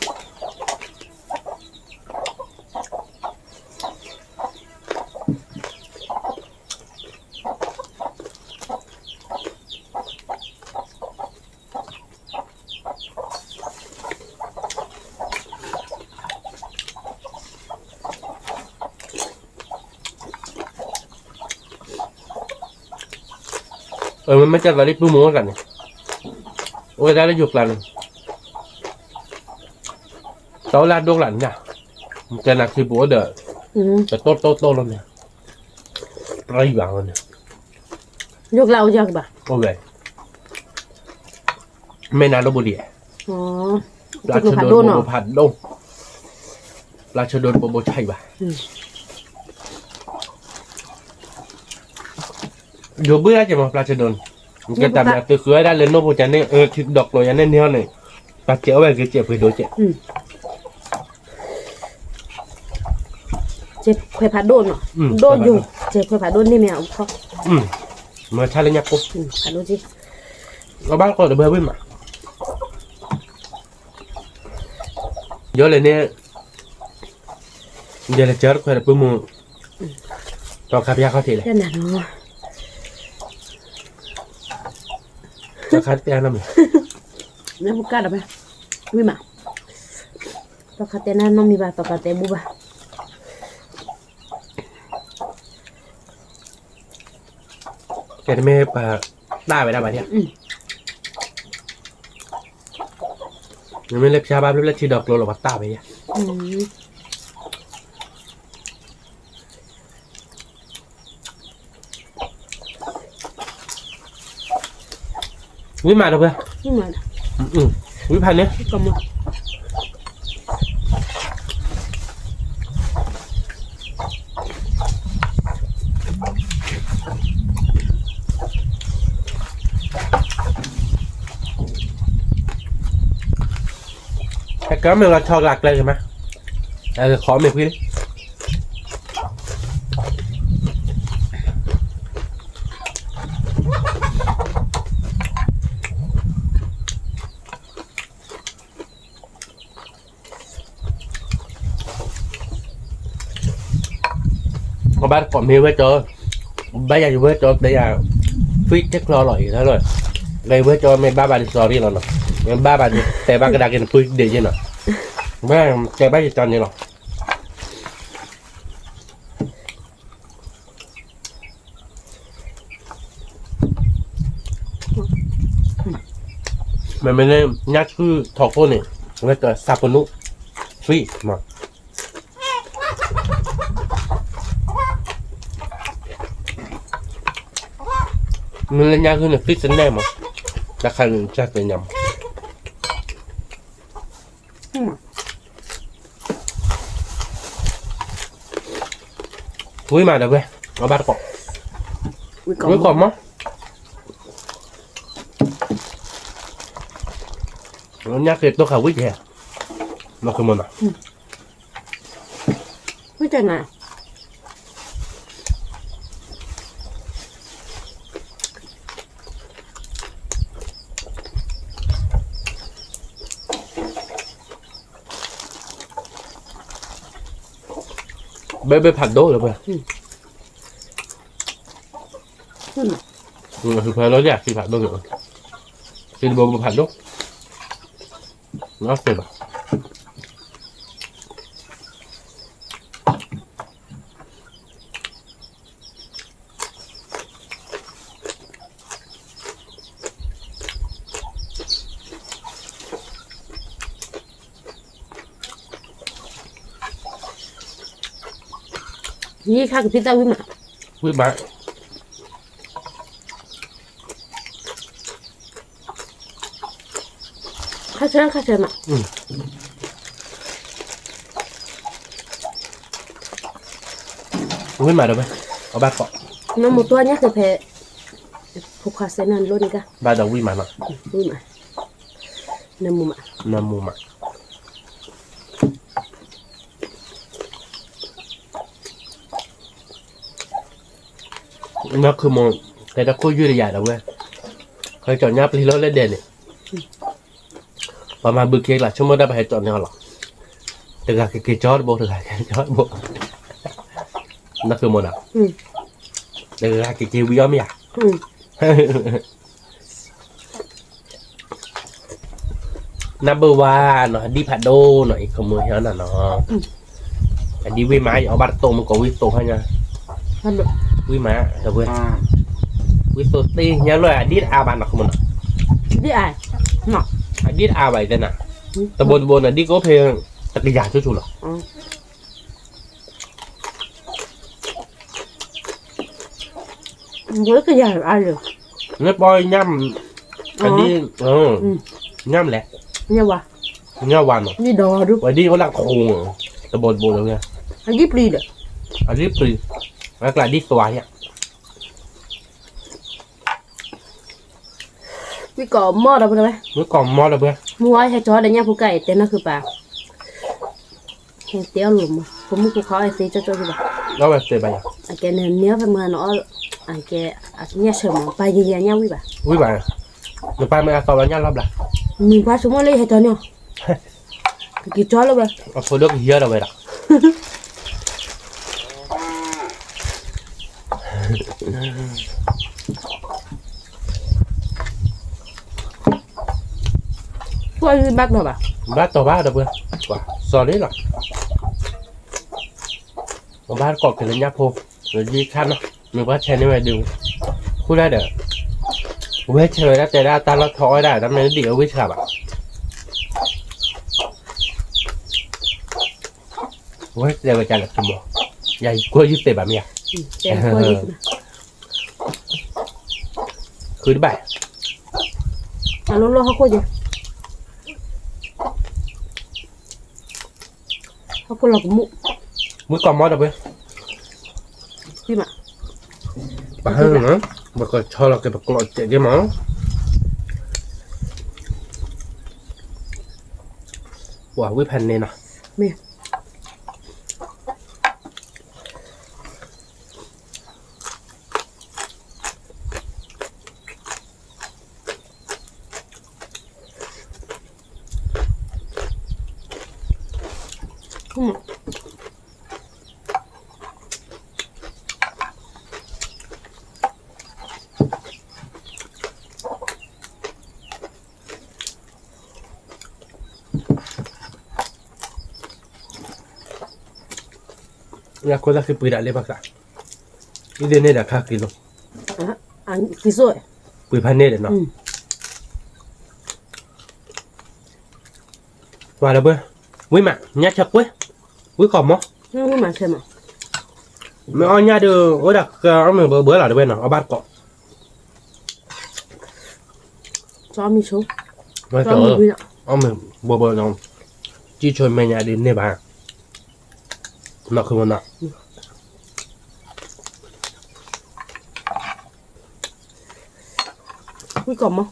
အမ့ၢ်ကၢ်သးလံပုၢ်မုၢ်အိၣ်ကျါန့ၣ်, အိၣ်ဝဲဒၣ်လၢယိၤကျါန့ၣ်, တၢ်အိၣ်လၢအဒိၣ်ကျါန့ၣ်, ကဲနၤခံပူၤအိၣ်ဒီး, တတိၢ်တိၢ်တိၢ်လီၤန့ၣ်, ပြံဘၣ်န့ၣ်, ယိၤကျါအိၣ်ယၤကဘၣ်, အိၣ်ဝဲ, မ့ၢ်နၤလၢဘိဒံး, ပျၢ်ဆၢဒိၣ်တဘိဘိဖးဒိၣ်, ပျၢ်ဆၢဒိၣ်တဘိဘိဆံးဘၣ် ယိၤဘုၣ်ဒၣ်ကဲမး ပျၢ်ဆၢဒိၣ်န့ၣ်, ကဲတၢ်မၤသုးဃုဝဲဒၣ်လၢနိၣ်ဖိကန့ၣ် ထံဒီးကျိၤယၤန့ၣ်န့ၢ်ဟီန့ၣ်, ပှၤစဲးအီၣ်ဝဲဂ့ၤစဲးပှ့ၤဒိၣ်စဲး, စဲးခွဲးဖးဒိၣ်နီၤ, ဒိၣ်ယိၤ, စဲးခွဲးဖးဒိၣ်န့ၢ်မ့ၢ်အူခီ, မၤဆါလၢညါကိၢ်, ဖးဒိၣ်က့, အဘၣ်တကိးတဘၢဝံၣ်မး ယီလဲၣ်န့ၣ်, ယလဲၤစၢတခွဲးဒီးပုၢ်မုၢ်, သီခါပျၢ်ခီၣ်ထံးလဲၣ်, သီခါတဲနီတမံၤ, နပကၢ်ဒီးဖဲ, ဝံၣ်မး, သီခါတဲနီတမံၤဘၣ် သီခါတဲဘူၣ်ဘၣ် ကဲတမ့ၢ်ပှၤတၢ်ဝဲဒၣ်ဘၣ်ဒၣ်, နမ့ၢ်လၢဖၠါဘၣ်ဖျၢၣ်ဖျၢၣ်ထံဒီးကျိၤလီၤပှၤတၢ်ဝဲဒၣ်, ဝံၣ်မးဒီးဖဲ, ဝံၣ်ဖးန့ၣ် ဟဲကမ့ၢ်လီၤဆီကျါကျဲက့ၤမး, ဟဲခီမ့ၢ်ဖှံလံ ကဘၣ်တကိးမ့ၢ်ဝဲကၠီ, ဘၣ်ယၤယဝဲကၠီတဲယၤ, ဖှံတချီလီၤအံၤလီၤ, လၢဝဲကၠီမ့ၢ်ဘၣ်ဘၣ်ဒ်စီၤရံလီၤနီၤ, မ့ၢ်ဘၣ်ဘၣ်ဒ်တဲဘၣ်ကဒါက့ၤနပုၢ်ဒ့ယ့ၢ်နီၤ, မ့ၢ်တဲဘၣ်ယကၠီန့ၣ်လီၤ. မ့မ့ၢ်န့ၣ် ညၣ်ဆူၣ်ထီၣ်ခိၣ်န့ၣ် ဝဲကစၢ်ပနူၣ် free မး, မ့ၢ်လၢညၣ်ဂုၢ်န့ၣ် free စနဲၣ်မး, တၢ်ခါန့ၣ် ကၢ်သ့ၣ်ညါမး ဝံၣ်မးဒီးဝဲ, အဘၣ်တကိး, ဝံၣ်ကိးမး, ညၣ်ဃ့တိၢ်ခးဝံၣ်ကဲ, မၤဃုမနီၤ, ဝံၣ်ကဲနၤ ဘဲဘဲဖးဒိၣ်လၢၤဘၣ်, ဖဲလီၤယၤ စံဖးဒိၣ်န့ၣ်, စံတဘိဘဲဖးဒိၣ်, နီၢ်စ့ဘၣ် ယံၤခါကဖံသၣ်ဝံၣ်မး, ဝံၣ်မး, ခါဆၢခါဆၢမး, ဝံၣ်မးဒီးဝဲ, အဘၣ်ကိး, နမိၢ်တွၢ်ညါက့ၤဖဲ, ဖိခွါစဲနၢ်လိၣ်န့ၣ်က, ဘၣ်ဒီးဝံၣ်မးနီၤ, ဝံၣ်မး, နမိၢ်မး, နမိၢ်မး, နခုမိၢ်, တဲတၢ်ခိၣ်ယုၢ်တယၤဒီးဝဲ, ဟဲကၠီညါပျံၤလီၤလၢဒဲးန့ၣ် ပှၤမၤဘုးက့ၤကျါ ဆိကမိၣ်တၢ်ပဟဲကၠီန့ၢ်အီၤလီၤ, တဂၤကက့ၤကၠီတဘိ တဂၤကက့ၤကၠီတဘိ, နၢ်ခိမိၢ်နီၤ, တဂၤကက့ၤဝံၤအီၤမ့ၢ်ဧါ, နၢ်ဘၢဝါနီၤ အဒံၣ်ဖးဒိၣ်နီၤ အံၤခိမိၢ်ဟဲနီၤနီၤ, အဒံၣ်ဝံၣ်မး ယအီၣ်ဘၣ်တတိၢ်မူကီးဝံၣ်သိးဟါညါ, ဝံၣ်မး, ဝံၣ်သိးသ့ၣ်ညါလၢ အဒံၣ်တအါဘၣ်နီၤခိမိၢ်နီၤ, အဒံၣ်တအါဘၣ်အံၤသ့ၣ်နၤ, တဘိတဘိန့ၣ် ဒ်ကအိၣ်ဖဲ တကယၤဆူၣ်ဆူၣ်လီၤ. ဘိကယၤအါလၢ, နပီညၣ်, အဒံၣ်, ညၣ်လဲၣ်, ညၣ်ဝါနီၤ, ဒ်ဒီးဒူၣ်, ဝဲဒ်အိၣ်လၢခိ, တဘိတဘိလၢ, အဒံၣ်ပျံၤဒီး, အဒံၣ်ပျံၤ, အကျါဒ်သွါညါ ဝံၣ်ကိးမီၢ်ဒီးပှဲၤ, ဝံၣ်ကိးမီၢ်ဒီးပှဲၤ, မုၢ်ဝါဟဲကၠီဒီးညၣ်ဖိကၢ်အံၤ တဲနၢ်ဃုာ်ပၢ်, ဟဲတဲအီၣ်လိာ်မး ဖိမုၣ်ဖိခွါအီၣ်သ့ကၠီကၠီဒံးဘၣ်, အဝဲသ့ဘၣ်ယၤ, အကဲန့ၣ် မ့ၢ်အီၣ်ဖဲမုၢ်ဟါန့ၣ်အီၣ်, အကဲ, ညၣ်ဆၢမး ပၢ်ယံၤယံၤညၣ်ဝံၣ်ဘၣ်, ဝံၣ်ဘၣ်, နပၢ်မ့ၢ်အသီဘၣ်ညၣ်လီၤဘျါ, မုၢ်ပှၢ်ဆိကမိၣ်လၢယဟဲကၠီန့ၣ် ကက့ၤကၠီလၢဝဲ, အဖိဒိၣ်ကဟံးအီၣ်ဒီးဝဲဒီး, ကွၢ်ယဘၣ်တီၢ်ဘၣ်, ဘၣ်တီၢ်ဘၣ်ဒီးပှဲၤ, စီၤလံလီၤ, ပဘၣ်ကိးက့ၤလၢညၣ်ဖိ, လၢယခါနီၤ, မ့ၢ်ပှၤဆဲးန့ၢ်ဝဲဒုး, ဃိဒၣ်ဒီး, ဝဲဆဲးဝဲဒၣ်တဲဒၣ်တၢ်လီၢ်ထီအီၣ်ဝဲဒၣ် တၢ်မ့ၢ်ဒ်အဝံၣ်ဆှးဘၣ် ဝဲတဲဝဲဒ်လဲၣ်ဆိကမိၣ်, ယၤယကွၢ်ယုၢ်သ့ဘၣ်မ့ၢ်ဧါ, ဃုတဘၣ်, အလီၢ်လီၢ်ဟီၣ်ခိၣ်က့ၤ, ဟီၣ်ခိၣ်လီၤကမူၣ်, ဝံၣ်ကိးမီၢ်ဒီးပှဲၤ, ပှၤဟဲလီၤ, ပကဆီလီၤက့ၤပကျိးစဲးက့ၤမး, ပှၤဝံၣ်ဖးန့ၢ်နီၤ, မ့ၢ် လၢခိၣ်သၣ်ဃံပှ့ၤဒၣ်လၢဘၣ်ဃး, အံၤဒ်န့ၣ်ဒီးခါက့ၤလိာ်, ပှ့ၤဖးန့ၢ်ဒီးနီၤ, ပှၤဒီးပှဲၤ, ဝံၣ်မး ညၣ်ဆၢကွဲ, ဝံၣ်ကိးမီၢ်, မ့ၢ်အီၣ်ညၣ်ဒီး အိၣ်ဒၣ်ကအီၣ်မ့ၤဘၢဘၢလီၤတဝဲနီၤ အဘၣ်ကိး အီၣ်မ့ၤဘၢဘၢ, ကံၣ်ဆိမဲာ်ညါဒ်န့ၣ်ဘၣ်, နီၢ်ခိမနီၤ, ဝံၣ်ကိးမီၢ်, တၢ်မဲာ်မ့ၢ်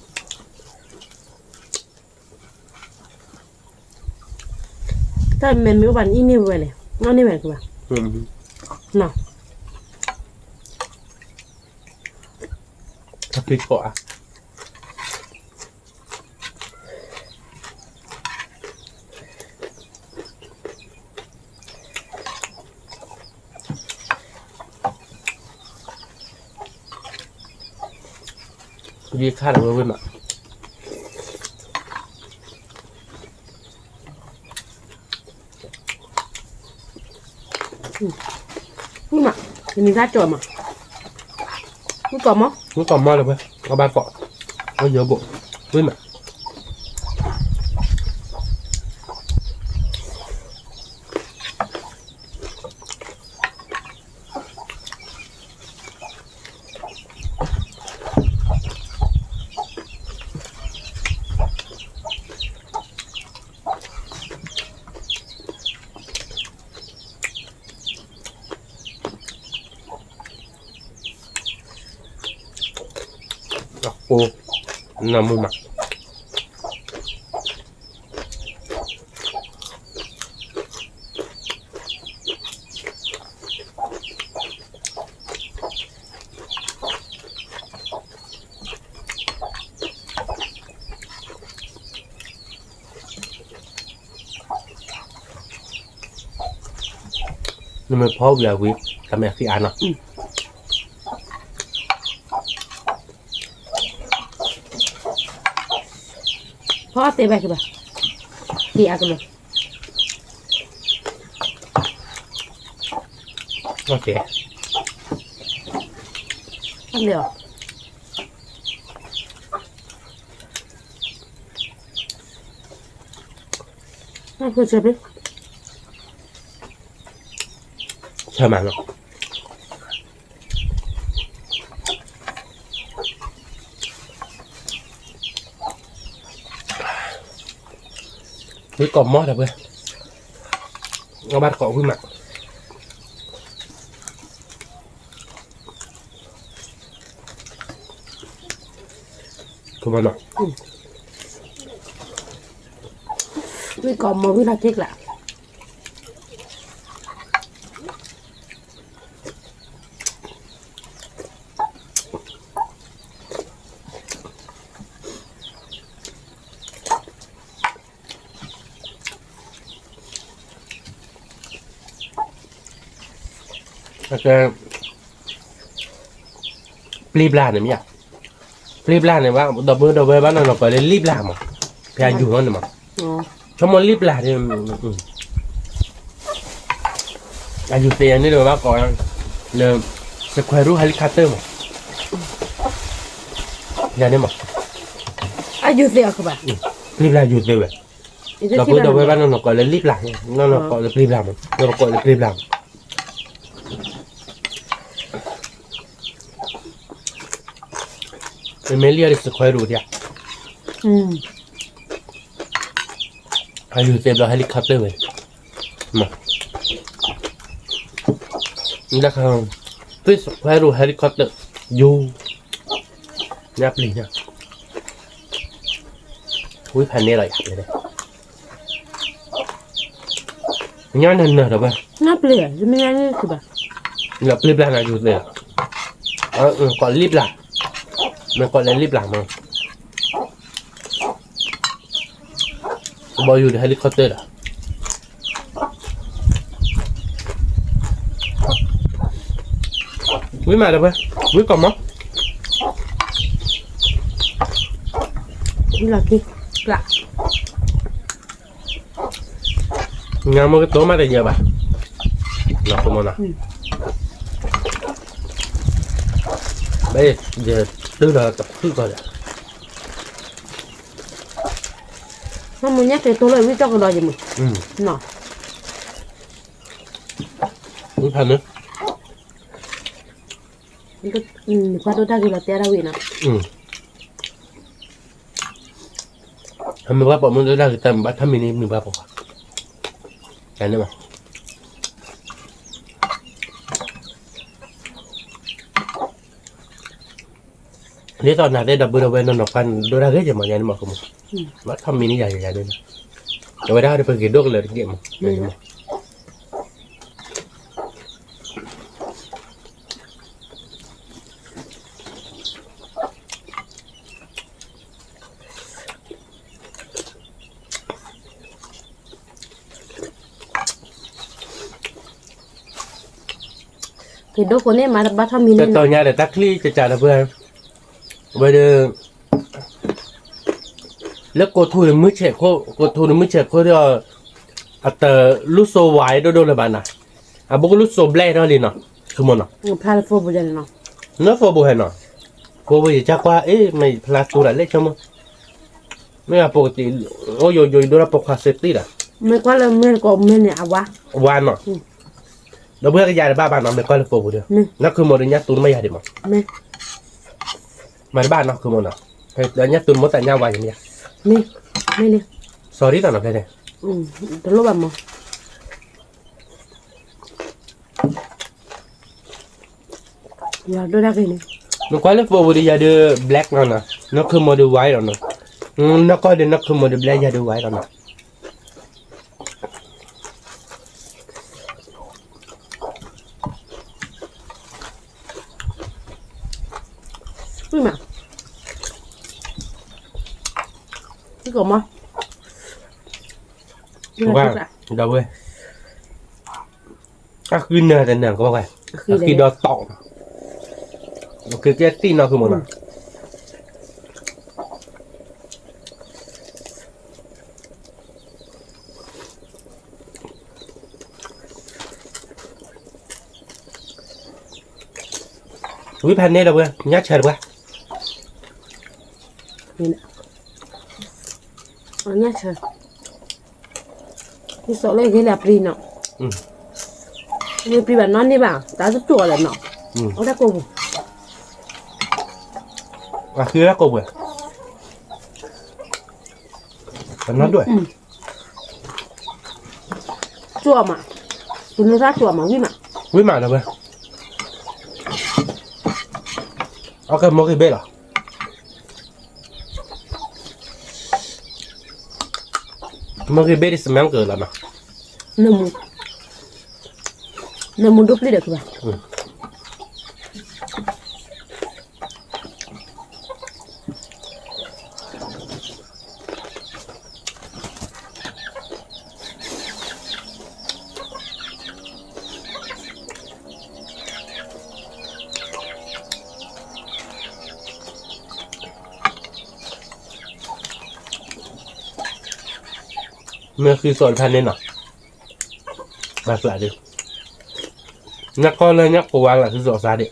အိၣ်ဘၣ်န့ၣ် အံၤန့ၢ်ဝဲလဲၣ်, အီၣ်န့ၢ်ဝဲကဘၣ်, နီၤ, တၢ်ဖံးထီၣ်ဧါ ယခါဒီးဝဲဝဲမး, မ့ၢ်မး, ယမ့ၢ်တၢ်ကၠီမး, မ့ၢ်ကိးမီၢ်, မ့ၢ်ကိးမီၢ်လၢဝဲ, ကဘၣ်ကိး, ဝဲယိၤဘိး, ဝဲမး မ့ၢ် အိၣ် နမူမး နမ့ၢ်ဖီဝံၤအဝံၤ တၢ်မဲာ်ဃံအါနီၤ ဖီအီၣ်သ့ဘၣ်ကဘၣ် ဃံအါကလီၤ အီၣ်သ့ အီၣ်သ့အီၤ ဆၢမးနီၤ ဝံကိးမီၤတၢ်ပှဲၤ အဘၣ်တကိးဝံမး ကမနီၤ ဝံကိးမီၤဝံလီၤက့ၤကျး ပျ့ဘျါန့ၣ်မ့ၢ်ဧါ, ပျ့ဘျါန့ၣ်ဘၣ် ဒီပုၢ်ဝဲၢ်ဘၣ်နီၢ်နီၢ်ကိးလၢလံၣ်ဘျါမး, ဖဲအယူၤလီၤန့ၣ်မး, ဆိကမိၣ်လံၣ်ဘျါ, အယူၤသ့ၣ်ယၤန့ၣ်ဒီးဘၣ်ကိးလၢ square root helicopter မး, ယၤန့ၣ်မး, ပျ့ဘျါယူၤသ့ဝဲ, ဒီပုၢ်ဝဲၢ်ဘၣ်နီၢ်နီၢ်ကိးလၢလံၣ်ဘျါ, နီၢ်နီၢ်ကိးလၢပျ့ဘျါမး, ဒီးပကိးလၢပျ့ဘျါမး မ့မ့ၢ်လံၣ်အီၤဒီး square root ဒၣ်, အယူၤသ့ဘျီ helicopter ဝဲ, မ့ၢ်, ဒ်ခါ, ပျ့ square root helicopter, ယူၤ, ညၣ်ပျ့ၤညါ, ဝံဖးန့ၢ်လီၤယၤ, ညၣ်နၢၤနၢၤဒီးဝဲ, ဒီးပျ့ဘျါန့ၣ်ယူၤသ့လီၤ, ကိးလံၣ်ဘျါ, မ့ၢ်ကိးလၢလံၣ်ဘျါမး ကဘီယူၤဒီး helicopter ဒီး, ဝံမးဒီးဝဲ, ဝံကိးမီၤ, လီၤက့ၤ, ညါမ့ၢ်ကတိၤမးတယၢၤဘၣ်, လီၤကမီၤနီၤ, ဘၣ်ယတုၤလီၤတဖုၣ်ကီးဒီး မ့ၢ်ညါက့ၤတိၤလၢဝံတီၢ်ကဒီးယမုၢ်, ဝံဖးန့ၣ်, နကွၢ်ဒိၣ်တၢ်ဂ့ၤလီၤတဲဒၣ်ဝံနီၤ, အမ့ၢ်ပှၤပိာ်မုၣ်ဒိၣ်တၢ်ဂ့ၤတၢ်မုာ်ဘၣ်ထီၣ်မံၤန့ၣ် မုာ်ဘၣ်ပိာ်ခွါ, န့ၣ်မး ဒ်သိးနၤသ့ၣ်ဒီပုၢ်ဒီဝဲၢ်နီၢ်နီၢ်ပှၢ်ဒိၣ်တၢ်ဂ့ၤက့ၤမး ယၤန့ၣ်မးကမီၤ, ဘၣ်ထီၣ်မံၤန့ၣ်ယၤယၤန့ၣ်, အဝဲဒၣ်ဒီးပဂ့ၤဒိၣ်ကလၢာ်တက့ၢ်မး, က့ၤဒိၣ်ကိးန့ၣ်မးဘၣ်ထီၣ်မံၤန့ၣ်, တတီၤညါဒီးတၢ်ချံကစးဒီးပှၤ, ဝဲဒီး လၢကိးထူန့ၣ်မုၢ်ဆဲးခိၣ်, ကိးထူန့ၣ်မုၢ်ဆဲးခိၣ်ဒီး, အတလူၢ်စိဝါဒိၣ်ဒိၣ်လၢၤဘၣ်နၤ, အဘူးကလူၢ်စိဘျဲၣ်ထီၣ်လံနီၤ, ဆိကမိၣ်နီၤ, နဖိဘူးဟဲနီၤ, ဖိဘူးယကကွၢ်အ့ၣ် မ့ၢ်ဖျါတူၢ်ဒၣ်လဲၣ်ဆိကမိၣ်, မ့ၢ်အပကတံၢ်, အိၣ်ယိယိယဒိၣ်ဒၣ်ပိာ်ခွါစ့တံၢ်ဒီး, မ့ၢ်ကွၢ်လၢမ့ၢ်ကိးမ့ၢ်န့ၣ်အဝါ, အဝါနီၤ, ဒီပုၢ်ဝဲၢ်ကယၤတဘၣ်ဘၣ်နီၤ မ့ၢ်ကွၢ်လၢဖိဘူးဒီး, နၢ်ခုမိၢ်ဒီးညၣ်တူၢ်မ့ၢ်ယၤဒံးမး, မ့ၢ်တဘၣ်နီၤ ခုမိၢ်နီၤ, ညၣ်တူၢ်မိၢ်သးညၣ်ဝါယမ့ၢ်ယၤ, မ့ၢ်, မ့ၢ်လံ, စီၤရံသးနီၤဖဲန့ၣ်, တလိၣ်ဘၣ်မး, ယၤဒိၣ်တၢ်ဂ့ၤန့ၣ်, မ့ၢ်ကွၢ်လၢဖိဘူးဒီးယၤဒုး black နီၤနီၤ နီၢ်ခုၣ်မီၤဒုးဝါအံၤလီၤနီၤ, နီၢ်ကီၢ်ဒီးနီၢ်ခုၣ်မီၤဒုးဘျဲၣ်ယၤဒုးဝါအံၤလီၤနီၤ. ဝံၤမး, ထံကီၢ်မး, ဝဲ, ဒီပုၢ်ဝဲၢ်, အဃံနၤတနၤကဘၣ်ဝဲ, အဃံဒီးတီၢ်, ကကဲသ့ၣ်နီၢ်ခုၣ်မီၤနီၤ. ဝံဖးန့ၢ်ဒီးဝဲ, ညၣ်ဆၢတပှၢ်, ညၣ်ဆၢ, ယစီၤလၢယဂ့ၤလၢအပျံၤနီၤ, မ့ၢ်ပျံၤဘၣ်နီၢ်န့ၢ်ဘၣ် တၢ်တတူၢ်အီၤလၢနီၤ, အိၣ်တၢ်ကိၢ်ပူၤ, အဃံတၢ်ကိၢ်ပူၤ, ပနီၢ်ဒွဲၣ် ကၠီမး, ပနီၢ်တၢ်ကၠီမး ဝံၣ်မး, ဝံၣ်မးဒီးဝဲ, အကဲမိၢ်ဂ့ၤဘ့ၣ်လီၤ, မိၢ်ဂ့ၤဘ့ၣ်ဒ်စမဲကၢလီၤနီၤ, နမူ, နမူဒိၣ်ပျံၤဒီးခုဘၣ်. မ့ၢ်ဃံစီၣ်တဖၣ်န့ၣ်နီၤ, ဘၣ်ကျးဒ်, ညၣ်ကီၢ်လၢညၣ်ကိးဝါလၢဃံစီၣ်သးဒ်,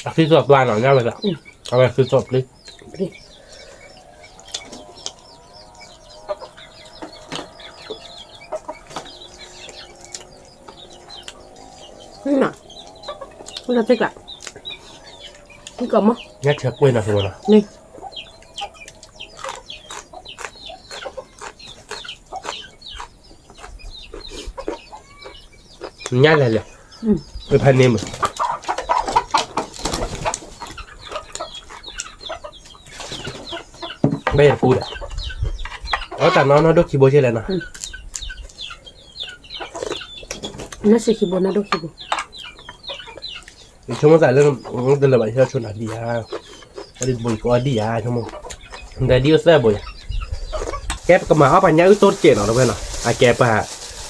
အဃံစီၣ်သွါနီၤ ညၣ်ဝဲဒၣ်, အဝဲဃံစီၣ်ပျံၤ န, ဝံၤလီၤသ့ၣ်ကျး, ဝံၤကီးမး, ညၣ်ဆၢကွ့ၢ်နီၤ ဆိဝဲနီၤ, ညၣ်လဲၤလဲၤ, ဝဲဖးန့ၢ်မး, ဘၣ်ယတပူၤဒီး, အီၣ်တၢ်နီၢ်နီၢ်ဒိၣ်ခံဘိဆ့လဲၣ်နီၤ, နီၢ်ဆံခံဘိ နီၢ်ဒိၣ်ခံဘိ ယဆိကမိၣ်သးလၢ တလၢာ်ဘၣ် ယဆိကမိၣ်ဒံးဧါ, အဒံးတဘိ ယကအီၣ်ဒံးဧါ ဆိကမိၣ်, ဒီးဒ်အိၣ်သၢဘိဧါ, ကဲပကမၤအီၣ်ပှၤညၣ်အုၣ်တိၢ်တစဲးနီၤ တဝဲနီၤ, အကဲပှၤ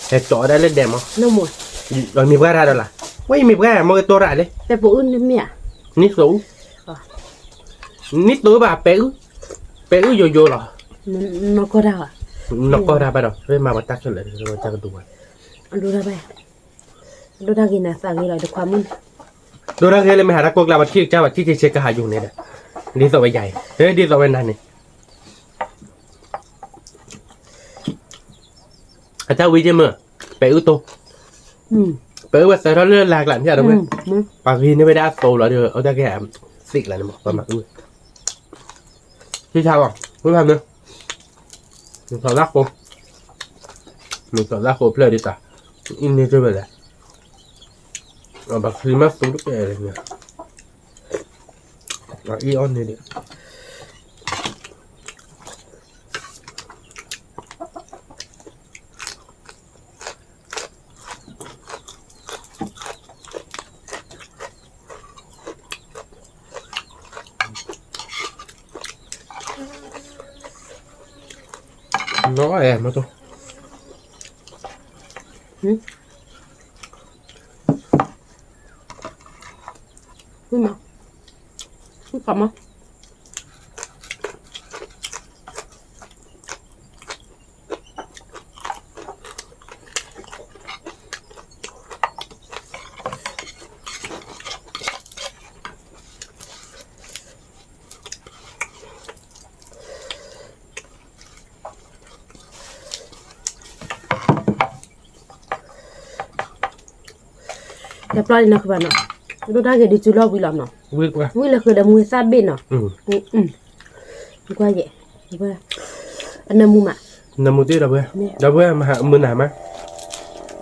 ဟဲကၠီအီၣ်ဒၣ်လၢဒဲမး, မ့ၢ်ပှၤတၢ်ဒီးလၢ, ဝဲအံၤမ့ၢ်ပှၤ မ့ၢ်ကတိၤတၢ်လၢ, နံၣ်သိအုၣ်, နံၣ်သိဘၣ် ပဲအုၣ်, ပဲအုၣ်ယိယိလီၤ, နီၢ်ကီၢ်တၢ်ဘၣ်ဒီး မ့ၢ်မၤပှၤတၢ်ခဲလၢာ် တၢ်ကဒိၣ်ဝဲ, ဒိၣ်တၢ်ဂ့ၤနၤသးဂ့ၤလီၤ တခွါမုၣ်, ဒိၣ်တၢ်ဂ့ၤလၢမ့ၢ်ဟးတၢ်ကိၢ်ကျါ ပှၤထံၣ်ကစၢ် ပှၤထံၣ်က့ၤဆ့ကဟးယိာ်န့ၣ်ဒီး, ဒ်သိးဝဲယၤအံၤ ဒ်သိးဝဲနၤန့ၣ်, အတၢ်ဝံၤက့ၤမ့ၢ်, ပဲအုၣ်တိၢ်, ပဲအုၣ်ဝဲသၢထီၣ်လၢလါကျးမ့ၢ်ဒီးဝဲ, ပှၤဂ့ၤန့ၢ်ဝဲဒၣ်အသိလီၤဒီး အတၢ်ကဲသ့ကျါန့ၣ်မး ပှၤမၤအုၣ်, ထံဆါဘၣ် ဝဲဖးမ့ၢ်, မုၢ်ထီၣ်လၢဃိ, မုၢ်ထီၣ်လၢဃိဖျၢၣ်ဒ်တၢ်, အံၤန့ၢ်တဝဲလဲၣ်, ဘၣ်ဃံမ့ၢ်သူတကဲလဲၣ်န့ၣ်, အအံၤအီၣ်န့ၢ်ဒံး နီၢ်အဲၣ်မ့ၢ်တိၢ်, မ့ၢ်မး, မ့ၢ်ခးမး တပျီန့ၣ်နီၢ်ခုဘၣ်နီၤ, ဒိၣ်တၢ်ဂ့ၤဒုးစုလီၤဝံၤလီၤနီၤ, ဝံၤလၢဃုာ်ဒီးမူသၣ်ဘ့ၣ်နီၤ, ကွၢ်ယဲ, အနၢမူမး, နၢမူတ့ၢ်ဒီပုၢ်ဝဲၢ်, ဒီပုၢ်ဝဲၢ်မုၢ်နၤမး,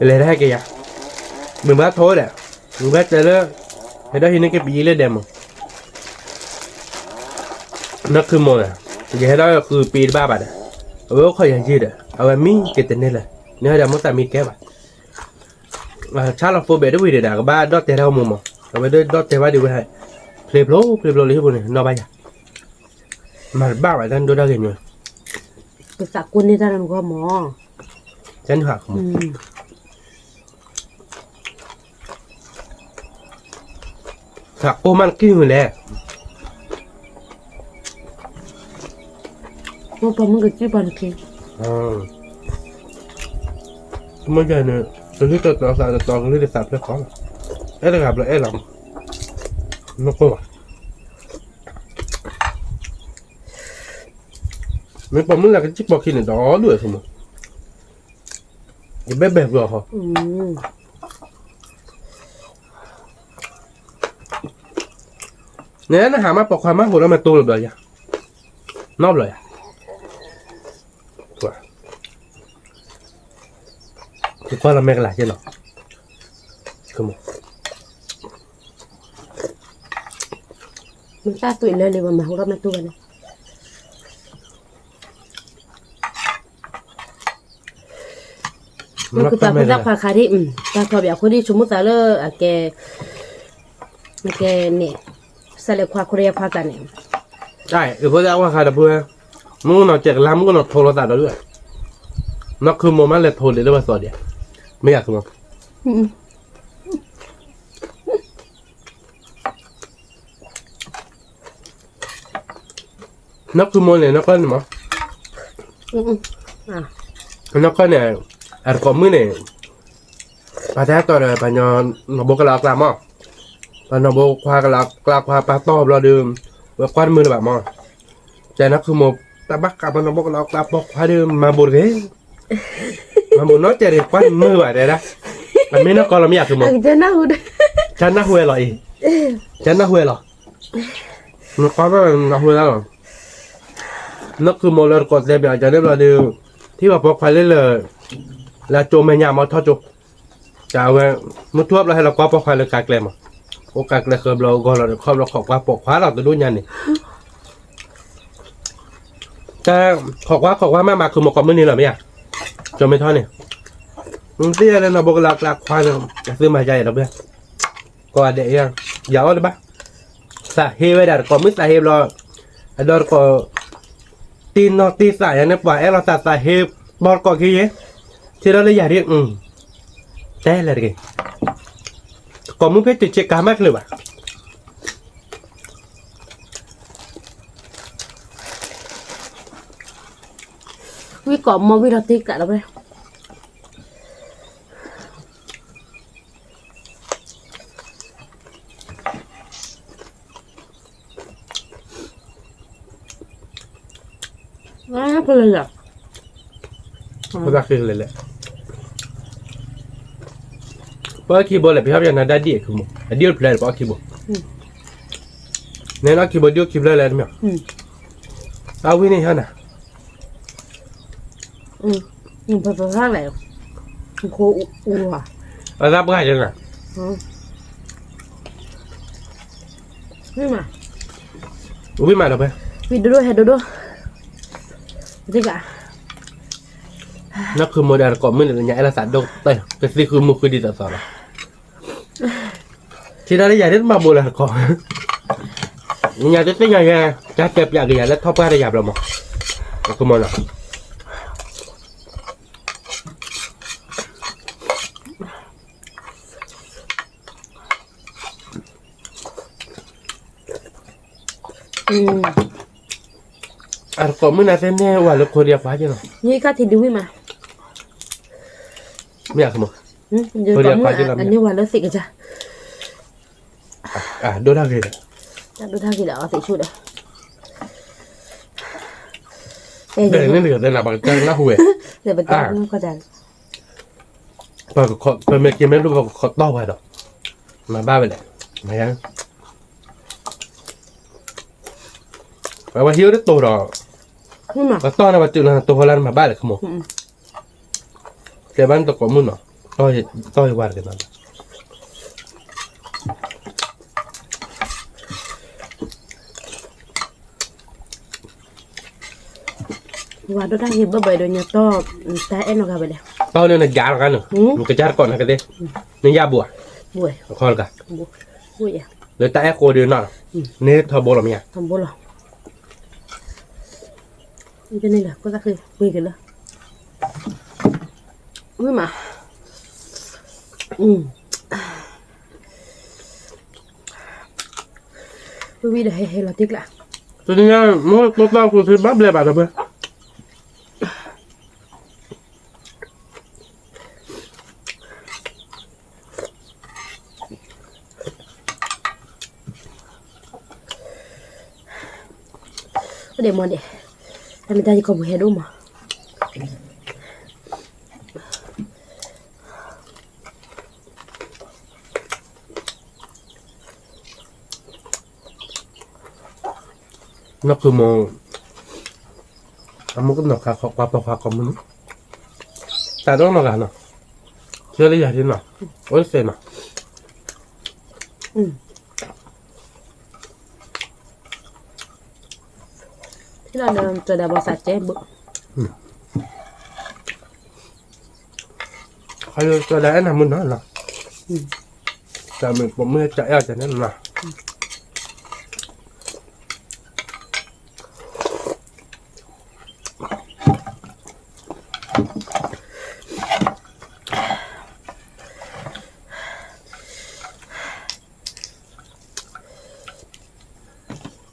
လဲၤတၢ်ဟဲက့ၤယၤ, မ့ၢ်ဘၣ်ထိဒီး, မ့ၢ်ဘၣ်တဲလၢ, ဟဲဒီးဟံးန့ၢ်က့ၤပယံၤလၢဒဲးမး, နီၢ်ခုမိၢ်, ယဟဲဒီးဃုပ့ၤတဘၣ်ဘၣ်ဒီး, အဝဲအိၣ်ခိးယၤယံာ်ဒီး အဝဲမံက့ၤတန့ၢ်လၢၤ, နဟဲဒီးမိၢ်သးမံကဲဘၣ်, ဆါလီၤဖိဘဲးတဝံၤဒီး ကဘၣ်ဒီၣ်တဲတၢ်အိၣ်မူမး, အဝဲဒီၣ်တဲဘၣ်ဒံးဝဲ, ဖျ့ဖျိဖျ့ဖျိလၢဟံၣ်ပူၤန့ၣ် နီၢ်ဘၣ်ယၤ, မၤတဘၣ်ဘၣ်တၢ်ဒိၣ်တၢ်ဂ့ၤမး, ပသးကိးန့ၢ်တၢ်လၢနဂီၢ်မး, တၢ်နုာ်ဟး, သးကိးမးနကံၢ်မုၢ်လဲၣ်, ပှၤမုၢ်ကစံၣ်ပှၤတက့ၢ်, မ့ၢ်န့ၣ်, ကလုၢ်တတီၤသးတတီၤ ကလုၢ်တသးဖျၢၣ်ဃီလီၤ, အဲၣ်တဂၤဘျီအဲၣ်လီၤ, မ့ၢ်ကိၢ်ဘၣ်, မ့ၢ်ပှၤမုၢ်လၢကစံၣ်ပိာ်ခံန့ၣ် ဒီဒူၣ်ဝဲဆိမိၣ်, ယဘဲၣ်ဘဲၣ်ဘျီဃီ, န့ၣ်နဟးမးပိာ်ခွါမး ဟိးလီၤမ့ၢ်တိၢ်လၢဘျီယၤ, နီတဘျီယၤ, ယကွၢ်လီၤမဲကလၤက့လီၤ, မ့ၢ်တၢ်သွံၣ်လၢလံ ပမၤဟူထီၣ်မ့ၢ်တူၢ်ဘၣ်န့ၣ်, မ့ၢ်ကပာ်ဖှိၣ်တၢ်ခွါခါဒ်, တၢ်ထီၣ်ဘၣ်အဃိဒ်ဆိကမိၣ်သးလၢအကဲ, အကဲန့ၣ်, စးလဲၤခွါခိရံယါခွါကျါန့ၣ်, အ့ၣ် ဖိသၣ်ခွါခါဒီးဖု, မုၣ်ကနီၤစဲးကလါ မုၣ်ကနီၤထိလိာ်သးဒီးဒုး, နီၢ်ခုမိၢ်မးလဲၤထိလ့ၤလၢပှၤသီဒံး, မ့ၢ်ယၤခုမိၢ် နီၢ်ခုမိၢ်န့ၣ် နီၢ်ကီၢ်န့ၣ်မး, နီၢ်ကီၢ်န့ၣ်, အတကိးမုၣ်န့ၣ်, ပှၤတၢ်တီၢ်ဒီး ပှၤညီနီၢ်ဘိကလီအကျါမး, ပှၤနီၢ်ဘိခွါကလီအကျါခွါပာ်တီၢ်ဘျီဒီး, ဝဲကွၢ်တမုာ်လၢၤဘၣ်မး, ကဲနီၢ်ခုမိၢ်, တၢ်ဘၣ်ဃးပှၤနီၢ်ဘိကလီအကျါပိာ်ခွါဒီး မၤဘိးတဂ့ၤ မၤဘိးနီၢ်ကဲဒံး ကွၢ်မုာ်ဘၣ်တဲဒၣ်, အမ့ၢ်နီၢ်ကီၢ်လီၤမ့ၢ်ယၤခုမိၢ်, ကနၢ်ဟူဝဲလီၤအံၤ, ကနၢ်ဟူဝဲလီၤ, နကွၢ်ဘၣ်နၢ်ဟူဝဲဒၣ်လီၤ, နီၢ်ခုမိၢ်လၢတကိးတဲပၠးကန့ၣ်ဘျီဒီး, ထံၣ်ဘၣ်ပိာ်ခွါလၢလၢ, လၢကၠိမဲာ်ညါမးထီၣ်ကၠိ, ကဝဲ, မုၢ်ထူၣ်ဘျီဟဲလီၤကွၢ်ပိာ်ခွါလၢကါကျဲမး, အိၣ်ကါကျဲဃၢဘျီဂီၤလီၤဒီးခီဘျီခိးကွၢ်ပိာ်ခွါလီၤတဒိၣ်ညါန့ၣ် တၢ်, ခိးကွၢ်ခိးကွၢ်မးမးခုမိၢ်ကိးမုၢ်နံၤလီၤမ့ၢ်ဧါ, ကၠိမ့ၢ်ထီၣ်န့ၣ်, သ့ၣ်ညါလၢနီၢ်ဘိကလီအကျါခွါန့ၣ်, အသုမၤယါယဲဒီးဘၣ်, ကိးဂၤဒဲး, ယၤအီၣ်တဘၣ်, သးဟ့ဝဲဒၣ်တကိးမုၣ်သးဟ့ဘျီ, အဒီတကိး, တံၢ်နီၢ်တံၢ်သးယါန့ၣ် ပှၤအဲၣ်လီၤသးသးဟ့, ဘီတကိးခံယဲ, ထံၣ်ဒီးလၢယၤဒ်, တဲလဲၣ်တဂ့ၤ, တကိးမုၣ်ဖဲတုၤဆ့ကၤမးတချုးဘၣ် ဝံၣ်ကိးမီၢ်ဝံၣ်လီၤတ့ၢ်ကးလီၤဝဲ, ဖိသၣ်ဃ့လဲၣ်လဲၣ်, ပှၤခံဘိလဲၣ် ပဟီၣ်ပယီၤနၤဒၣ်ဒံၣ်အခိမိၢ် အဒံၣ်အိၣ်တဖျၢၣ်လဲၣ် ပှၤခံဘိ, နဲဒၣ်ခံဘိဒံၣ်အိၣ်ခံဖျၢၣ်လဲၣ်တမ့ၢ်, အဝံၣ်န့ၣ်ဟီနၤ ပသၣ်လဲၣ်, အသၣ်ပှၢ်ယဲနၤ, ဝံၣ်မးဒီးဖဲ, ဝံၣ်ဒိၣ်ဒိၣ်ဟဲဒိၣ်ဒိၣ်, နီၢ်ခုမိၢ်ဒီးတကိးမုၣ်န့ၣ် ညါအဲၣ်လိာ်သးဒိၣ်ကသံၣ်ဃုမုၢ်ဃုဒ်သိးသိးလီၤ, ထံၣ်ဒၣ်လၢယၤဒ်တမၤဘိးလၢတကိး, ညါတသ့ၣ်ညါယဲ, တၢ်တဲပျးက့ၤယၤလၢထီၣ်ပှၢ်တယၤဘျီမး, အခိမိၢ်လီၤ အတကိးမုၣ်နၤသ့ၣ်န့ၣ် ဝၤလၢခိဒံးအပှၤက့လီၤ, ယကထံၣ်ဒုးဝံၣ်မး, မ့ၢ်အခိမိၢ်, ခိဒံးအပှၤက့လီၤ, န့ၢ်ဝၤလၢသ့ၣ်ကစၢ်, ဒိၣ်တၢ်ဂ့ၤဒီး, ဒိၣ်တၢ်ဂ့ၤဒီးအီၤသ့ၣ်ဆူၣ်ဒီး, န့ၣ်တဂၤသ့ၣ်နၤ ပှၤကတၢၢ်နၢ်ဟူဝဲ, ပမ့ၢ်က့ၤမ့ၢ်ဒိၣ်ပှၤကခိးတီၢ်ဝဲဒီး, မၤဘၣ်ဝဲလဲၣ်, မၤယါ ပဝဲဟံးအိၣ်တတိၤဒီး, ပတီၢ်န့ၣ်ပတုၤလီၤနတိၤဟိလၢနမၤဘၣ်လဲၣ်ခိမိၢ်, တဲဘၣ်နတကိးမုၣ်နီၤ, တီၢ်ယဝၤတက့ၢ်နီၤ, အ ဝၤဒိၣ်တၢ်ဂ့ၤဘၣ်ဘၣ်ဒီးညါတီၢ်, တၢ်အဲၣ်နီၢ်ဂၤဝဲလဲၣ်, တီၢ်န့ၣ်နယါလီၤဂၤန့ၣ်, နကစၢ်တကိးနၤကသ့, နယါဘိဧါ, အခီတဂၤ, လၢတၢ်အဲၣ်ဃိဒုးနီၢ်, န့ၢ်ထီဘိလီၤမ့ၢ်ဧါ, ထီဘိလီၤ, န့ၣ်လၢ ကိၣ်သၣ်ဃ့ပှ့ၤက့ၤလၢ, ဝံၤမး, ဝံၤဒီးဟဲဟဲလီၤတ့ၢ်ကျး, တနံၤညါ မ့ၢ်ကိၣ်သၣ်ဃ့ဘၣ်ဘျဲးဘၣ်ဒီးဖဲ အိၣ်ဒဲးမ့ၢ်ဒဲး, တၢ်မ့ၢ်တၢ်ယကီၢ်ပူၤဟဲဒိၣ်မး, နီၢ်ခုမိၣ်, အမိၢ်ကနီၤခးကွၢ်ပှၤခွါကိးမုၢ်နံၤ, တၢ်ဒိၣ်နီၢ်ဂၤနီၤ, ဆၢလၢယၤဒ်နီၤ, အိၣ်စဲးနီၤ, ဟ့ၣ်လီၤဒီး ကၠီၤဒၣ်ဘီၣ်သးကဲဘၣ်, ခီယကၠီၤဒၣ်အဲၣ်နၤမုၢ်နီၤလီၤ, တၢ်မ့ၢ်ပိာ်မုၣ်တၢ်အဲၣ်အီၤတန့ၣ်နီၤ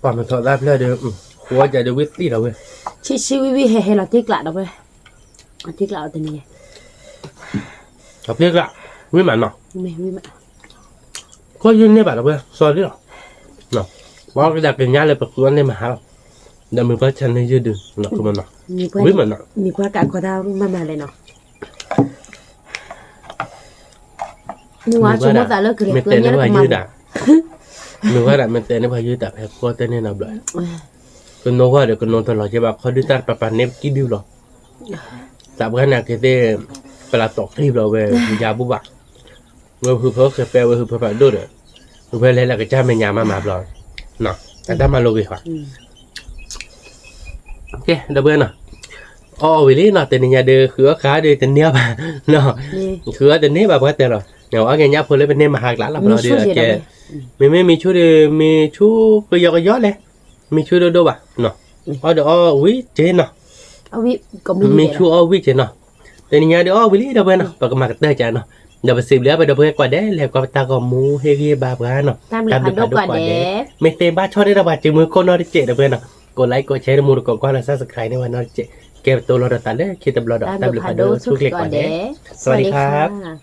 ပှၤမ့ၢ်ထီၣ်သၣ်ဖျၢၣ်ဒီး ဃိကဒီးဝံသံၣ်ဒီးဝဲ, ဆံးဆံးဝံၤဝံၤဟဲဟဲလီၤတ့ၢ်ကျးဒီးဝဲ, တ့ၢ်ကျးအီၤတနံၤညါ, အပျ့ၢ်ကျး, ဝံၤမးနီၤ, မ့ၢ်ဝံၤမး, ကီၢ်ယုၢ်န့ၢ်ဘၣ်ဒီးဝဲ စီၤလံလီၤ, ပှၤကဒၣ်ကညါလၢပဃုအီၣ်န့ၢ်မဟါလီၤ, ဒီးမုၢ်ပှၢ်ဆါန့ၢ်ယုၢ်ဒုး နီၢ်ခိမနီၤ, ဝံၤမးနီၤ, မ့ၢ်ပှၤကးခီတၢ်မၤမၤလဲၣ်နီၤ မ့ၢ်ဝဲဒၣ် မ့ၢ်တဲန့ၢ်ပှၤယုၢ်ဒၣ်, မ့ၢ်ဝဲဒၣ် မ့ၢ်တဲန့ၢ်ပှၤယုၢ်တၢ်ဖဲကီၢ်တဲန့ၢ်နီတဘျီ, ကနိဃီဒီးကနိတလီၤက့ဘၣ် ခီဒုၣ်တၢ်တပၤပၤန့ၣ်ပကံၢ်ဒုၣ်လီၤ, သးပှၢ်န့ၣ်က့ၤသ့ၣ်, ပလၢတီၢ်ချံဘျီဝဲ ယၤဘူၣ်ဘၣ်, ဝဲဟုၣ်ဖၢဃဲၤပဲဝဲဟုၣ်ဖၢဖးဒိၣ်ဒီး, ဝဲလဲၤလၢကစၢ်မဲာ်ညါမၤမၤဘျီ, အတၢ်မၤလိက့ၤဃီ ကဲ ဒီပုၢ်ဝဲၢ်နီၤ, အီၣ်အီၣ်ဝံၤလံနီၤ တနံၤညါဒီး ဃုအီၣ်ဃာ်ဒီးတန့ၢ်အီၣ်ဘၣ်, ဃုအီၣ်တန့ၢ်ဘၣ်ပှၤတဲလီၤ, အီၣ်က့ၤညၣ်ဖိလၢပန့ၢ်မဟါကျါလီၤ ဘျီဒီးကဲ, မ့မ့ၢ်မ့ၢ်ဆူၣ်ဒီး မ့ၢ်ဆူၣ်ကယီကယီလဲၣ်, မ့ၢ်ဆူၣ်ဒိၣ်ဒိၣ်ဘၣ်, အီၣ်ဒီးအီၣ်ဝံၤက့ၤနီၤ, မ့ၢ်ဆူၣ်အီၣ်ဝံၤက့ၤနီၤ, တနံၤညါဒီးအီၣ်ဝံၤလံ ဒီပုၢ်ဝဲၢ်နီၤ ပကမၤကတၢၢ်ကနီၤ, ဒီးပစံးဘျုးပဒီပုၢ်ဝဲၢ်ကိးဂၤဒဲး လဲၤကွၢ်ပတၢ်ဂီၤမူဟ့ၣ်ဂံၢ်ဘါပှၤနီၤ, တၢ်ဘျုးဖးဒိၣ်ကိးဂၤဒဲး, မ့ၢ်သ့ဘၣ်ဆီၣ်န့ၢ်ဒီးပှၤစုမုၢ်ခိၣ်နီတစဲး ဒီပုၢ်ဝဲၢ်နီၤ, ကိး like ကိး share တမူတကိးကွၢ်လီၤ subscribe န့ၢ်ဝဲနီတစဲး, ကဲပတိၢ်လီၤဒီးသးလၢခံတဘျီဒီး တၢ်ဘျုးဖးဒိၣ်ဆူၣ်ချ့ကိးဂၤဒဲး, สวัสดีครับ